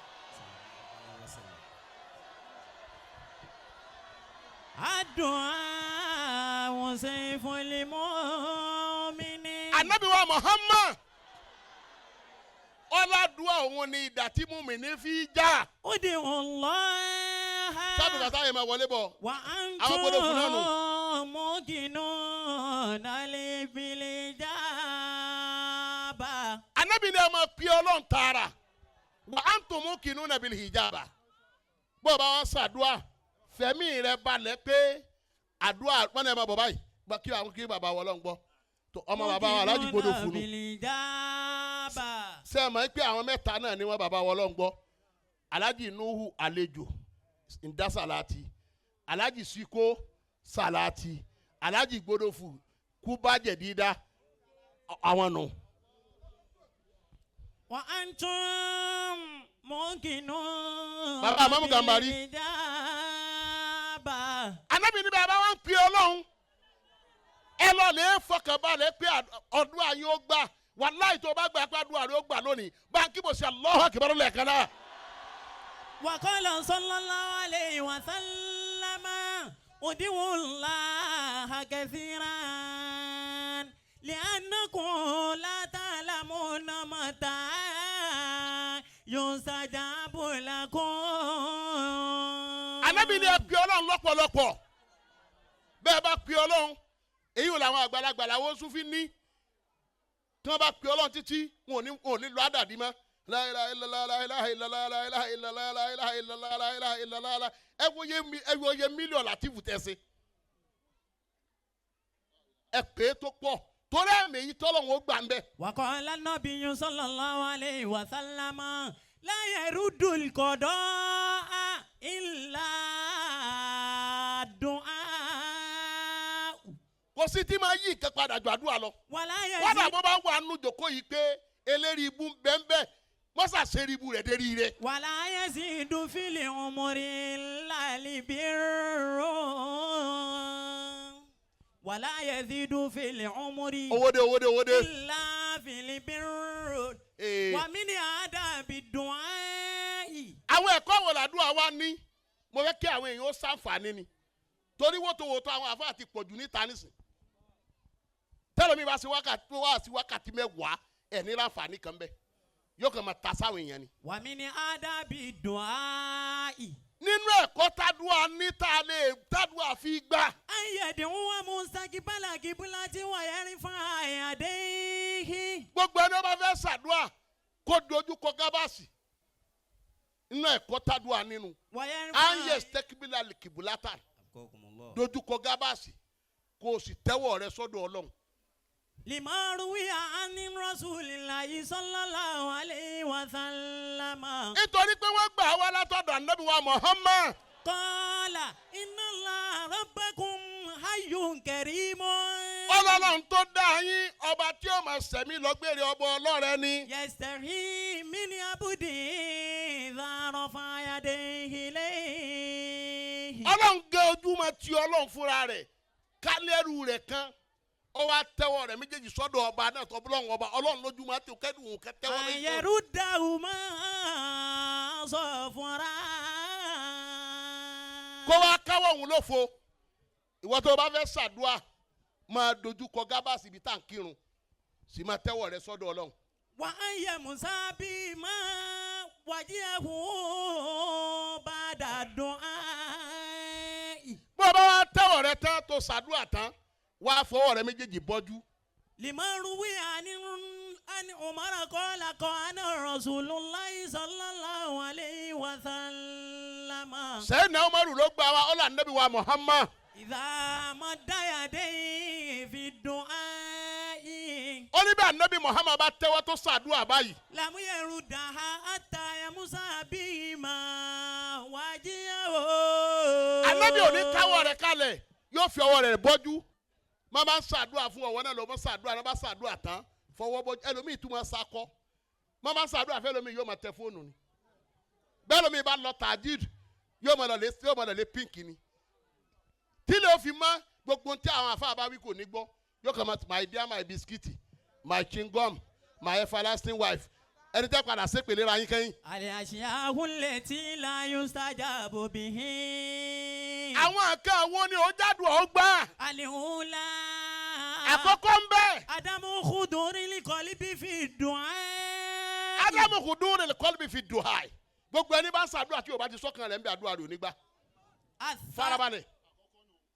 Àdúà sayful mu'minin. Ànábì wa Muhammad ọ̀làdúà òun ni ìdà tí mùmínì fi já. Ud'u Allah. Sábì kàtá yẹn máa wọlé bọ̀. Wa Àwọn gbọ́dọ̀ fún náà nù. antum muqinuna bil ijaba. Ànábì ni ẹ máa pe Ọlọ́run tààrà. Wa antum muqinuna bil ijaba. Bó o bá wọn ṣàdúà, fẹ̀mí rẹ balẹ̀ pé àdúà wọn ni ẹ máa bọ̀ báyìí. Kí àwọn kí bàbá wọlé ń gbọ́. Ọmọ bàbá wa Alhaji gbọ́dọ̀ fún un. Ṣé ẹ mọ̀ pé àwọn mẹ́ta náà ni wọ́n bàbá wa Ọlọ́run gbọ́? Alhaji Nuhu àlejò ndá sàláàtì, Alhaji Siko sàláàtì, Alhaji Gbódòfù kúbàjẹ́ dídá àwọn nù. Wa antum muqinuna Bàbá Mamu Gambari. bil ijaba. Ànábì ní bàbá wa ń pè Ọlọ́run, ẹ lọ lè fọkànbalẹ̀ pé ọdún ayé ó gbà. Wàláhì tó o bá gbà pé àdúrà rẹ ó gbà lónìí, báńkì bò sí Allahu Akbar lẹ́ẹ̀kan náà. Wa qala sallallahu alayhi wa sallama ud'u Allaha kathiran li'annakum la ta'lamuna mata yustajabu lakum. Ànábì ní ẹ pè Ọlọ́run lọ́pọ̀lọpọ̀. Bẹ́ẹ̀ bá pè Ọlọ́run, èyí ò làwọn àgbàlagbà làwọn Súfí ní. Tí wọ́n bá pè Ọlọ́run títí, wọn ò ní lọ àdàdì mọ́. La ilaha illallah, la ilaha illallah, la ilaha illallah, la ilaha illallah, la ilaha illallah. Ẹ wo iye mílíọ̀nù Látìfù tẹ̀sí. Ẹ pè é tó pọ̀ torí ẹ̀mí yìí tọ́lọ́run ó gbà ń bẹ̀. Wa qala an-nabiyyu sallallahu alayhi wa sallama la yaruddul qada'a illa du'a. Kò sí tí máa yí nǹkan padà ju àdúrà lọ. Wala Wọ́n yazid bó bá wà nù jòkó yìí pé eléri ibú bẹ́ńbẹ́ mọ́sà ṣeré ibú rẹ̀ dérí rẹ̀. Wala yazidu fil umri illa al-birru. Wala yazidu fil umri Owóde owóde owóde. illa fil birru. Wa min adabi du'ai. Àwọn ẹ̀kọ́ wo làdúrà wa ní? Mo fẹ́ kí àwọn èèyàn ó ṣàǹfààní ni. Torí wótòwótò àwọn àfáà ti pọ̀jù níta nísìn. Tẹ́lẹ̀mí bá ṣe wákàtí wá sí wákàtí mẹ́wàá ẹ̀ ní láǹfààní kan bẹ́ẹ̀. Yóò kàn máa ta sáwọn èèyàn ni. Wa min adabi du'ai. Nínú ẹ̀kọ́ tádùá ní tá a lè tádùá fi gbà. An yad'uwa mustaqbala qiblati wa yarfa'a yadayhi. Gbogbo ẹni ó bá fẹ́ ṣàdúà kó dojú kọ gábàsì. Nínú ẹ̀kọ́ tádùá nínú. Wa yarfa'a An yastakbila al-qiblata. Dojú kọ gábàsì kó o sì tẹ́wọ́ rẹ sọ́dọ̀ Ọlọ́run. Lima ruwiya ani rasulillahi sallallahu alayhi wa sallama. Nítorí pé wọ́n gbà wá látọ̀dọ̀ Ànábì wa Muhammad. Qala inna Allaha rabbakum hayyun karimun. Ọlọ́run tó dá yín ọba tí ó máa sẹ̀mí lọ́gbèrè ọba ọlọ́rẹ ni. Yastahi min abdihi idha rafa'a yadayhi ilayhi. Ọlọ́run gé ojú máa ti Ọlọ́run fúnra rẹ̀ kálẹ́rù rẹ̀ kan ó wá tẹ́wọ́ rẹ̀ méjèèjì sọ́dọ̀ ọba náà tó ọlọ́run ọba Ọlọ́run lójú máa ti kẹ́dùn òun kẹ́tẹ́wọ́ An méjèèjì. yaruddahuma safra. Kó wá káwọ́ òun lófo. Ìwọ tó o bá fẹ́ ṣàdúà máa dojú kọ gábàsì ibi tá à ń kírun sì máa tẹ́wọ́ rẹ sọ́dọ̀ Ọlọ́run. Wa an yamsa bima wajihahu ba'da du'ai. Bó o bá wá tẹ́wọ́ rẹ tán tó ṣàdúà tán wá fọwọ́ rẹ méjèèjì bọ́jú. Lima ruwiya an Umar qala qala Rasulullahi sallallahu alayhi wa sallama. Sẹ́yìn náà Umaru ló gbà wá ọlọ́ Ànábì wa Muhammad. Idha madda yadayhi fi du'ai. Ó ní bí Ànábì Muhammad bá tẹ́wọ́ tó ṣàdúà báyìí. Lam yaruddaha hatta yamsa bima wajihahu. Ànábì ò ní káwọ́ rẹ̀ kalẹ̀ yóò fi ọwọ́ rẹ̀ bọ́jú. Má bá ń ṣàdúrà fún ọwọ́ náà lọ bá ṣàdúrà náà bá ṣàdúrà tán fọwọ́ bọ́ ẹlòmíì tún máa sakọ́. Má bá ń ṣàdúrà fẹ́ lómi yóò máa tẹ fóònù ni. Bẹ́ẹ̀ lómi bá lọ tàjíd yóò máa lọ lé pínkì ni. Tí lè fi mọ́ gbogbo tí àwọn àfáà bá wí kò ní gbọ́ yóò kàn máa my dear, my biscuit, my chewing gum, my everlasting wife. Ẹni tẹ́ padà sépèlé ra yín kẹ́yìn. Àlẹ́ lè tí láyún sájàbò bí i. Àwọn nǹkan wo ni ó jádùn ọ́ gbà? Àlìhùnlá. Àkọ́kọ́ ń bẹ̀. Ádámù kùdùnrín kọ́lí bí fi dùn ẹ́. Ádámù kùdùnrín kọ́lí bí fi dùn ẹ́. Gbogbo ẹni bá ń ṣàdúrà tí o bá ti sọ́kàn rẹ̀ ń bẹ àdúrà rẹ̀ ò ní gbà. Farabalẹ̀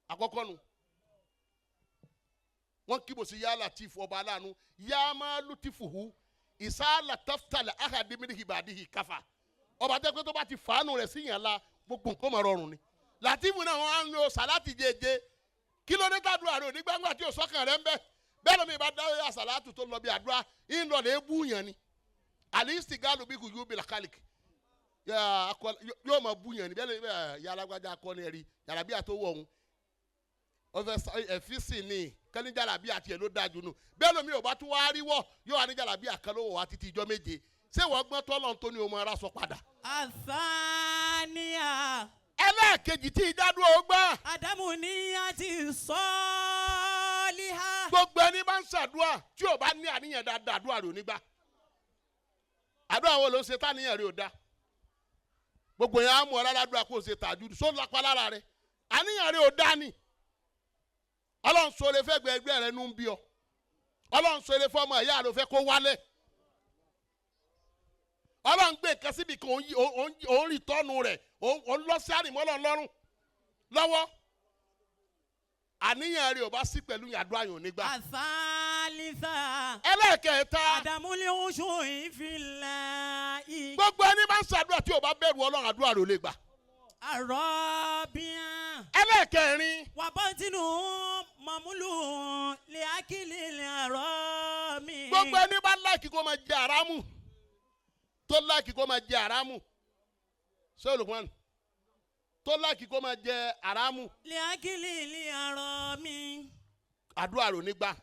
àkọ́kọ́ nu. Wọ́n kíbo sí yá Latif ọba aláàánú yá máa lutifuhu ìsáàlà taftalẹ̀ ahadimini ibadihi káfa. Ọba tẹ́ pé tó bá ti fàánù rẹ̀ sí yàn la gbogbo nǹkan máa rọrùn ni. Latifu náà wọ́n á ń lo sàláàtì jẹjẹ. Kí ló dé tàdúrà rẹ̀ ò ní gbàngbà tí o sọ́kàn rẹ̀ ń bẹ? Bẹ́ẹ̀ lómi bá dáwọ́ àsàlátù tó lọ bí àdúrà ń lọ lè bú yàn ni. Àlìsí gálù bí kò yóò bí làkàlìkì yóò máa bú yàn ni. Bẹ́ẹ̀ lómi yàrá gbájà akọni ẹ̀rí yàrá bí àtọwọ́ ọ̀hún ẹ̀físì ni kẹ́ni jàlábí àti ẹ̀ ló dájú nù. Bẹ́ẹ̀ lómi ò bá tún wá rí wọ̀ yóò wá ní jàlábí àkàlówó wa títí ijọ́ méje. Ṣé wọ́n gbọ́n tọ́lọ̀ tó ní o máa sọ padà? Àfáàníyà. Ẹlẹ́ẹ̀kejì tí ìjádùn ó gbà. Ádámù ní àti sọ́ọ́líhà. Gbogbo ẹni bá ń ṣàdúrà tí ò bá ní àníyàn dáadáa àdúrà rẹ̀ ò ní gbà. Àdúrà wo ló ń ṣe táníyàn rẹ̀ ò dá? Gbogbo yẹn á mú ọ láládùúrà kó o ṣe tàjú só lápá lára rẹ̀. Àníyàn rẹ̀ ò dá ni. Ọlọ́run sọ lè fẹ́ gbẹ ẹgbẹ́ rẹ nú ń bí ọ. Ọlọ́run sọ lè fọmọ ìyá rẹ fẹ́ kó wálẹ̀. Ọlọ́run gbé nǹkan síbi kan òun rí tọ́nu rẹ̀ òun lọ sí àrìmọ́ Ọlọ́run lọ́rùn lọ́wọ́. Àníyàn rẹ̀ ò bá sí pẹ̀lú àdúrà yòó nígbà. Àfáàlísà. Ẹlẹ́ẹ̀kẹta. Àdàmúlẹ̀ oṣù ìfìlà. Gbogbo ẹni bá ń ṣàdúrà tí ò bá bẹ̀rù Ọlọ́run àdúrà rẹ̀ ò lè gbà. Àrọ́bíà. Ẹlẹ́ẹ̀kẹrin. Wà bọ́ sínú mọ̀múlù lè ákìlì lè àrọ́ mi. Gbogbo ẹni bá láìkí kó máa jẹ àrámù tó láìkí kó máa jẹ àrámù ṣé olùkọ́ni tó láìkí kó máa jẹ àrámù. Lè ákìlì lè àrọ́ mi. Àdúrà rò ní gbà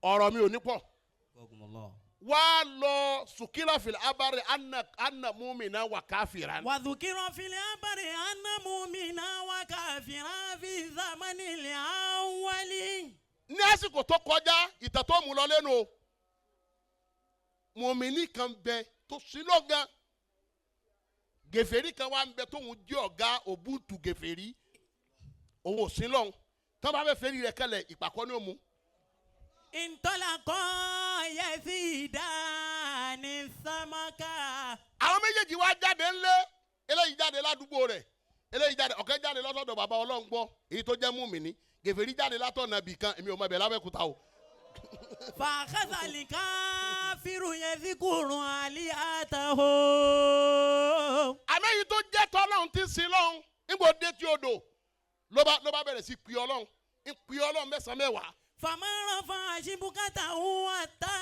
ọ̀rọ̀ mi ò ní pọ̀. Wá lọ sùkírà fìlà abáre anna múmìnà wà káfìrà. Wà sùkírà fìlà abáre anna múmìnà wà káfìrà fi zamani lè awali. Ní àsìkò tó kọjá ìtàn tó mú lọ lẹ́nu o mùmíní kan bẹ tó sílọ̀ gan gèfèrí kan wà ń bẹ tóun jẹ́ ọ̀gá òbútu gèfèrí òun ò sílọ̀ tó bá fẹ́ fẹ́rí rẹ̀ kẹlẹ̀ ìpàkọ́ ni ó mú. Ntọ́lakọ́ yẹ sí ìdáni sámákà. Àwọn méjèèjì wá jáde ńlé eléyìí jáde ládùúgbò rẹ̀ eléyìí jáde ọ̀kẹ́ jáde lọ́sọ̀dọ̀ bàbá Ọlọ́run gbọ́ èyí tó jẹ́ mùmíní gèfèrí jáde látọ̀nà ibì kan èmi ò mọ ibẹ̀ lábẹ́kúta o. Fàkàtàlì káfíru yẹn sí kùrùn àlí àtàhó. Àmọ́ èyí tó jẹ́ tọ́lọ́run ti sin lọ́hún nígbà ó dé tí odò ló bá bẹ̀rẹ̀ sí pè Ọlọ́run ń pè Ọlọ́run mẹ́sàn-án mẹ́wàá. Famara fa shibukata huwa ta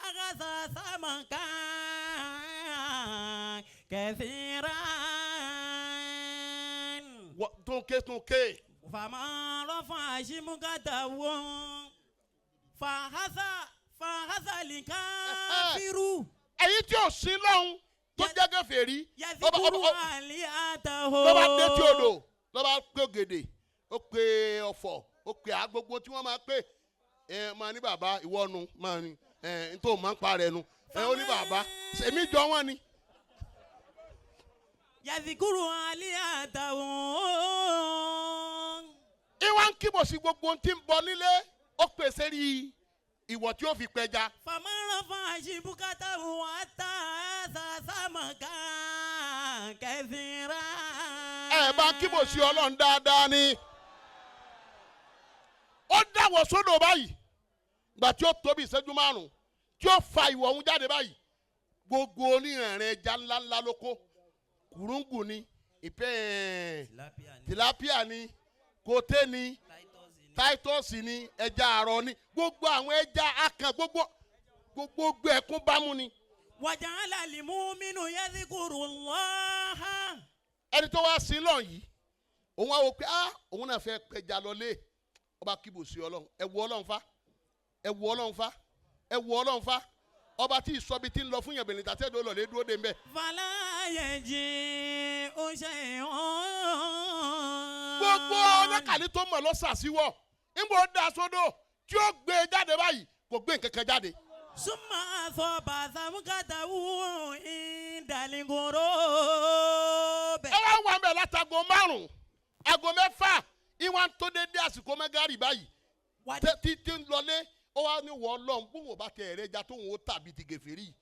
agasa samaka kẹsìrán. Tónké tónké. Famara fa shibukata wo fahasa fahasa likafiru. Èyí tí ò sí lọ́hún tó jẹ́ kèfèrí. Yẹsikuru àlí àtàhó. Ló bá dé tí odò ló bá pé ògèdè ó pé ọ̀fọ̀ ó pè á gbogbo tí wọ́n máa pè ẹ máa ní bàbá ìwọ nu máa ní ẹ n tó máa ń pa rẹ nu ẹ ó ní bàbá èmi jọ wọ́n ni. Yàtìkúrò alẹ́ àtàwọn. Ìwà ń kíbọ̀ sí gbogbo tí ń bọ nílé ó pèsè rí ìwọ̀ tí ó fi pẹja. Fàmọ́ràn fún àṣìbùkátà wà tá sàṣàmọ̀ká kẹsìrà. Ẹ bá ń kíbọ̀ sí Ọlọ́run dáadáa ni. Ó dáwọ̀ sódò báyìí gbà tí ó tóbi ìṣẹ́jú márùn-ún tí ó fa ìwọ̀ ọ̀hún jáde báyìí gbogbo onírànràn ẹja ńláńlá ló kó kùrúngù ni ìpẹ́ tìlápíà ni kòtẹ́ ni táítọ́ọ̀sì ni ẹja àrọ̀ ni gbogbo àwọn ẹja akàn gbogbo gbogbo ẹ̀kún bámú ni. Wàjàlá lìmúmínú yẹ́sìkúrú lọ́ha. Ẹni tó wá sí lọ́n yìí òun á wò pé ah òun náà fẹ́ pẹja lọlé Ọba kíbo sí Ọlọ́run. Ẹ wo Ọlọ́run fa, ẹ wo Ọlọ́run fa, ẹ wo Ọlọ́run fa. Ọba tí ìsọbi ti ń lọ fún yànbẹ̀lẹ̀ tàtẹ́ ìdó lọ́lẹ̀ dúró dé mbẹ́. Fàlàyé ó ṣe hàn. Gbogbo ọlọ́kàlí tó mọ̀ lọ́sàsíwọ̀ níbo da sódò tí ó gbé e jáde báyìí kò gbé nǹkan kan jáde. Súnmọ́ àfọ̀bà sàmúkàtàwù ìdàlíngòrò bẹ̀. Ẹ wá wà mẹ́ látago 5, aago 6, ìwà tó dédé àsìkò mẹ́gàrì báyìí. Tí ń lọlé ó wá ní wọ́n lọ́n bóun ò bá tẹ ẹ̀rẹ́ ja tóun ó tàbí ti gèfèrí yìí.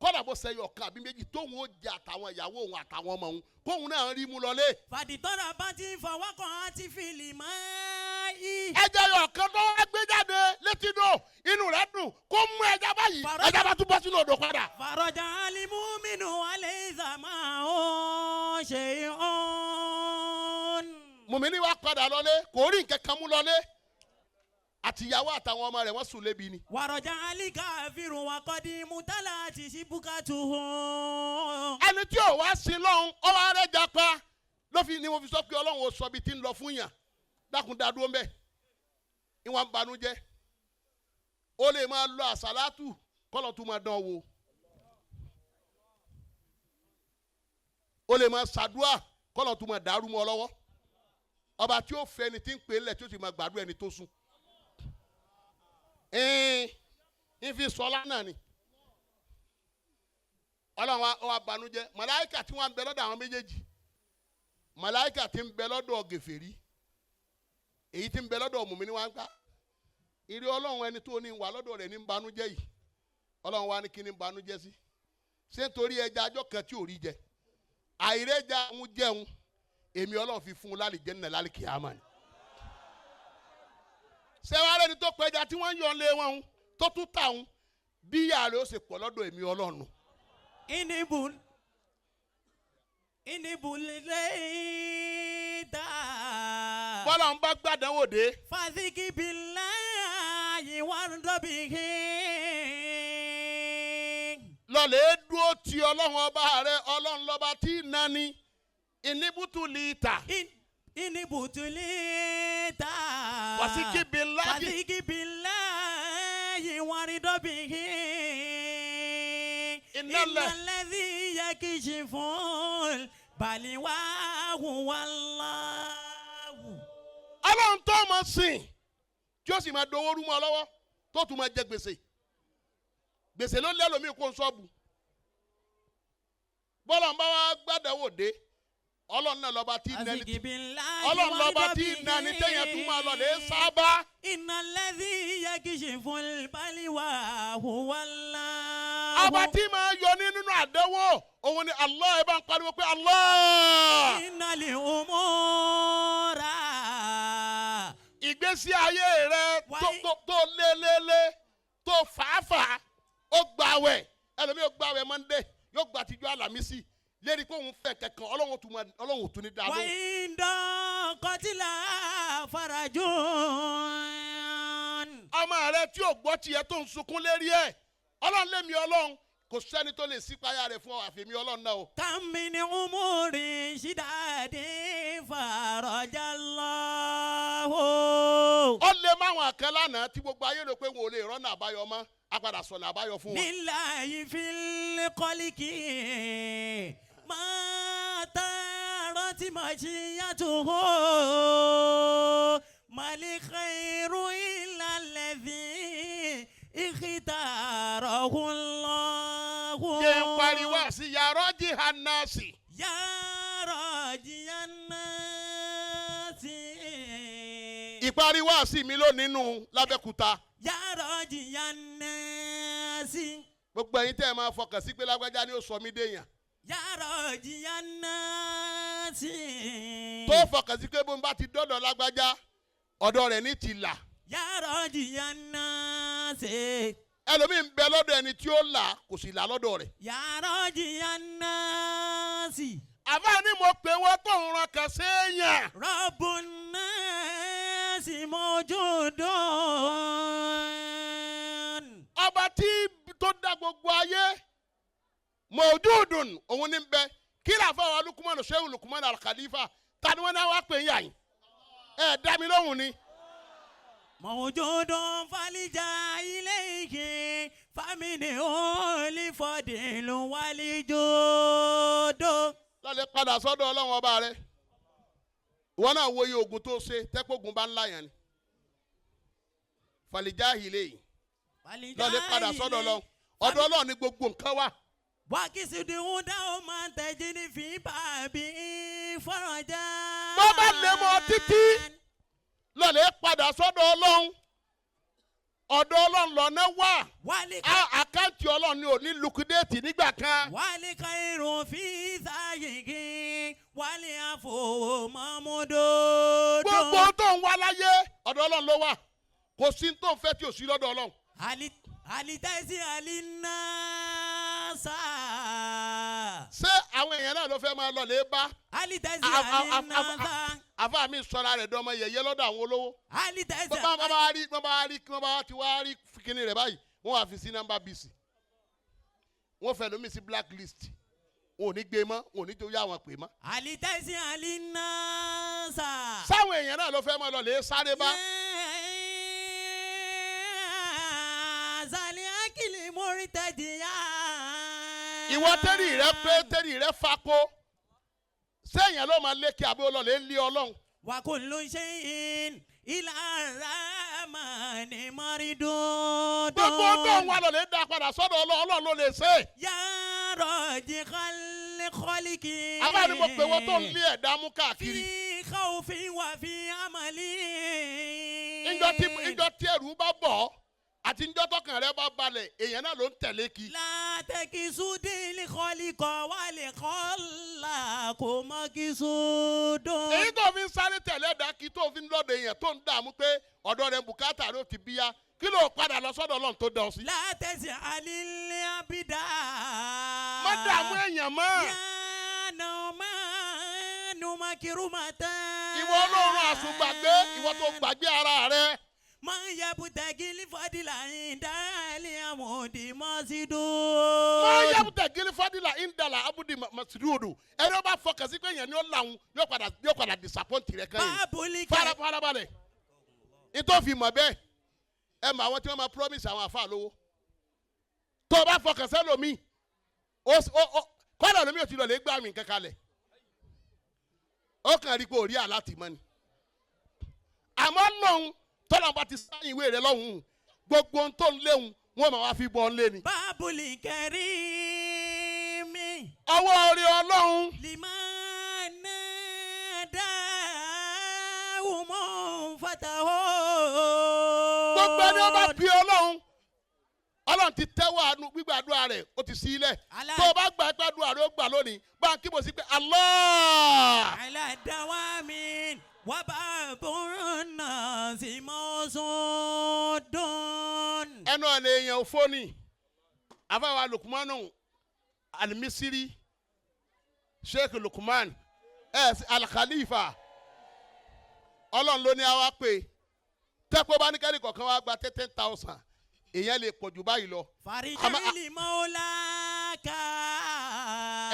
Kọ́dà bó sẹ́yọ̀ ọ̀kan àbí méjì tóun ó jẹ àtàwọn ìyàwó òun àtàwọn ọmọ òun kóun náà rí mú lọlé. Fàdìtọ́ra bá ti fọwọ́ kan á ti fìlì mọ́ yìí. Ẹja yọ̀ kan tó wá gbé jáde létí dò inú rẹ̀ dùn kó mú ẹja báyìí ẹja bá tún bọ́ sínú odò padà. Fàrọ̀jà alimu minnu alẹ́ ìsàmà ó ṣe hàn. Mùmíní wa padà lọlé kò rí nǹkan kan mú lọlé àtìyàwó àtàwọn ọmọ rẹ̀ wọ́n sùn lébi ni. Wàrọ̀jà alika fírun wa kọ́dí mutala àti ṣibúkàtù hàn. Ẹni tí ò wá sí lọ́hún ọwọ́ rẹ̀ japa ló fi ni mo fi sọ pé Ọlọ́run ò sọ ibi tí ń lọ fún yàn dákun dá dúró mbẹ́ ìwọ̀n ń banújẹ́ ó lè máa lọ àsálátù kọ́lọ̀ tó máa dán wò ó lè máa ṣàdúà kọ́lọ̀ tó máa dàrú mọ́ ọ lọ́wọ́ ọba tí ó fẹ́ ẹni tí ń pè é lẹ̀ tí ó sì máa gbàdúrà ẹni tó sùn ń fi sọlá náà ni Ọlọ́run wa banújẹ́ màláíkà tí wọ́n ń bẹ lọ́dọ̀ àwọn méjèèjì màláíkà tí ń bẹ lọ́dọ̀ gèfèrí èyí tí ń bẹ lọ́dọ̀ mùmíní wá ń gbà ìrí Ọlọ́run ẹni tó ní wà lọ́dọ̀ rẹ̀ ní banújẹ́ yìí Ọlọ́run wa ní kí ní banújẹ́ sí ṣé nítorí ẹja ajọ́ kan tí ò rí jẹ àìrẹ́ja ń jẹun èmi Ọlọ́run fi fún un lálẹ́ jẹ́ nínú lálẹ́ kìámà ni ṣé wàá rẹ́ni tó pẹja tí wọ́n ń yọ lé wọn tó tún tà ń bí ìyá rẹ̀ ó ṣe pọ̀ lọ́dọ̀ èmi Ọlọ́run. Inibul lẹ́ẹ̀dá. Bọ́lá ń bá gbàdánwò dé. Fàzíkì billahi wardabihi. Lọ́lẹ̀ dúró ti Ọlọ́run ọba rẹ̀ Ọlọ́run lọ́ba tí nani ìníbùtù lìtà. Ìníbùtù lìtà. Fàzíkì billahi. Fàzíkì billahi wardabihi. Innal ladhi yakshiful balwahu wallahu. Ọlọ́run tó máa sìn tí ó sì máa dowó rú mọ́ ọ lọ́wọ́ tó tún máa jẹ gbèsè gbèsè ló lẹ́lòmíì kó ń sọ́ọ̀bù bọ́lá ń bá wa gbàdánwò dé Ọlọ́run náà lọ́ba tí nani Ọlọ́run lọ́ba tí nani téèyàn tún máa lọ lè sábà. Innal ladhi yakshiful balwahu wallahu. Ọba tí máa yọ ní nínú àdánwò òun ni Allah ẹ bá ń pariwo pé Allah. Innal umura. Ìgbésí ayé rẹ tó lélẹ́lẹ́ tó fàáfàá ó gbàwẹ̀ ẹlòmíì ó gbàwẹ̀ Monday yóò gbà tìjọ́ Àlàmísì lérí pé òun fẹ́ kankan Ọlọ́run tún ní dáadọ́. Wàyí ń dán kọtílà farajun. Ọmọ rẹ tí ò gbọ́ tiẹ̀ tó ń sunkún lérí ẹ̀ Ọlọ́run lémi Ọlọ́run kò sẹ́ni tó lè sípayá rẹ̀ fún ọ àfẹ́mi Ọlọ́run náà o. Kàmí ni umuri ṣídàdé farajallahu. Ó lè máwọn àkàn lánàá tí gbogbo ayé rò pé wọn ò lè rọ́nà àbáyọ mọ́ a padà sọ̀nà àbáyọ fún wọn. Lillahi fil khalqi ma tarat mashiyatuhu mal khairu illa alladhi ikhtarahu Allahu. Jẹ́ ń pariwo sí yàrá jihannasi. Yàrá jihannasi. Ìpariwo sí mi lónìí nù l'Abẹ́òkúta. Yàrá jihannasi. Gbogbo ẹ̀yin tẹ́ ẹ máa fọkàn sí pé lágbájá ni ó sọ mí déyàn. Yàrá jihannasi. Tó fọkàn sí pé bó ń bá ti dọ́dọ̀ lágbájá ọ̀dọ̀ rẹ̀ ní ti là. Yàrá jihannasi. Ẹlòmíì ń bẹ lọ́dọ̀ ẹni tí ó là kò sì là lọ́dọ̀ rẹ̀. Yàrá jihannasi. Àbá ni mo pè wọ́n tó ń ran kan séèyàn. Rabbun nasi mawjudun. Ọba tí tó dá gbogbo ayé mawjudun òun ní bẹ kí làfà wa Lukumanu Shehu Lukumanu Al-Khalifa ta ni wọ́n náà wá pè ń yà yín ẹ dá mi lóhùn ni موجود فلجا إليه فمنه الفضل والجود. Lọ́lẹ̀ padà sọ́dọ̀ Ọlọ́run ọba rẹ̀. Ìwọ náà wo iye oògùn tó ṣe tẹ́kọ̀ọ́gùn bá ńlá yẹn ni. Fàlìjà ìlé yìí. Lọ́lẹ̀ padà sọ́dọ̀ Ọlọ́run. Ọ̀dọ̀ Ọlọ́run ni gbogbo nǹkan wà. Wákìsì dùn dáhùn máa ń tẹ̀jú ní fìbá bí fọ́nrọ̀jà. Bó bá lè mọ títí lọ́lẹ̀ padà sọ́dọ̀ Ọlọ́run. Ọ̀dọ̀ Ọlọ́run lọ́nà wà. Àkáǹtì Ọlọ́run ni ò ní lukudéètì nígbà kan. Wálé ka irun fi sáyìngì wálé àfọwọ́mọ́múdòdò. Gbogbo tó ń wá láyé ọ̀dọ̀ Ọlọ́run ló wà. Kò sí tó ń fẹ́ tí ò sí lọ́dọ̀ Ọlọ́run. Alitẹ́sí alinasa. Ṣé àwọn èèyàn náà ló fẹ́ máa lọ lè bá? Alitẹ́sí alinasa. Àfa mi sọra rẹ̀ dọ́mọ yẹ̀yẹ́ lọ́dọ̀ àwọn olówó. Alitẹ́sí. Bọ́n bá rí wọ́n bá ti wá rí kíní rẹ̀ báyìí, wọ́n wá fi sí nọ́mbà bc. Wọ́n fẹ́ lómi sí blacklist. Wọn ò ní gbé mọ́, wọn ò ní tó yá wọn pè mọ́. Alitẹ́sí alinasa. Sáwọn èèyàn náà ló fẹ́ máa lọ lè sáré bá. Zali akili muritajiya. Ìwọ tẹ́rì rẹ pé tẹ́rì rẹ fako. Sẹ́yìn ló máa lékè àbí olóòlè ń lé Ọlọ́run. Wa kullu shay'in ila rahmani maridud. Gbogbo tó ń wá lọ lè dá padà sọ́dọ̀ Ọlọ́run, Ọlọ́run ló lè ṣe. Ya raji khalqi. Àbá ni mo pè wọ́n tó ń lé ẹ̀dá mú káàkiri. Fi khawfi wa fi amali. Ìjọ tí ẹ̀rù bá bọ̀ ọ́ àti njọ́ tọkàn rẹ bá balẹ̀ èèyàn náà ló ń tẹ̀lé kí. Látẹ̀kísúdìlì kọ́líkọ̀ wálé kọ́lá kò mọ́ kí sódò. Èyí tó fi ń sáré tẹ̀lé ẹ̀dá kí tó fi ń lọ́dọ̀ èèyàn tó ń dààmú pé ọ̀dọ̀ rẹ̀ bùkátà ló ti bíyá kí ló padà lọ sọ́dọ̀ Ọlọ́run tó dán sí. Látẹ̀sí alílẹ̀ abidá. Má dààmú èèyàn mọ́. Yánà máa nu makirumata. Ìwọ Ọlọ́run àsùngbàgbé ìwọ tó gbàgbé ara rẹ. Man yabutagili fadila indali amudi masidu. Man yabutagili fadila indala abudi masidudu. Ẹni ó bá fọkàn sí pé èèyàn ni ó làwọn yóò padà disappoint rẹ kan yìí. Báàbòlì kẹ. Farabalẹ̀. Ìtòfin mọ̀ bẹ́ẹ̀ ẹ mọ àwọn tí wọ́n máa promise àwọn àfa lówó. Tó o bá fọkàn sẹ́lòmíì kọ́lá lómi ò ti lọ lè gbá mi nǹkan kalẹ̀. Ó kàn rí pé òrí àlá tì mọ́ ni. Àmọ́ lọ́hùn tọ́lá bá ti sáyìn ìwé rẹ lọ́hùn-ún gbogbo ohun tó ń léhùn wọ́n máa wá fi bọ́ ń lé ni. Báàbòlì kẹrìmí. Ọwọ́ orí Ọlọ́run. Limana dáhùn fataho. Gbogbo ẹni ó bá bí Ọlọ́run Ọlọ́run ti tẹ́wọ́ àánú gbígbàdúrà rẹ̀ ó ti sí ilẹ̀. Tó o bá gba gbàdúrà rẹ̀ ó gbà lónìí bá a kí mo sí pé Allah. Aládàwámi wàbàbùnà sí mọ́sọ̀dún. Ẹnu ọ̀nà èèyàn òfó ni àfàwà Lukumanu Alimisiri Sheikh Lukman Al-Khalifa Ọlọ́run ló ní àwa pé tẹ́pọ̀ bá ní kẹ́lí kọ̀ọ̀kan wá gba 10,000 èèyàn lè pọ̀ jù báyìí lọ. Fàríjìlì mọ́láka.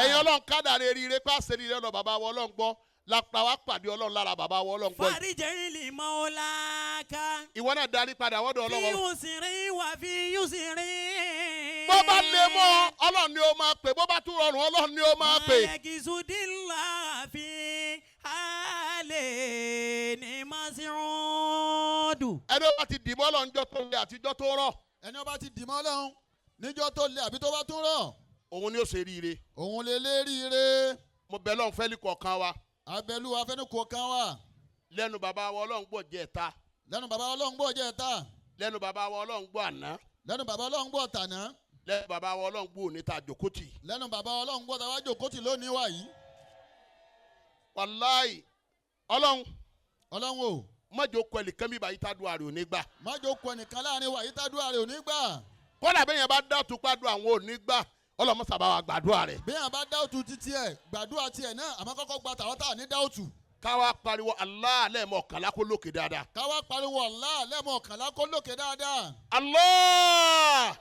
Ẹ̀yin Ọlọ́run kádàrí eríire pàṣẹ rírẹ́ lọ bàbá wa Ọlọ́run gbọ́ lápá wa pàdé Ọlọ́run lára bàbá wa Ọlọ́run gbọ́ yìí. Fàríjìlì mọ́láka. Ìwọ náà darí padà wọ́dọ̀ Ọlọ́run. Fi yusiri wà fi yusiri. Bó bá lè mọ́ Ọlọ́run ni ó máa pè bó bá tún rọrùn Ọlọ́run ni ó máa pè. Mọ̀lẹ́kìsùdìlà fi hàlẹ́ ní Màsíhùndù. Ẹni ó bá ti dìbò Ọlọ́run jọ tó lé àtijọ́ tó rọ̀. Ẹni ó bá ti dìmọ́ Ọlọ́run níjọ́ tó lé àbí tó bá tún rọ̀. Òun ni ó ṣe ríire. Òun lè lé ríire. Mo bẹ̀ Ọlọ́run fẹ́lí kọ̀ọ̀kan wa. Abẹ́lúwa fẹ́ni kọ̀ọ̀kan wa. Lẹ́nu bàbá wa Ọlọ́run gbọ́ jẹ́ ẹ̀ta. Lẹ́nu bàbá Ọlọ́run gbọ́ jẹ́ ẹ̀ta. Lẹ́nu bàbá wa Ọlọ́run gbọ́ àná. Lẹ́nu bàbá Ọlọ́run gbọ́ tàná. Lẹ́nu bàbá wa Ọlọ́run gbọ́ òní ta jòkótì. Lẹ́nu bàbá Ọlọ́run gbọ́ ta wá jòkótì lónìí wa yìí. Wàláì Ọlọ́run. Ọlọ́run o. Má jẹ́ kó ẹnìkan bíbá yìí tádùá rẹ̀ ò ní gbà. Má jẹ́ kó ẹnìkan láàrin wa yìí tádùá rẹ̀ ò ní gbà. Kọ́lá bẹ́ẹ̀ yẹn bá dá tupá dùn àwọn ò ní gbà Ọlọ́run sábà wa gbàdúrà rẹ̀. Bí yẹn bá dáwùtù títí ẹ̀ gbàdúrà tiẹ̀ náà àmọ́ kọ́kọ́ gba tàwọn tá à ní dáwùtù. Káwa pariwo Allah lẹ́ẹ̀mọ̀kànlá kó lókè dáadáa. Káwa pariwo Allah lẹ́ẹ̀mọ̀kànlá kó lókè dáadáa. Allah.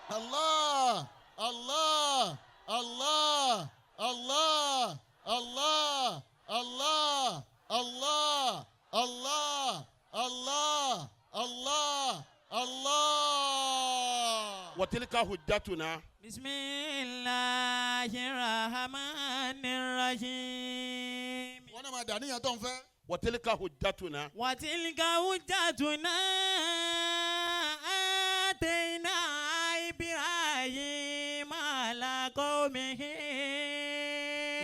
Allah Allah Allah Allah Allah Allah Allah Allah Allah Allah Allah. Wa tilka hujjatuna. Bismillahir Rahmanir Rahim. Wọ́n náà máa dà níyàn tó ń fẹ́. Wa tilka hujjatuna. Wa tilka hujjatuna atayna Ibrahima ala qawmihi.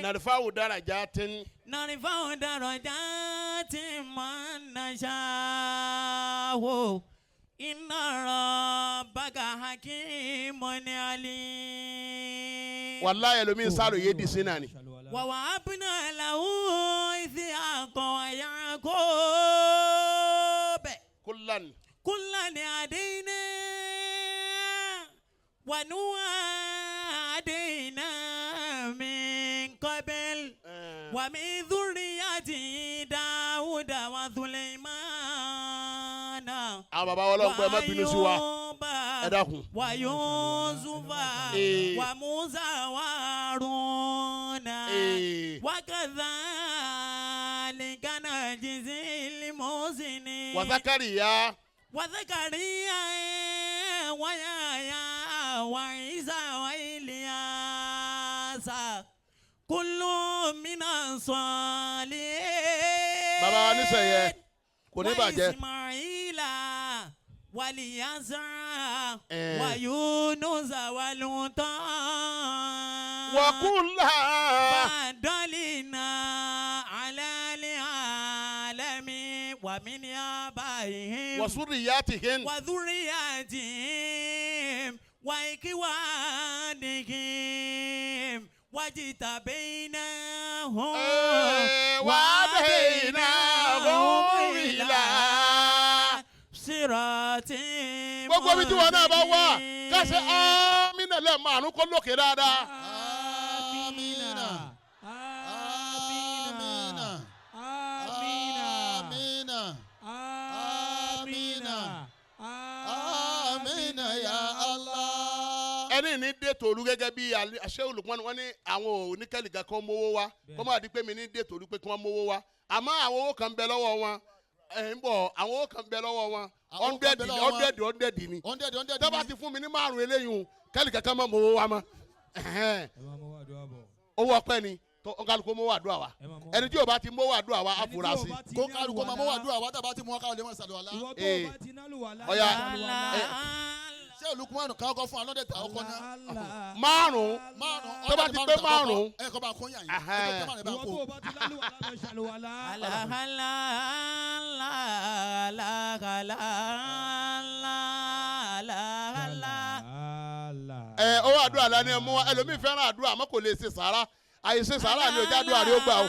Narfa'u darajatin. Narfa'u darajatin man nasha'u. Inna rabbaka hakimun alim. Wallahi ẹlòmíín sáré yé di sí náà ni. Wa wahabna lahu Ishaqa wa Yaqub. Kullan. Kullan hadayna wa Nuha hadayna min qabl wa min dhurriyyatihi Dawuda wa Sulaymana. Àwọn bàbá wa lọ́gbọ́n ẹ má bínú sí wa ẹ dákun. Wa Yusufa wa Musa wa Haruna wa kadhalika najzil muhsinin. Wa Zakariya. Wa Zakariya wa Yahya wa Isa wa Ilyasa kullu minas salihin. Bàbá wa nísẹ̀yẹ kò ní bàjẹ́. Wa Ismaila waliyasa wa Yunusa wa Lutan. Wa kulla fadalina ala al-alami wa min abaihim wa surriyatihim wa dhurriyyatihim wa ikwanihim wajtabainahum wa hadainahum ila siratin. Gbogbo ibi tí wọn náà bá wà káṣe amínà lẹ́ẹ̀márùn kó lókè dáadáa. Amina. Amina. Amina. Amina. Amina ya Allah. Ẹni ní dé tòru gẹ́gẹ́ bí aṣẹ́ olùkọ́ni wọ́n ní àwọn oníkẹ́lìkà kan mówó wá kó má di pé mi ní dé tòru pé kí wọ́n mówó wá àmọ́ àwọn owó kan bẹ lọ́wọ́ wọn ẹ̀ ń bọ̀ àwọn owó kan bẹ lọ́wọ́ wọn hundred ni tó bá ti fún mi ní márùn eléyìí kẹ́lìkà kan mọ́ mówó wá mọ́ owó ọpẹ́ ni kálukú mówó àdúrà wa ẹni tí o bá ti mówó àdúrà wa á fura sí. Kó kálukú máa mówó àdúrà wa tàbá ti mú wọn káwọn lè mọ̀ ṣàlùwàlá. Ọ̀ya ṣé Olùkúmọ̀nù kan kọ́ fún alọ́dẹ̀ tà ọkọ náà. Márùn tó bá ti pé márùn. Ẹ kọ́ bá kún yàn yín ẹ tó márùn bá kó. Ẹ owó àdúrà la ni ẹ mú wa ẹlòmíì fẹ́ràn àdúrà àmọ́ kò lè ṣe sàrà àyè ṣe sàrà ni òjá àdúrà rí ó gbà o.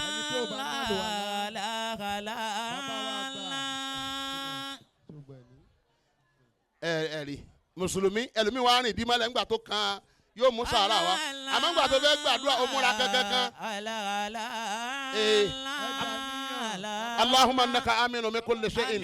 Ẹ rí mùsùlùmí ẹlòmíì wàá rìn dímọ́lẹ̀ ńgbà tó kan yóò mú sàrà wa àmọ́ ńgbà tó fẹ́ gbàdúrà ó múra kankankan. Allahumma innaka aminu min kulli shay'in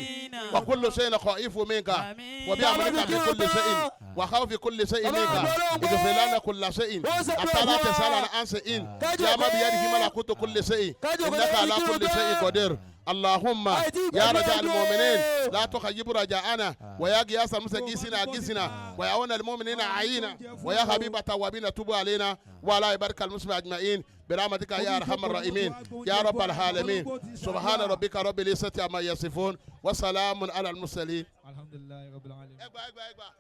wa kullu shay'in khaifu minka wa bi amrika min kulli shay'in wa khawfi kulli shay'in minka ighfir lana kulla shay'in hatta la tasalana an shay'in ya man biyadihi malakutu kulli shay'in innaka ala kulli shay'in qadir. اللهم يا رجاء المؤمنين لا تخيب رجاءنا ويا غياث المستغيثين اغثنا ويا عون المؤمنين اعينا ويا حبيب التوابين تب علينا وعلى عبادك المسلمين اجمعين برحمتك يا ارحم الراحمين يا رب العالمين سبحان ربك رب العزة عما يصفون وسلام على المرسلين. Alhamdulillahi rabbil alamin.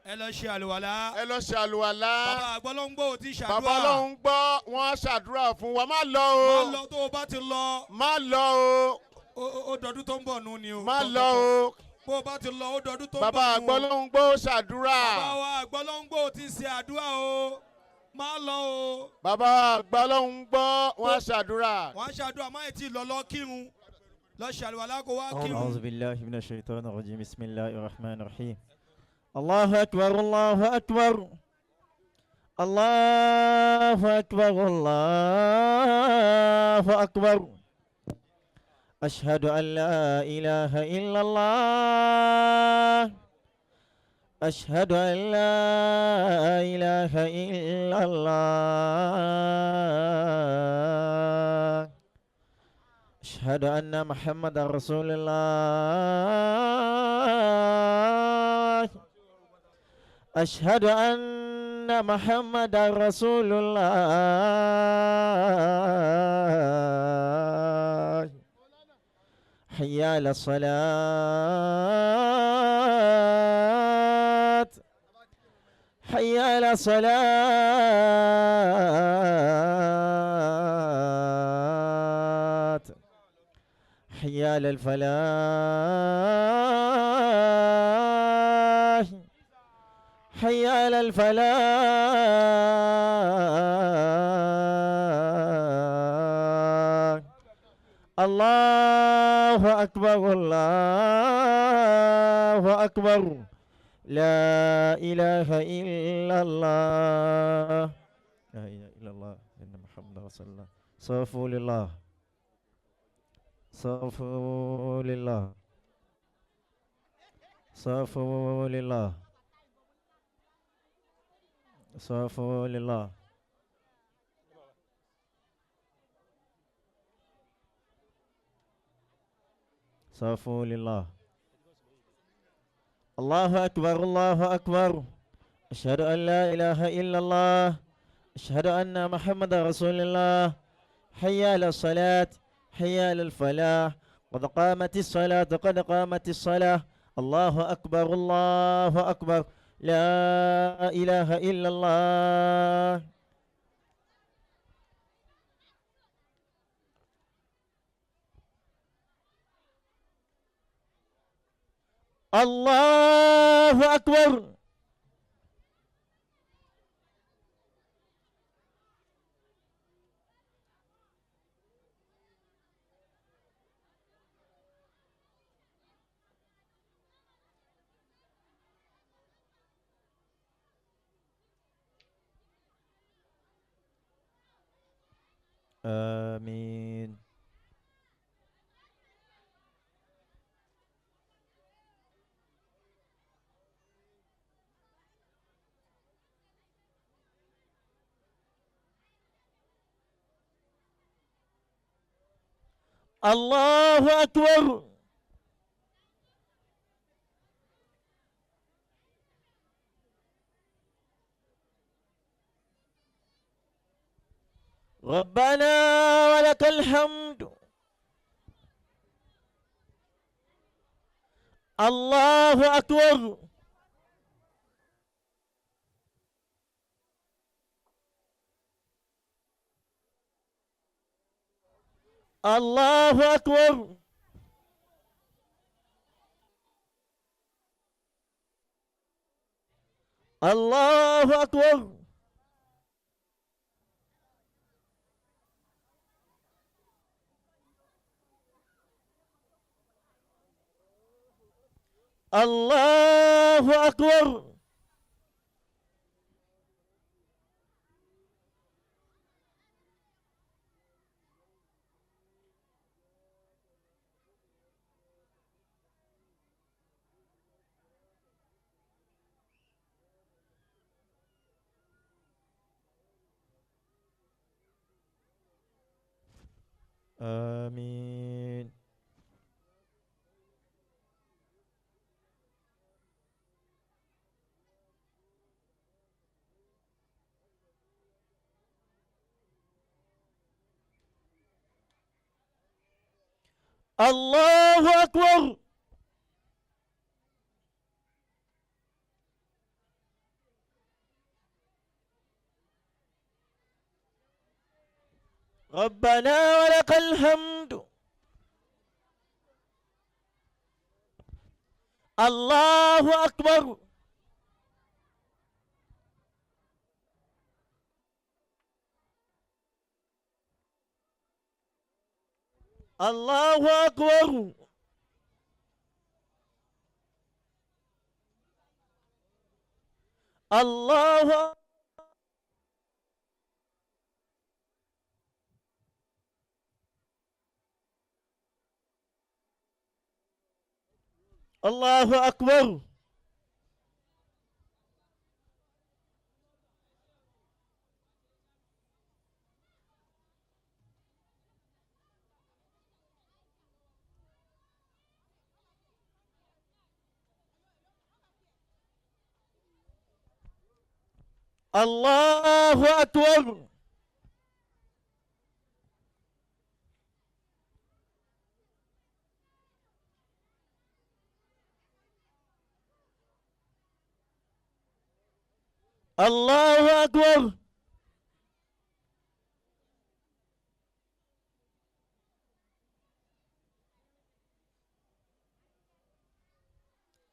Ẹ lọ ṣe àlùwàlá. Ẹ lọ ṣe àlùwàlá. Bàbá àgbọ̀lọ́ngbò ti ṣàdúrà. Bàbá Ọlọ́run gbọ́ wọ́n ṣàdúrà fún wa má lọ o. Má lọ tó o bá ti lọ. Má lọ o. Ó dọdún tó ń bọ̀ nù ni o. Má lọ o. Bó o bá ti lọ ó dọdún tó ń bọ̀ nù. Bàbá àgbọ̀lọ́ngbò ṣàdúrà. Bàbá wa àgbọ̀lọ́ngbò ti ṣe àdúrà o. Má lọ o. Bàbá àgbọ̀lọ́ngbò wọ́n ṣàdúrà. Wọ́n ṣàdúrà má ti lọ lọ kírun. Lọ ṣàlùwàlá kó wá kírun. أعوذ بالله من الشيطان الرجيم بسم الله الرحمن الرحيم الله أكبر الله أكبر الله أكبر الله أكبر أشهد أن لا إله إلا الله أشهد أن لا إله إلا الله أشهد أشهد أن محمد رسول الله أشهد أن محمد رسول الله حي على الصلاة حي على الصلاة حي على الفلاح حي على الفلاح الله أكبر الله أكبر لا إله إلا الله لا إله إلا الله إن محمد رسول الله صفوا لله صفوا لله صفوا لله صفوا لله صفوا لله الله أكبر الله أكبر أشهد أن لا إله إلا الله أشهد أن محمد رسول الله حي على الصلاة حي على الفلاح قد قامت الصلاة قد قامت الصلاة الله أكبر الله أكبر لا إله إلا الله الله أكبر آمين الله أكبر ربنا ولك الحمد الله أكبر الله أكبر الله أكبر الله أكبر آمين الله أكبر ربنا ولك الحمد الله أكبر الله أكبر الله الله أكبر الله أكبر. الله أكبر.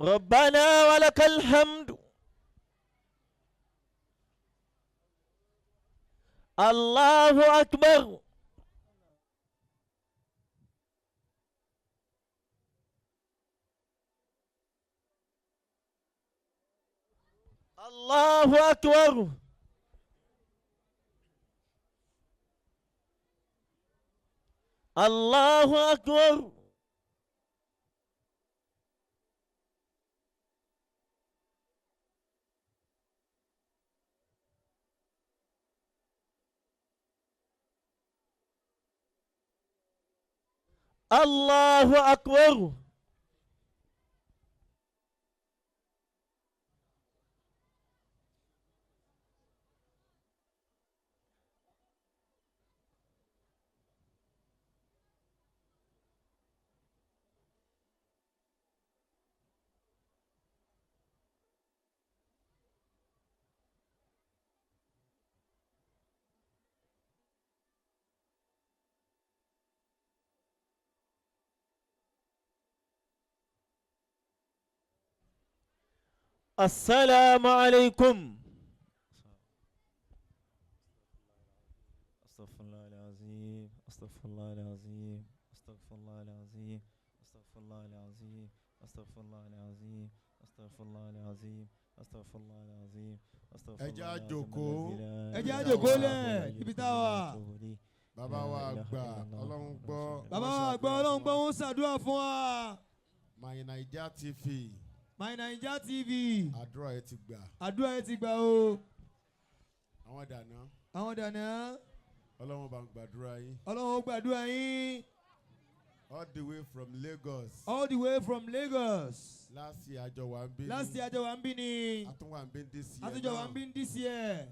ربنا ولك الحمد. الله أكبر. الله أكبر. الله أكبر. الله أكبر. السلام عليكم. أستغفر الله العظيم، أستغفر الله العظيم، أستغفر الله العظيم، أستغفر الله العظيم، أستغفر الله العظيم، أستغفر الله العظيم، أستغفر الله العظيم، أستغفر Ẹ jẹ́ á الله jókòó. العظيم. Ẹ jẹ́ á jókòó lẹ̀ ibi tá a wà. Bàbá wa àgbà Ọlọ́run gbọ́. Bàbá wa àgbà Ọlọ́run gbọ́, wọ́n ṣàdúrà fún wa. My Naija TV. My Naija TV. Àdúrà ẹ ti gbà. Àdúrà ẹ ti gbà o. Àwọn dàná. Àwọn dàná. Ọlọ́run bá ń gbàdúrà yín. Ọlọ́run ó gbàdúrà yín. All the way from Lagos. All the way from Lagos. Last year àjọ wa ń bí ni. Last year àjọ wa ń bí ni. A tún wà ń bí this year. Àtúnjọ wa ń bí this year.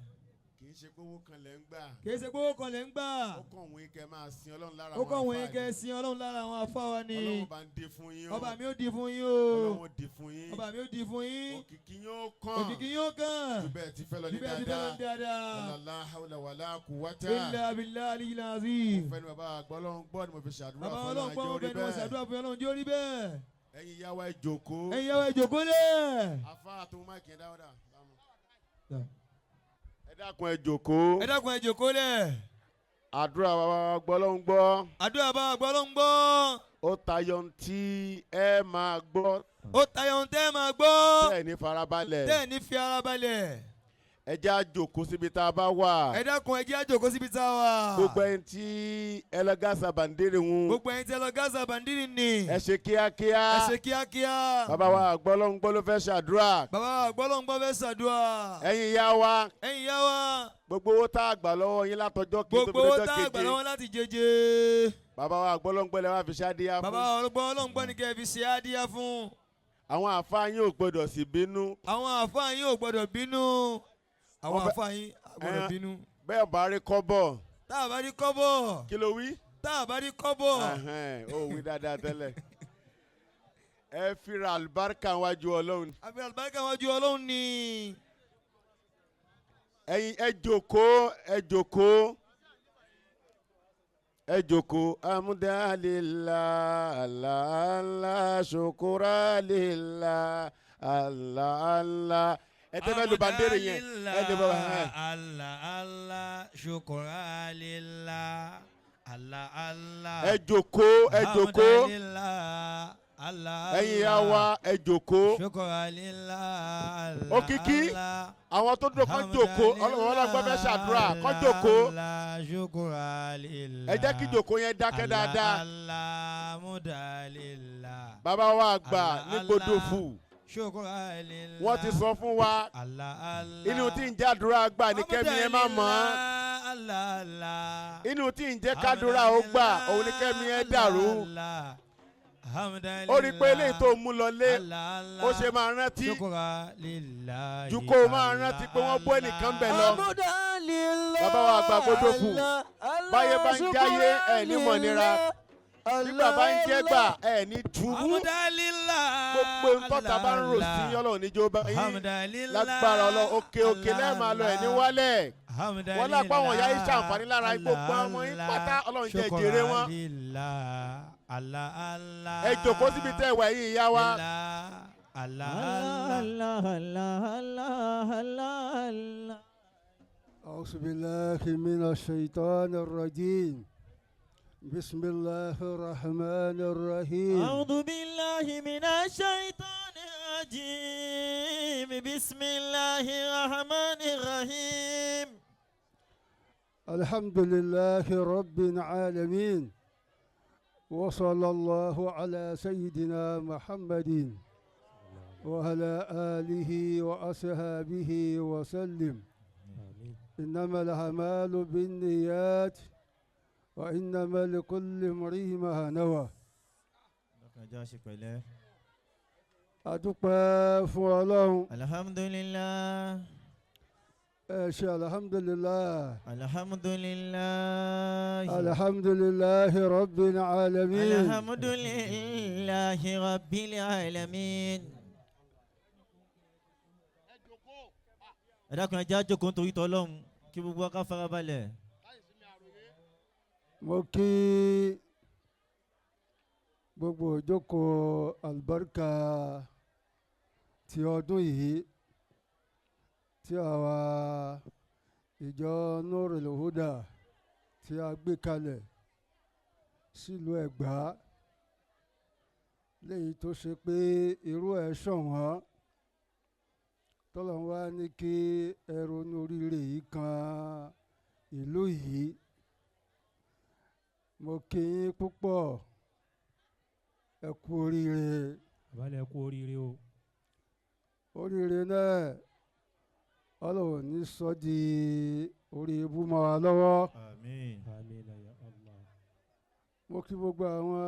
Kì í ṣe pé owó kan lẹ̀ ń gbà. Kì í ṣe pé owó kan lẹ̀ ń gbà. Ó kàn wọ́n kẹ́ máa sin Ọlọ́run lára Ó kàn àwọn wọ́n àfáà kẹ́ ni. sin Ọlọ́run lára àwọn àfáà wa ni. Ọlọ́run bá ń dé fún yín o. Ọba mi ó di fún yín o. Ọlọ́run ó di fún yín. Ọba mi ó di fún yín. Òkìkí yóò kàn. Òkìkí yóò kàn. Jù bẹ́ẹ̀ ti fẹ́ lọ ní Jù bẹ́ẹ̀ ti fẹ́ lọ ní dáadáa. La hawla wala quwwata. Illa billahi aliyil azim. Mo fẹ́ ni bàbá àgbà Ọlọ́run gbọ́ ni mo fi ṣàdúrà Bàbá fún Ọlọ́run gbọ́ Ọlọ́run mo àjọ fẹ́ ni mo orí bẹ́ẹ̀. ṣàdúrà fún Ọlọ́run jẹ́ orí bẹ́ẹ̀. Ẹ̀yin ìyá wa ẹ jókòó. Ẹ̀yin ìyá wa ẹ jókòó lẹ̀. Àfáà àtúmọ̀ máìkì yẹn dáwọ́dà. Ẹ dákun ẹ jókòó. Ẹ dákun ẹ jókòó lẹ̀. Àdúrà bàbá wa gbọ́ Ọlọ́run gbọ́. Àdúrà bàbá gbọ́ Ọlọ́run gbọ́. Ó tayọ ohun tí ẹ máa gbọ́. Ó tayọ ohun tẹ́ ẹ máa gbọ́. Tẹ́ ẹ ní farabalẹ̀. Tẹ́ ẹ ní fi ara balẹ̀. Ẹ jẹ́ á jókòó síbi tá a bá wà. Ẹ dákun ẹ jẹ́ á jókòó síbi tá a wà. Gbogbo ẹni tí ẹ lọ Gaza Bandiri ń. Gbogbo ẹni tí ẹ lọ Gaza Bandiri ni. Ẹ ṣe kíákíá. Ẹ ṣe kíákíá. Bàbá wa àgbọ̀ Ọlọ́run gbọ́ ló fẹ́ ṣàdúrà. Bàbá wa àgbọ̀ Ọlọ́run gbọ́ fẹ́ ṣàdúrà. Ẹ̀yin ìyá wa. Ẹ̀yin ìyá wa. Gbogbo owó tá a gbà lọ́wọ́ yín látọjọ́ kí tó fi Gbogbo owó dọjọ́ tá a gbà keje. lọ́wọ́ láti jẹjẹ. Bàbá wa àgbọ̀ Ọlọ́run gbọ́ lẹ wá fi ṣáàdíyá fún. Bàbá wa àgbọ̀ Ọlọ́run gbọ́ ni kẹ́ ẹ fi ṣe àdíyá fún. Àwọn àfáà yín ò gbọdọ̀ sì bínú. Àwọn àfáà yín ò gbọdọ̀ bínú. Àwọn àfáà yín ò gbọdọ̀ bínú. Bẹ́ẹ̀ bá rí kọ́bọ̀. Tá a bá rí kọ́bọ̀. Kí ló wí? Tá a bá rí kọ́bọ̀. Ẹhẹ́n, ó wí dáadáa tẹ́lẹ̀. Ẹ fira àlùbáríkà wájú Ọlọ́run. Àfi àlùbáríkà wájú Ọlọ́run ni. Ẹ̀yin ẹ jókòó, ẹ jókòó. Ẹ jókòó. Amúdálélá, àlàálá, ṣokorálélá, àlàálá. Ẹ tẹ́ fẹ́ lu bandere yẹn. Ẹ lè bọ̀ ẹ̀. Allah Allah shukuralillah Allah Allah. Ẹ jókòó, ẹ jókòó. Alhamdulillah, Allah Ẹ̀yin ìyá wa ẹ jókòó. Shukuralillah Allah Òkìkí àwọn tó dúró kán jókòó Ọlọ́run ọlọ́gbọ́n fẹ́ ṣàdúrà kán jókòó. Allah shukuralillah. Ẹ jẹ́ kí jókòó yẹn dákẹ́ dáadáa. Allah mudalillah. Bàbá wa àgbà ní Gbódòfù. Shukuralillah. Wọ́n ti sọ fún wa Allah Allah. inú tí ń jẹ́ àdúrà gbà ní kẹ́mi ẹ má mọ̀ ọ́n. Allah Allah. Inú tí ń jẹ́ kádúrà ó gbà òun ní kẹ́mi ẹ dàrú. Allah Ó rí i pé eléyìí tó mú lọlé ó ṣe máa rántí ju kó o máa rántí pé wọ́n bó ẹnìkan bẹ̀ lọ. Bàbá wa àgbà Gbódòfù, báyé bá ń jáyé ẹ̀ ní mọ̀nira, nígbà bá ń jẹ́ gbà ẹ̀ ní túbú. Gbogbo ntọ́ta bá ń rò sí Ọlọ́run níjó bá yín lágbára Ọlọ́run. Òkè òkè lẹ́ẹ̀ máa lọ ẹ̀ ní wálẹ̀. Wọ́n lápá àwọn ìyá yìí ṣàǹfààní lára gbogbo ọmọ yín pátá, Ọlọ́run jẹ́ jèrè wọn. Ẹ jòkó síbi tẹ́ ẹ wà yìí ìyá wa. أعوذ بالله من الشيطان الرجيم. بسم الله الرحمن الرحيم. أعوذ بالله من الشيطان الرجيم. بسم الله الرحمن الرحيم. الحمد لله رب العالمين، وصلى الله على سيدنا محمد وعلى آله وأصحابه وسلم. إنما الأعمال بالنيات وإنما لكل امرئ ما نوى. A dúpẹ́ fún Ọlọ́run. Alhamdulillah. Ẹ ṣe alhamdulillah. Alhamdulillah. Alhamdulillah rabbil alamin. Alhamdulillah rabbil alamin. Ẹ dákun, ẹ jẹ́ á jókòó nítorí t'Ọlọ́run kí gbogbo wa ká farabalẹ̀. Mo kí gbogbo ìjókòó àlùbáríkà ti ọdún yìí tí àwa ìjọ Nurul Huda tí a gbé kalẹ̀ sílùú Ẹ̀gbá, léyìí tó ṣe pé irú ẹ̀ ṣọ̀wọ́n, tọ́lọ́run wá ní kí ẹ ronú oríire yìí kan ìlú yìí. Mo kí yín púpọ̀, ẹ kú oríire. Àbálẹ̀ kú oríire o. Oríire náà Ọlọ́run ní sọ di orí ibú mọ́ wa lọ́wọ́. Àmín. Àmín ya Allah. Mo kí gbogbo àwọn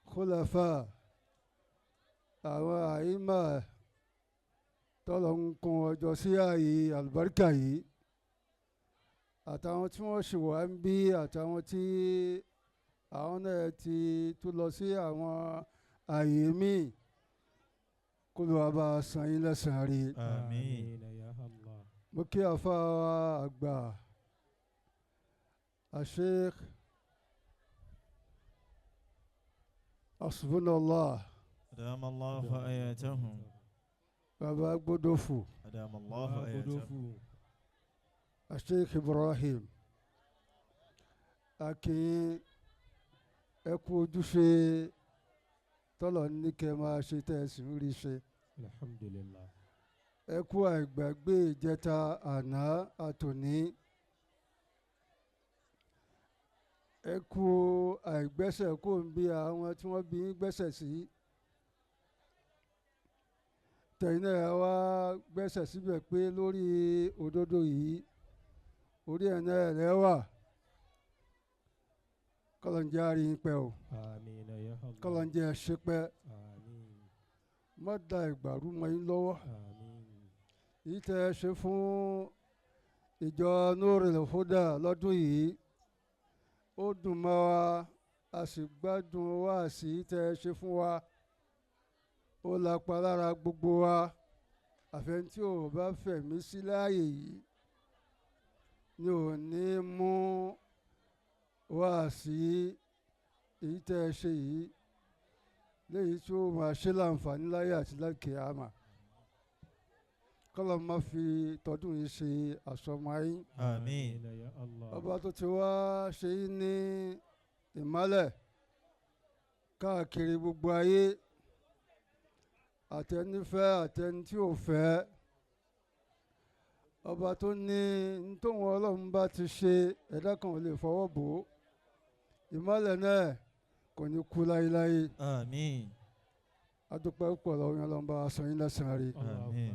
khulafa, àwọn àìmà tọ́lọ̀ ń kún ọjọ́ sí ààyè àlùbáríkà yìí, àtàwọn tí wọ́n sì wà ń bí, àtàwọn tí àwọn náà ti tún lọ sí àwọn ààyè míì, kó ló wá bá a san yín lẹ́sàn-án rí. Àmín. Mo kí àfa àgbà Sheikh Hasbunallah. Adamallahu ayatahum. Baba Gbódòfù. Adamallahu ayatahum. Sheikh Ibrahim, akin ẹ kú ojúṣe tọ́lọ̀ ní kẹ́ máa ṣe tẹ́ ẹ sì ń rí ṣe. Alhamdulillah. Ẹ kú àìgbàgbé ìjẹta àná àtòní. Ẹ kú àìgbẹ́sẹ̀ kó ń bí àwọn tí wọ́n bí ń gbẹ́sẹ̀ sí. Tẹ̀yin náà wá gbẹ́sẹ̀ síbẹ̀ pé lórí òdodo yìí orí ẹ̀ náà lẹ́wà. Kọ́lọ́njẹ́ àárín yín pẹ́ o. Àmín ya Allah. Kọ́lọ́njẹ́ ṣe pẹ́. Àmín. Má da ìgbàrú mọ́ yín lọ́wọ́. Àmín. Èyí tẹ́ ẹ ṣe fún ìjọ Nurul Huda lọ́dún yìí, ó dùn mọ́ wa, a sì gbádùn wáàsí tẹ́ ẹ ṣe fún wa. Ó lapa lára gbogbo wa. Àfẹn tí ò bá fẹ̀mí sí láàyè yìí ni ò ní mú wáàsí èyí tẹ́ ẹ ṣe yìí léyìí tí ó máa ṣe láǹfààní láyé àti lákìámà. Kọ́lọ́ má fi tọdún yìí ṣe àsọmọ yín. Àmín. Ọba tó ti wá ṣe yín ní ìmọ́lẹ̀ káàkiri gbogbo ayé, àtẹnifẹ́ àtẹni tí ò fẹ́, ọba tó ní ntòun Ọlọ́run bá ti ṣe ẹ̀dá kan ò lè fọwọ́ bò ó, ìmọ́lẹ̀ náà kò ní kú láéláé. Àmín. Adúpẹ́ púpọ̀ lọ́wọ́ yẹn, Ọlọ́run bá a san yín lẹ́san rí. Àmín.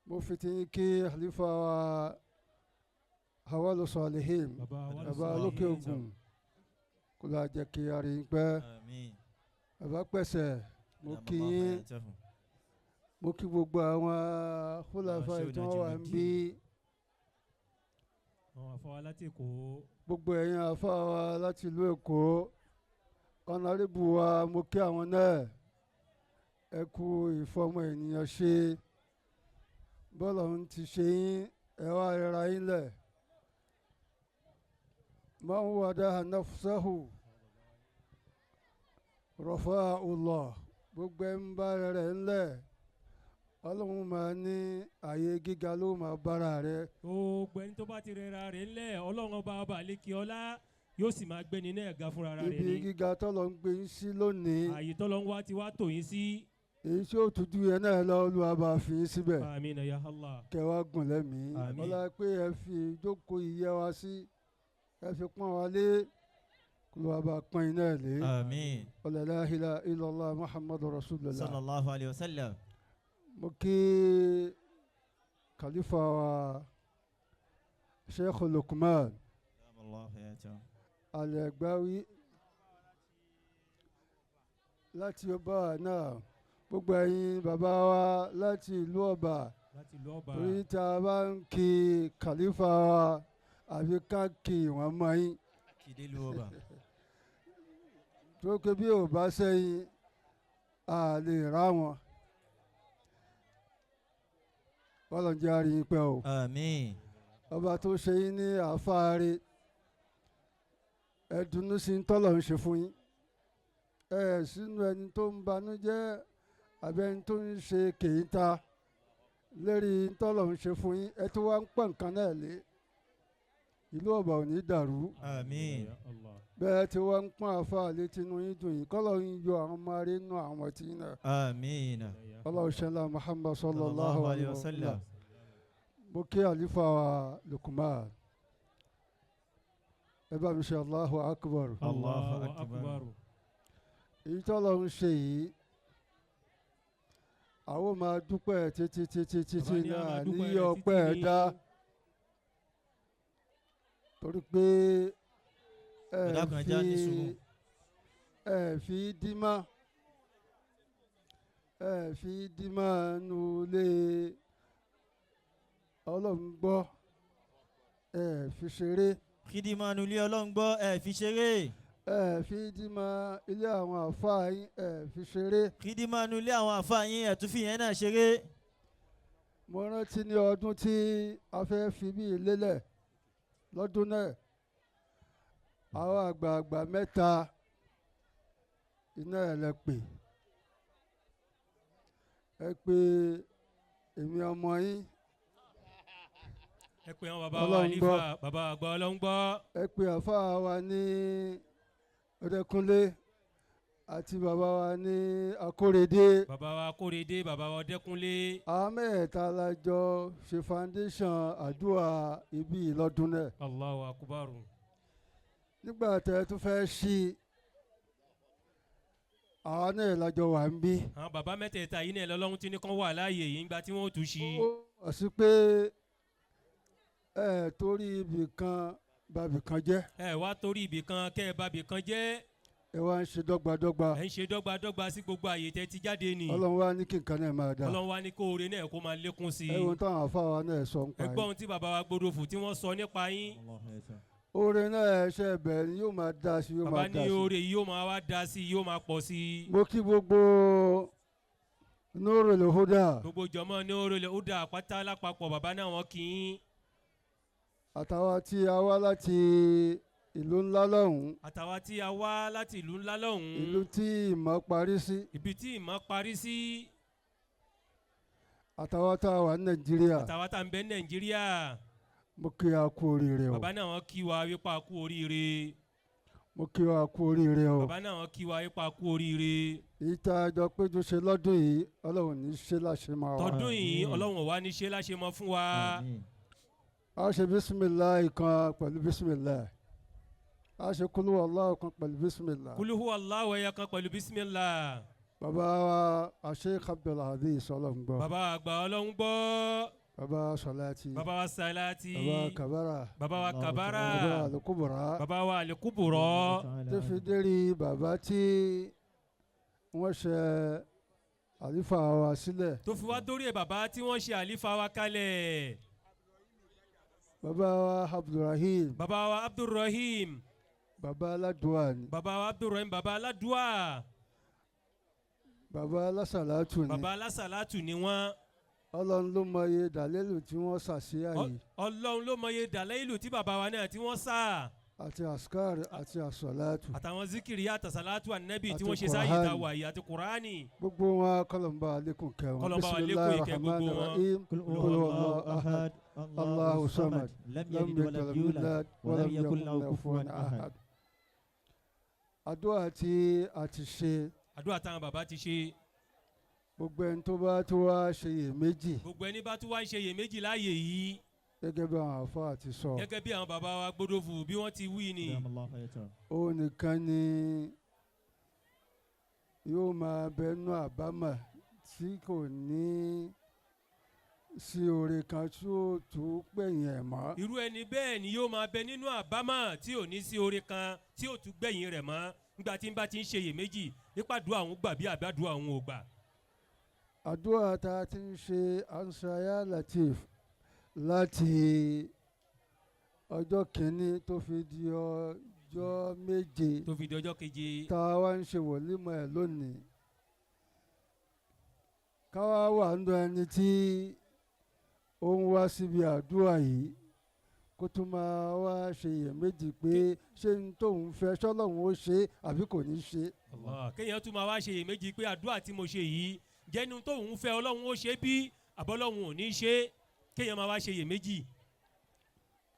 Mo fi ti yín kí Khalifa wa Hawalu Salihin, baba Lókè Ògùn, Kó lọ́ọ́ jẹ́ kí a rí i pẹ́. Àmín. Bàbá pẹ̀sẹ̀, mo kí yín, mo kí gbogbo àwọn khulafa tí wọ́n wà ń bí. Àwọn àfọwọ́ láti Èkó. Gbogbo ẹ̀yin àfáà wa láti ìlú Èkó, ọ̀nàrẹ́bù wa, mo kí àwọn náà. Ẹ kú ìfọmọ ènìyàn ṣe, bọ́ọ̀lù ọ̀hún ti ṣe yín, ẹ wá rẹra yín lẹ̀. Man wadaha nafsahu rafa'ahu Allah. Gbogbo ẹ̀ ń bá rẹ̀ ńlẹ̀, Ọlọ́run máa ní ààyè gíga ló máa bára rẹ̀. Gbogbo ẹni tó bá ti rẹra rẹ̀ ńlẹ̀, Ọlọ́run ọba ọba àlékè ọlá yóò sì máa gbéni náà ga fúnra rẹ̀ Ibi ni. gíga tọ́lọ̀ ń gbé yín sí lónìí. Ààyè tọ́lọ̀ ń wá ti wá tò yín sí. Èyí tí ó tún yẹn náà lọ, Olúwa bá fi yín síbẹ̀. Àmín ya Allah. Kẹwàá gùn lẹ́mìí. Àmín. Ọlá pé ẹ fi ìjókòó ìyẹ́ wa sí, ẹ fi pọ́n wa lé, Olúwa bá pọ́n yín náà lé. Àmín. La ilaha illallah Muhammadu Rasulullah. Sallallahu alayhi wa sallam. Mo kí Khalifa wa Sheikh Lukman Al-Egbawi láti ọba náà, gbogbo ẹ̀yin bàbá wa láti ìlú Ọba. Láti ìlú Ọba. Torí tá a bá ń kí Khalifa wa, àbí ká kí wọ́n mọ́ yín. Kìdé ìlú Ọba. Tó ké bí ò bá sẹ́yìn, a lè rá wọn. Bọ́lá ń jẹ́ àárín pẹ́ o. Àmín. Ọba tó ṣe yín ní àfáàrí, ẹ dùnnú sí tọ́lọ̀ ń ṣe fún yín. Ẹ sínú ẹni tó ń banújẹ́ àbí ẹni tó ń ṣe kèéta lérí tọ́lọ̀ ń ṣe fún yín, ẹ tó wá ń pọ̀ nǹkan náà lé. Ìlú Ọba ò ní dàrú. Àmín. Bẹ́ẹ̀ tí wọ́n ń pọ́n àfáà létí inú yín dùn yìí, kọ́lọ̀ ń yọ àwọn ọmọ rẹ̀ nù àwọn tí náà. Àmín. Ọlọ́run ṣẹlá Muhammad sallallahu alayhi wa sallam. Mo kí àlífà wa Lukman. Ẹ bá mi ṣe Allahu akbar. Allahu akbar. Èyí tọ́lọ̀ ń ṣe yìí, àwọn máa dúpẹ́ títí títí títí náà níyì ọpẹ́ ẹ̀ dá. Torí pé ẹ fi dímà, ẹ fi dímà nù lé Ọlọ́run gbọ́, ẹ fi ṣeré. Kídìmọ̀ nù lé Ọlọ́run gbọ́, ẹ fi ṣeré. Ẹ fi dímà ilé àwọn àfáà yín, ẹ fi ṣeré. Kídìmọ̀ nù lé àwọn àfáà yín, ẹ tún fi yẹn náà ṣeré. Mo rántí ní ọdún tí a fẹ́ fi bí lélẹ̀ lọ́dún náà, àwọn àgbààgbà mẹ́ta iná ẹ̀ lẹ pè. Ẹ pè èmi ọmọ yín. Ẹ pè àwọn bàbá wa àlífà, bàbá àgbà Ọlọ́run gbọ́. Ẹ pè àfáà wa ní Ọdẹkùnlé àti bàbá wa ní Akórèdé. Bàbá wa Akórèdé, bàbá wa Ọdẹkùnlé. Àwọn mẹ́ẹ̀ẹ́ta la jọ ṣe foundation àdúrà ibi lọ́dún náà. Allahu akbar. Nígbà tẹ́ ẹ tún fẹ́ ṣí, àwọn náà la jọ wà ń bí. Àwọn bàbá mẹ́tẹ̀ẹ̀ta yìí náà lọ́lọ́run tí ní kán wà láàyè yìí ńgbà tí wọ́n tún ṣí. Ó sì pé ẹ torí ibì kan bàbì kan jẹ́. Ẹ wá torí ibì kan kẹ́ ẹ bàbì kan jẹ́. Ẹ wá ń ṣe dọ́gbadọ́gba. Ẹ ń ṣe dọ́gbadọ́gba sí gbogbo àyè tẹ́ ti jáde nì. Ọlọ́run wá ní kí nǹkan náà máa dà. Ọlọ́run wá ní kó oore náà kó máa lékún sí i. Ẹ wo táwọn àfáà wa náà sọ nípa yín. Ẹ gbọ́ ohun tí bàbá wa Gbódòfù tí wọ́n sọ nípa yín. Oore náà ṣe bẹ̀rẹ̀ ni yóò máa dá sí, yóò máa dá sí. Bàbá ní oore yìí yóò máa wá dá sí, yóò máa pọ̀ sí. Mo kí gbogbo Nurul Huda. Gbogbo jọmọ Nurul Huda pátá lápapọ̀, bàbá náà wọ́n kì í. Àtàwa tí a wá láti ìlú ńlá lọ́hùn. Àtàwa tí a wá láti ìlú ńlá lọ́hùn. Ìlú tí ìmọ̀ parí sí. Ibi tí ìmọ̀ parí sí. Àtàwa tá a wà ní Nàìjíríà. Àtàwa tá a ń bẹ ní Nàìjíríà. Mo kí a kú oríire o. Bàbá náà wọ́n kí wa wípé a kú oríire. Mo kí wa kú oríire o. Bàbá náà wọ́n kí wa wípé a kú oríire. Ìta àjọ péjú ṣe lọ́dún yìí, Ọlọ́run ní ṣe láṣẹ máa wá. Tọdún yìí Ọlọ́run ò wá ní ṣe láṣẹ mọ́ fún wa. A ṣe bisimilahi kan pẹ̀lú bisimilahi. A ṣe kúlú Allahu kan pẹ̀lú bisimilahi. Kúlú Allahu ẹyẹ kan pẹ̀lú bisimilahi. Bàbá wa Sheikh Abdulaziz Ọlọ́run gbọ́. Bàbá àgbà Ọlọ́run gbọ́. Baba Salati. Baba wa Salati. Baba Kabara. Baba wa Kabara. Baba Alukubura. Baba wa Alukubura. Tó fi dérí bàbá tí wọ́n ṣe àlífà wa sílẹ̀. Tó fi wá dórí ẹ̀ bàbá tí wọ́n ṣe àlífà wa kalẹ̀. Baba wa Abdulrahim. Baba wa Abdulrahim. Baba Aládùá ni. Baba wa Abdulrahim baba Aládùá. Baba Alásàlátù ni. Baba Alásàlátù ni wọ́n. Ọlọ́run ló mọye dàlélù tí wọ́n sà sí àyè. Ọlọ́run ló mọye dàlélù tí bàbá wa náà tí wọ́n sà. Àti askar àti asọ́látù. Àtàwọn zikiri àtàsálátù ànábì tí wọ́n ṣe sáyé ta wàyí àti kùránì. Gbogbo wọn kọlọmba alekun kẹ wọn. Kọlọmba alekun ìkẹ́ gbogbo wọn. Qul huwallahu ahad, Allahu samad, lam yalid walam yulad, walam yakul lahu kufuwan ahad. Àdúrà tí a ti ṣe. Àdúrà táwọn bàbá ti ṣe. Gbogbo ẹni tó bá tó wá ṣe iyèméjì. Gbogbo ẹni bá tó wá ṣe iyèméjì láàyè yìí. Gẹ́gẹ́ bí àwọn àfáà ti sọ. Gẹ́gẹ́ bí àwọn bàbá wa gbódòfù bí wọ́n ti wí ni. Ó nìkan ni yóò máa bẹnu àbámọ̀ tí kò ní sí oore kan tí ó tún gbẹ̀yìn ẹ̀ mọ́. Irú ẹni bẹ́ẹ̀ ni yóò máa bẹ nínú àbámọ̀ tí ò ní sí oore kan tí ó tún gbẹ̀yìn rẹ̀ mọ́ nígbà tí ń bá ti ń ṣe iyèméjì nípa àdúrà òun gbà bí àbádùn òun ò gbà. Àdúrà tá a ti ń ṣe Ansaya Latif láti ọjọ́ kìíní tó fi di ọjọ́ méje. Tó fi di ọjọ́ keje. Tá a wá ń ṣe wòlímọ̀ ẹ̀ lónìí. Ká wá wà nínú ẹni tí ó ń wá síbi àdúrà yìí kó tún máa wá ṣe iyèméjì pé ṣé n tóun fẹ́ ṣọ́lọ́hun ó ṣe àbí kò ní ṣe. Kéèyàn tún máa wá ṣe iyèméjì pé àdúrà tí mo ṣe yìí jẹ́nu tóun fẹ́ Ọlọ́run ó ṣe bí àbọ́lọ́hun ò ní ṣe kéèyàn máa wá ṣe iyèméjì.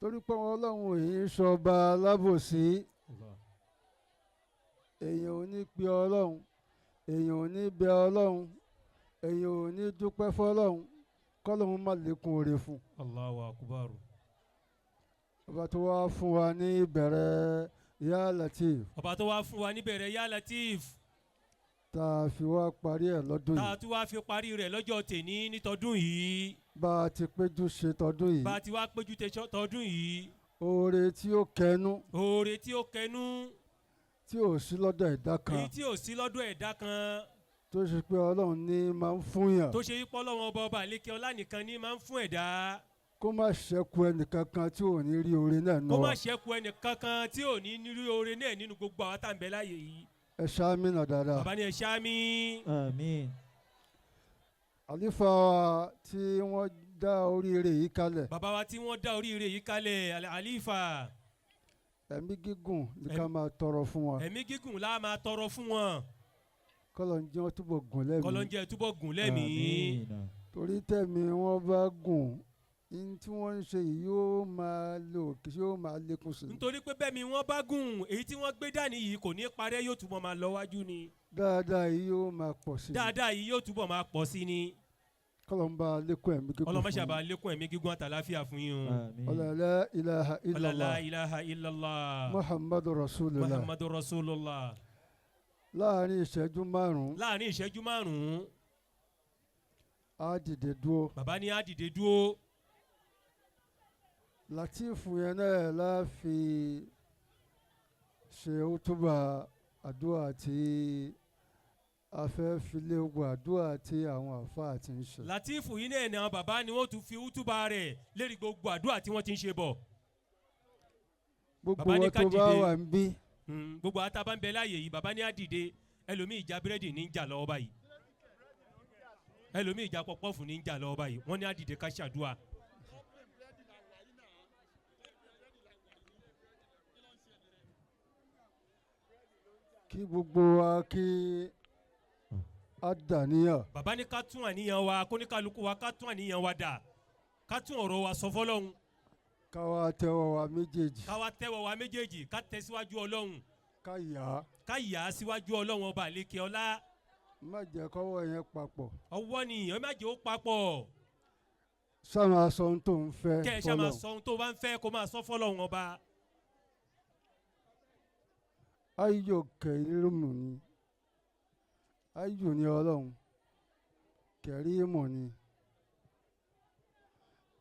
Torí pé Ọlọ́run yìí ń ṣọba alábòsí, èèyàn ò ní pe Ọlọ́run, èèyàn ò ní bẹ Ọlọ́run, èèyàn ò ní dúpẹ́ fọlọ́run kọ́lọ́run má lékún oore fún. Allahu akbar. Ọba tó wá fún wa ní ìbẹ̀rẹ̀ Ya Latif. Ọba tó wá fún wa ní ìbẹ̀rẹ̀ Ya Latif. Tá a fi wá parí ẹ̀ lọ́dún yìí. Tá a tún wá fi parí rẹ̀ lọ́jọ́ tèní nítọdún yìí. Bá a ti péjú ṣe tọdún yìí. Bá a ti wá péjú ṣe tọdún yìí. Oore tí ó kẹnu. Oore tí ó kẹnu. Tí ò sí lọ́dọ̀ ẹ̀dá kan. Èyí tí ò sí lọ́dọ̀ ẹ̀dá kan. Tó ṣe pé Ọlọ́run ní máa ń fún yàn. Tó ṣe wípé Ọlọ́run ọba ọba àlékè ọlá nìkan ní máa ń fún ẹ̀dá. Kó má ṣẹ́kù ẹnìkankan tí ò ní rí oore náà nù. Kó má ṣẹ́kù ẹnìkankan tí ò ní rí oore náà nínú gbogbo àwọn tá à ń bẹ láàyè yìí. Ẹ ṣáàmì náà dáadáa. Bàbá ni ẹ ṣáàmì. Àmín. Àlífà wa tí wọ́n dá oríire yìí kalẹ̀. Bàbá wa tí wọ́n dá oríire yìí kalẹ̀ àlífà. Ẹ̀mí gígùn ni ká máa tọrọ fún wọn. Ẹ̀mí gígùn la máa tọrọ fún wọn. Kọ́lọ̀ ń jẹ́ wọ́n túbọ̀ gùn lẹ́mìí. Kọ́lọ̀ ń jẹ́ túbọ̀ gùn lẹ́mìí. Torí tẹ̀mí wọn bá gùn, ní tí wọ́n ń ṣe yìí yóò máa lò yóò máa lékún sí i. Nítorí pé bẹ́ẹ̀ mi wọ́n bá gùn, èyí tí wọ́n gbé dání yìí kò ní parẹ́, yóò túbọ̀ máa lọ wájú ni. Dáadáa yìí yóò máa pọ̀ sí i. Dáadáa yìí yóò túbọ̀ máa pọ̀ sí ni. Kọ́lọ̀ ń bá lékún ẹ̀mí gígùn fún yín. Ọlọ́mọṣẹ́ bá lékún ẹ̀mí gígùn àtàláfíà fún yín o. La ilaha illallah. La ilaha illallah. Muhammadu Rasulullah. Muhammadu Rasulullah. Láàárín ìṣẹ́jú márùn-ún. Láàárín ìṣẹ́jú márùn-ún. Á dìde dúró. Bàbá ní á dìde dúró. Latifu yẹn náà la fi ṣe útúbà àdúrà tí a fẹ́ fi lé ogun àdúrà tí àwọn àfáà ti ń ṣe. Latifu yìí náà ni àwọn bàbá ni wọ́n tún fi útúbà rẹ̀ lérí gbogbo àdúrà tí wọ́n ti ń ṣe bọ̀. Gbogbo wọn tó bá wà ń bí. Gbogbo àtàbà ń bẹ láàyè yìí bàbá ní á dìde, ẹlòmíì ìjà búrẹ́dì ní ń jà lọ́wọ́ báyìí, ẹlòmíì ìjà pọpọ́ọ̀fù ní ń jà lọ́wọ́ báyìí, wọ́n ní á dìde ká ṣàdúrà. Kí gbogbo wa kí á dàníyàn. Bàbá ní ká tún àníyàn wa, kóníkálukú wa ká tún àníyàn wa dà, ká tún ọ̀rọ̀ wa sọ fọ́lọ́hun. Ká wá tẹ́wọ́ wa méjèèjì. Ká wá tẹ́wọ́ wa méjèèjì, ká tẹ́ síwájú Ọlọ́run. Ká yà á. Ká yà á síwájú Ọlọ́run ọba àlékè ọlá. Má jẹ́ kọ́wọ́ yẹn papọ̀. Ọwọ́ ni ẹ má jẹ́ ó papọ̀. Ṣá máa sọ ohun tó ń fẹ́ fọ́lọ́hun. Kẹ́ ẹ ṣá máa sọ ohun tó bá ń fẹ́ kó máa sọ fọ́lọ́hun ọba. Ayọ̀ kẹrìmù ni, ayọ̀ ni Ọlọ́run, kẹrìmù ni.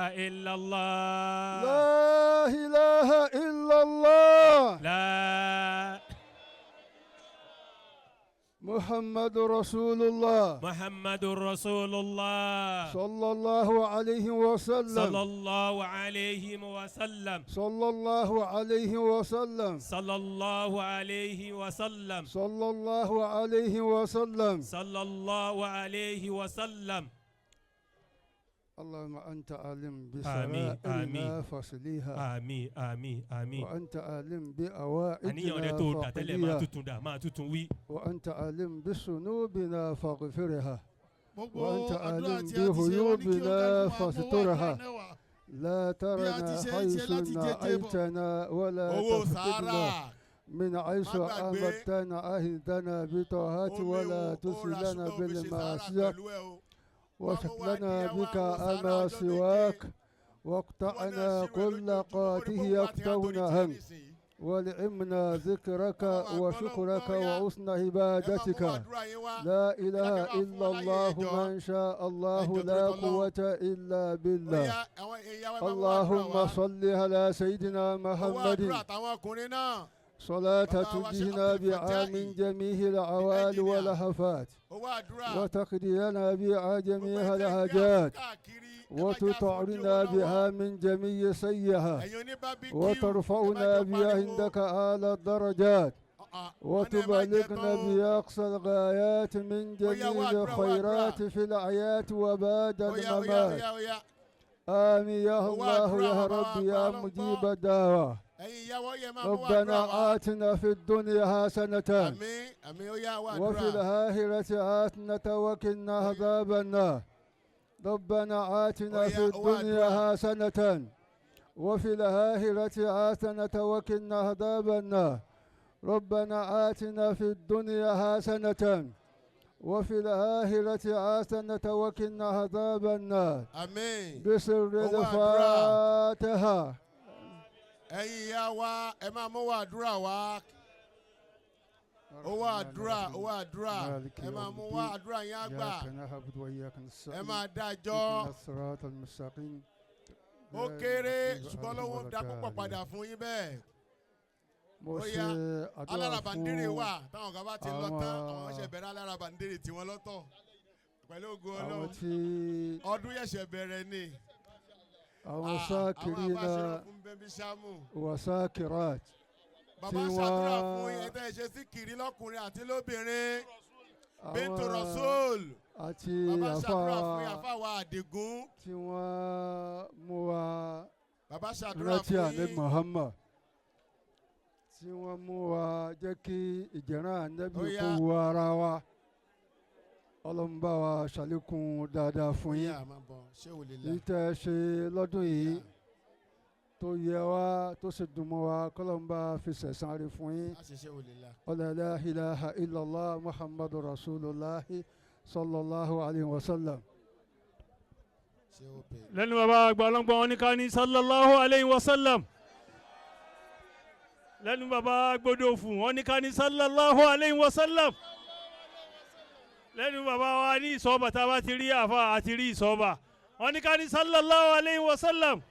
ilaha illallah. لا إله إلا الله La محمد رسول الله Muhammadur Rasulullah. صلى الله عليه وسلم Sallallahu alayhi wa sallam. صلى الله عليه وسلم Sallallahu alayhi wa sallam. صلى الله عليه وسلم Sallallahu alayhi wa sallam. اللهم أنت عالم Àmín, بسرائرنا àmín. فصليها Àmín, àmín, àmín. وأنت عالم Àníyàn rẹ بأوائدنا tó dà tẹ́lẹ̀ máa فقديها tuntun dà máa tuntun wí. وأنت عالم بذنوبنا فاغفرها Gbogbo وأنت àdúrà عالم tí a ti ṣe wọ́n ní kí بغيوبنا ó kálukú máa mú owó àdúrà فاسترها náà wá. لا Bí a ti ترنا ṣe ń ṣe حيث láti jẹjẹ bọ̀. نعيتنا ولا Owó تفقدنا sàárà. من حيث Má gbàgbé. أمرتنا أهدنا بطاعة Omi ولا o, ó ra تسلنا ṣúgà ó fi ṣe sàárà بالمعصية pẹ̀lú ẹ o. واشف Wá لنا mú بك wá wo sàárà أما ọjọ́ méje. سواك Wọ́n náà واقطعنا ṣírò ẹ̀ كل lójoojúmọ́, ó rí pé قاته owó wa ti há torí يقطعنا tiẹ̀ هم nísìnyí. ولعمنا ذكرك Bàbá wa gbọ́ lọ́hùn وشكرك gbọ́ yá. وحسن Ẹ máa mú عبادتك àdúrà yín wá. لا Ẹ إله dákẹ́ máa fún إلا wọn láyè الله ẹjọ́. من شاء الله Ẹjọ́ torí لا tọlọ́hun. قوة إلا Ó بالله yá àwọn èèyàn wa ẹ máa mú àdúrà اللهم wá. صل على سيدنا Owó محمد àdúrà táwọn ọkùnrin náà. صلاة Bàbá wa Sheikh تنجينا Abdul بها Fatai, من جميع the العوال engineer. والهفات Owó àdúrà. وتقضي لنا بها Gbogbo جميع ẹ̀ tẹ́ ń gbé àpò الحاجات káàkiri. Ẹ má jẹ́ àfojú owó وتطهرنا lọ́wọ́. بها من جميع سيئة Ẹ̀yin oní barbecue, ẹ má وترفعنا jọ بها pariwo. عندك أعلى الدرجات Wọ́n ní ẹ má jẹ tán وتبلغنا o. بها أقصى الغايات من Ó yá owó جميع àdúrà, owó àdúrà. الخيرات في الحياة وبعد Ó yá, ó yá, ó الممات yá, ó yá. آمين يا Owó الله àdúrà يا bàbá wa رب gbọ́ يا ló ń gbọ́. مجيب الدعوة Ẹ̀yin ìyàwó yẹ máa mú àdúrà ربنا wá. آتنا في الدنيا حسنة Àmín, àmín, ó yá owó وفي àdúrà. الآخرة حسنة وقنا عذاب النار ربنا آتنا Ó في yá owó الدنيا àdúrà. حسنة وفي الآخرة حسنة وقنا عذاب النار ربنا آتنا في الدنيا حسنة وفي الآخرة حسنة وقنا عذاب النار Àmín. بسر Owó àdúrà. الفاتحة Ẹ̀yin ìyá wa ẹ máa mú owó àdúrà wá. Owó àdúrà, owó àdúrà. مالك Ẹ يوم máa mú wá الدين àdúrà yín á gbà. إياك نعبد وإياك Ẹ نستعين máa dájọ́. اهدنا الصراط المستقيم Ó غير kéré المغضوب ṣùgbọ́n عليهم lọ́wọ́ ولا ń dá púpọ̀ الضالين. padà fún yín bẹ́ẹ̀. Mo Ó ṣe yá àdúrà alárabàndèrè fún wà táwọn kan bá ti lọ tán àwọn àwọn ṣẹ̀ bẹ̀rẹ̀ alárabàndèrè tiwọn lọ́tọ̀ pẹ̀lú ògo àwọn Ọlọ́run. tí Ọdún yẹ̀ṣẹ̀ bẹ̀rẹ̀ ni. àwọn Ah, Àwọn àbá sákìrínà ṣeré fún bẹ́bí Ṣámù. wàsákìrát tí Bàbá ṣàdúrà fún wọ́n yín tẹ́ ẹ ṣe sí kiri lọ́kùnrin àti lóbìnrin. Bintu àwọn Rasul. àti Bàbá àfa ṣàdúrà fún yín àfáwà Àdìgún. tí wọ́n mú wa Bàbá ṣàdúrà rántí fún ànábì yín. Muhammad tí wọ́n mú wa jẹ́ kí ìjẹ̀rán ànábì Ó kó yá. wu ara wa Ọlọ́run bá wa ṣàlékún dáadáa fún Ó yín yá máa bọ̀ ṣé ò lè là. èyí tẹ́ ẹ ṣe lọ́dún yìí tó yẹ wá tó sì dùn mọ́ wa k'Ọlọ́run bá fi sẹ̀san rẹ̀ fún yín Má ṣe ṣé ò lè là. ọlá la ilaha illallah muhammadu rasulillah sallallahu alayhi wa sallam. Ṣé ó bẹ̀? Lẹ́nu bàbá àgbà ọlọ́ngbọ́n wọn ní ká ní sallallahu alayhi wa sallam. Lẹ́nu bàbá gbódòfù wọn ní ká ní sallallahu alayhi wa sallam. Lẹ́nu bàbá wa ní ìsọ̀bà tá a bá ti rí àfa àti rí ìsọ̀bà wọn ní ká ní sallallahu alayhi wa sallam.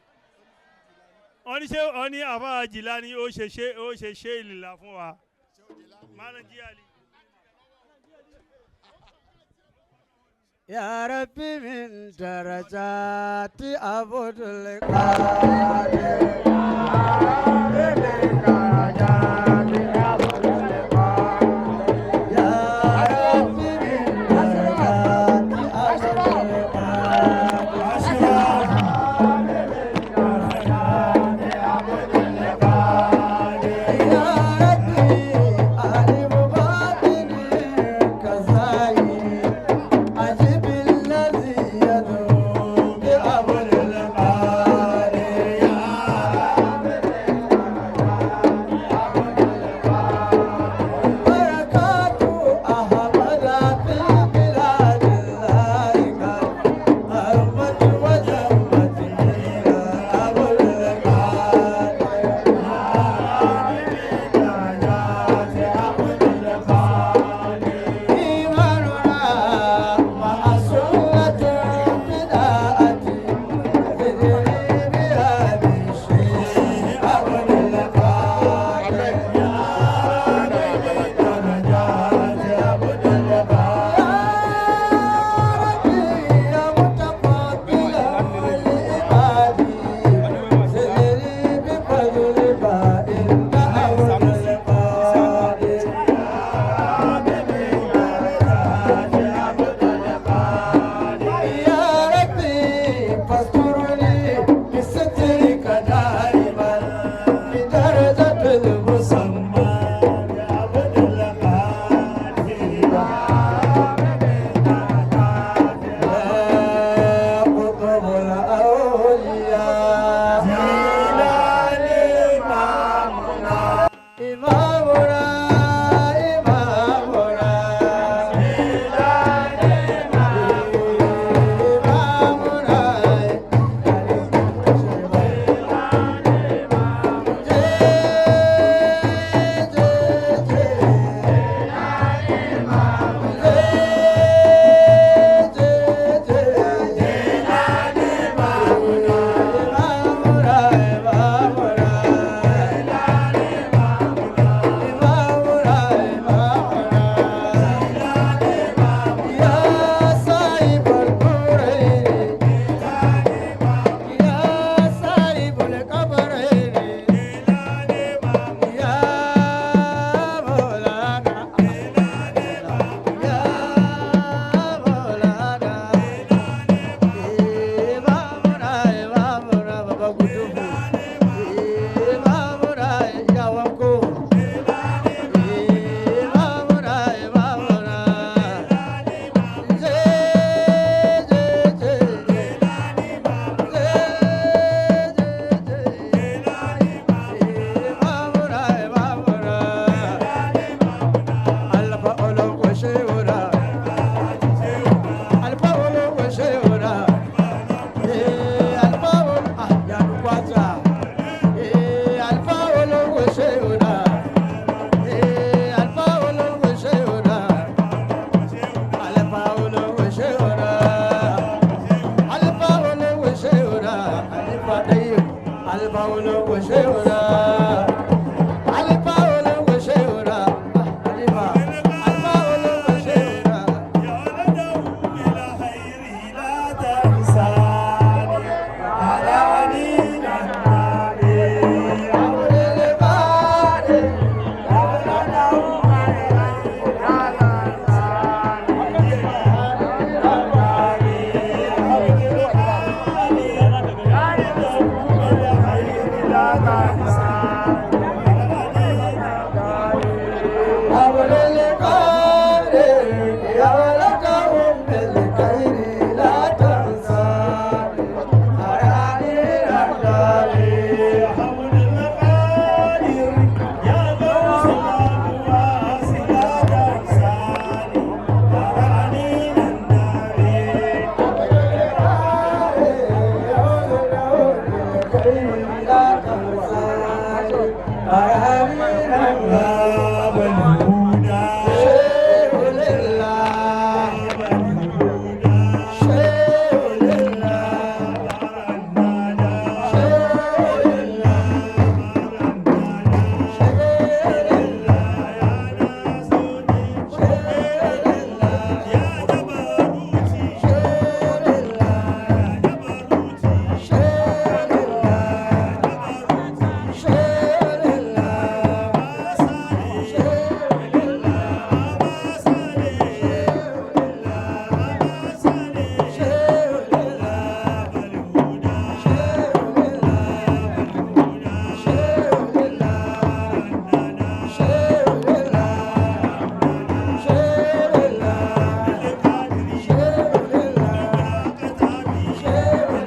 Wọ́n ní ṣé wọ́n ní àfa àjìlá ni ó ṣe ṣe ó ṣe ṣe ìlìlà fún wa. Malam Jí Ali. يا ربي من درجات عبد القادر يا ربي من درجات عبد القادر يا ربي عالم باطني كزايد عجب الذي يدعو بأمر القادر يا رب. Ele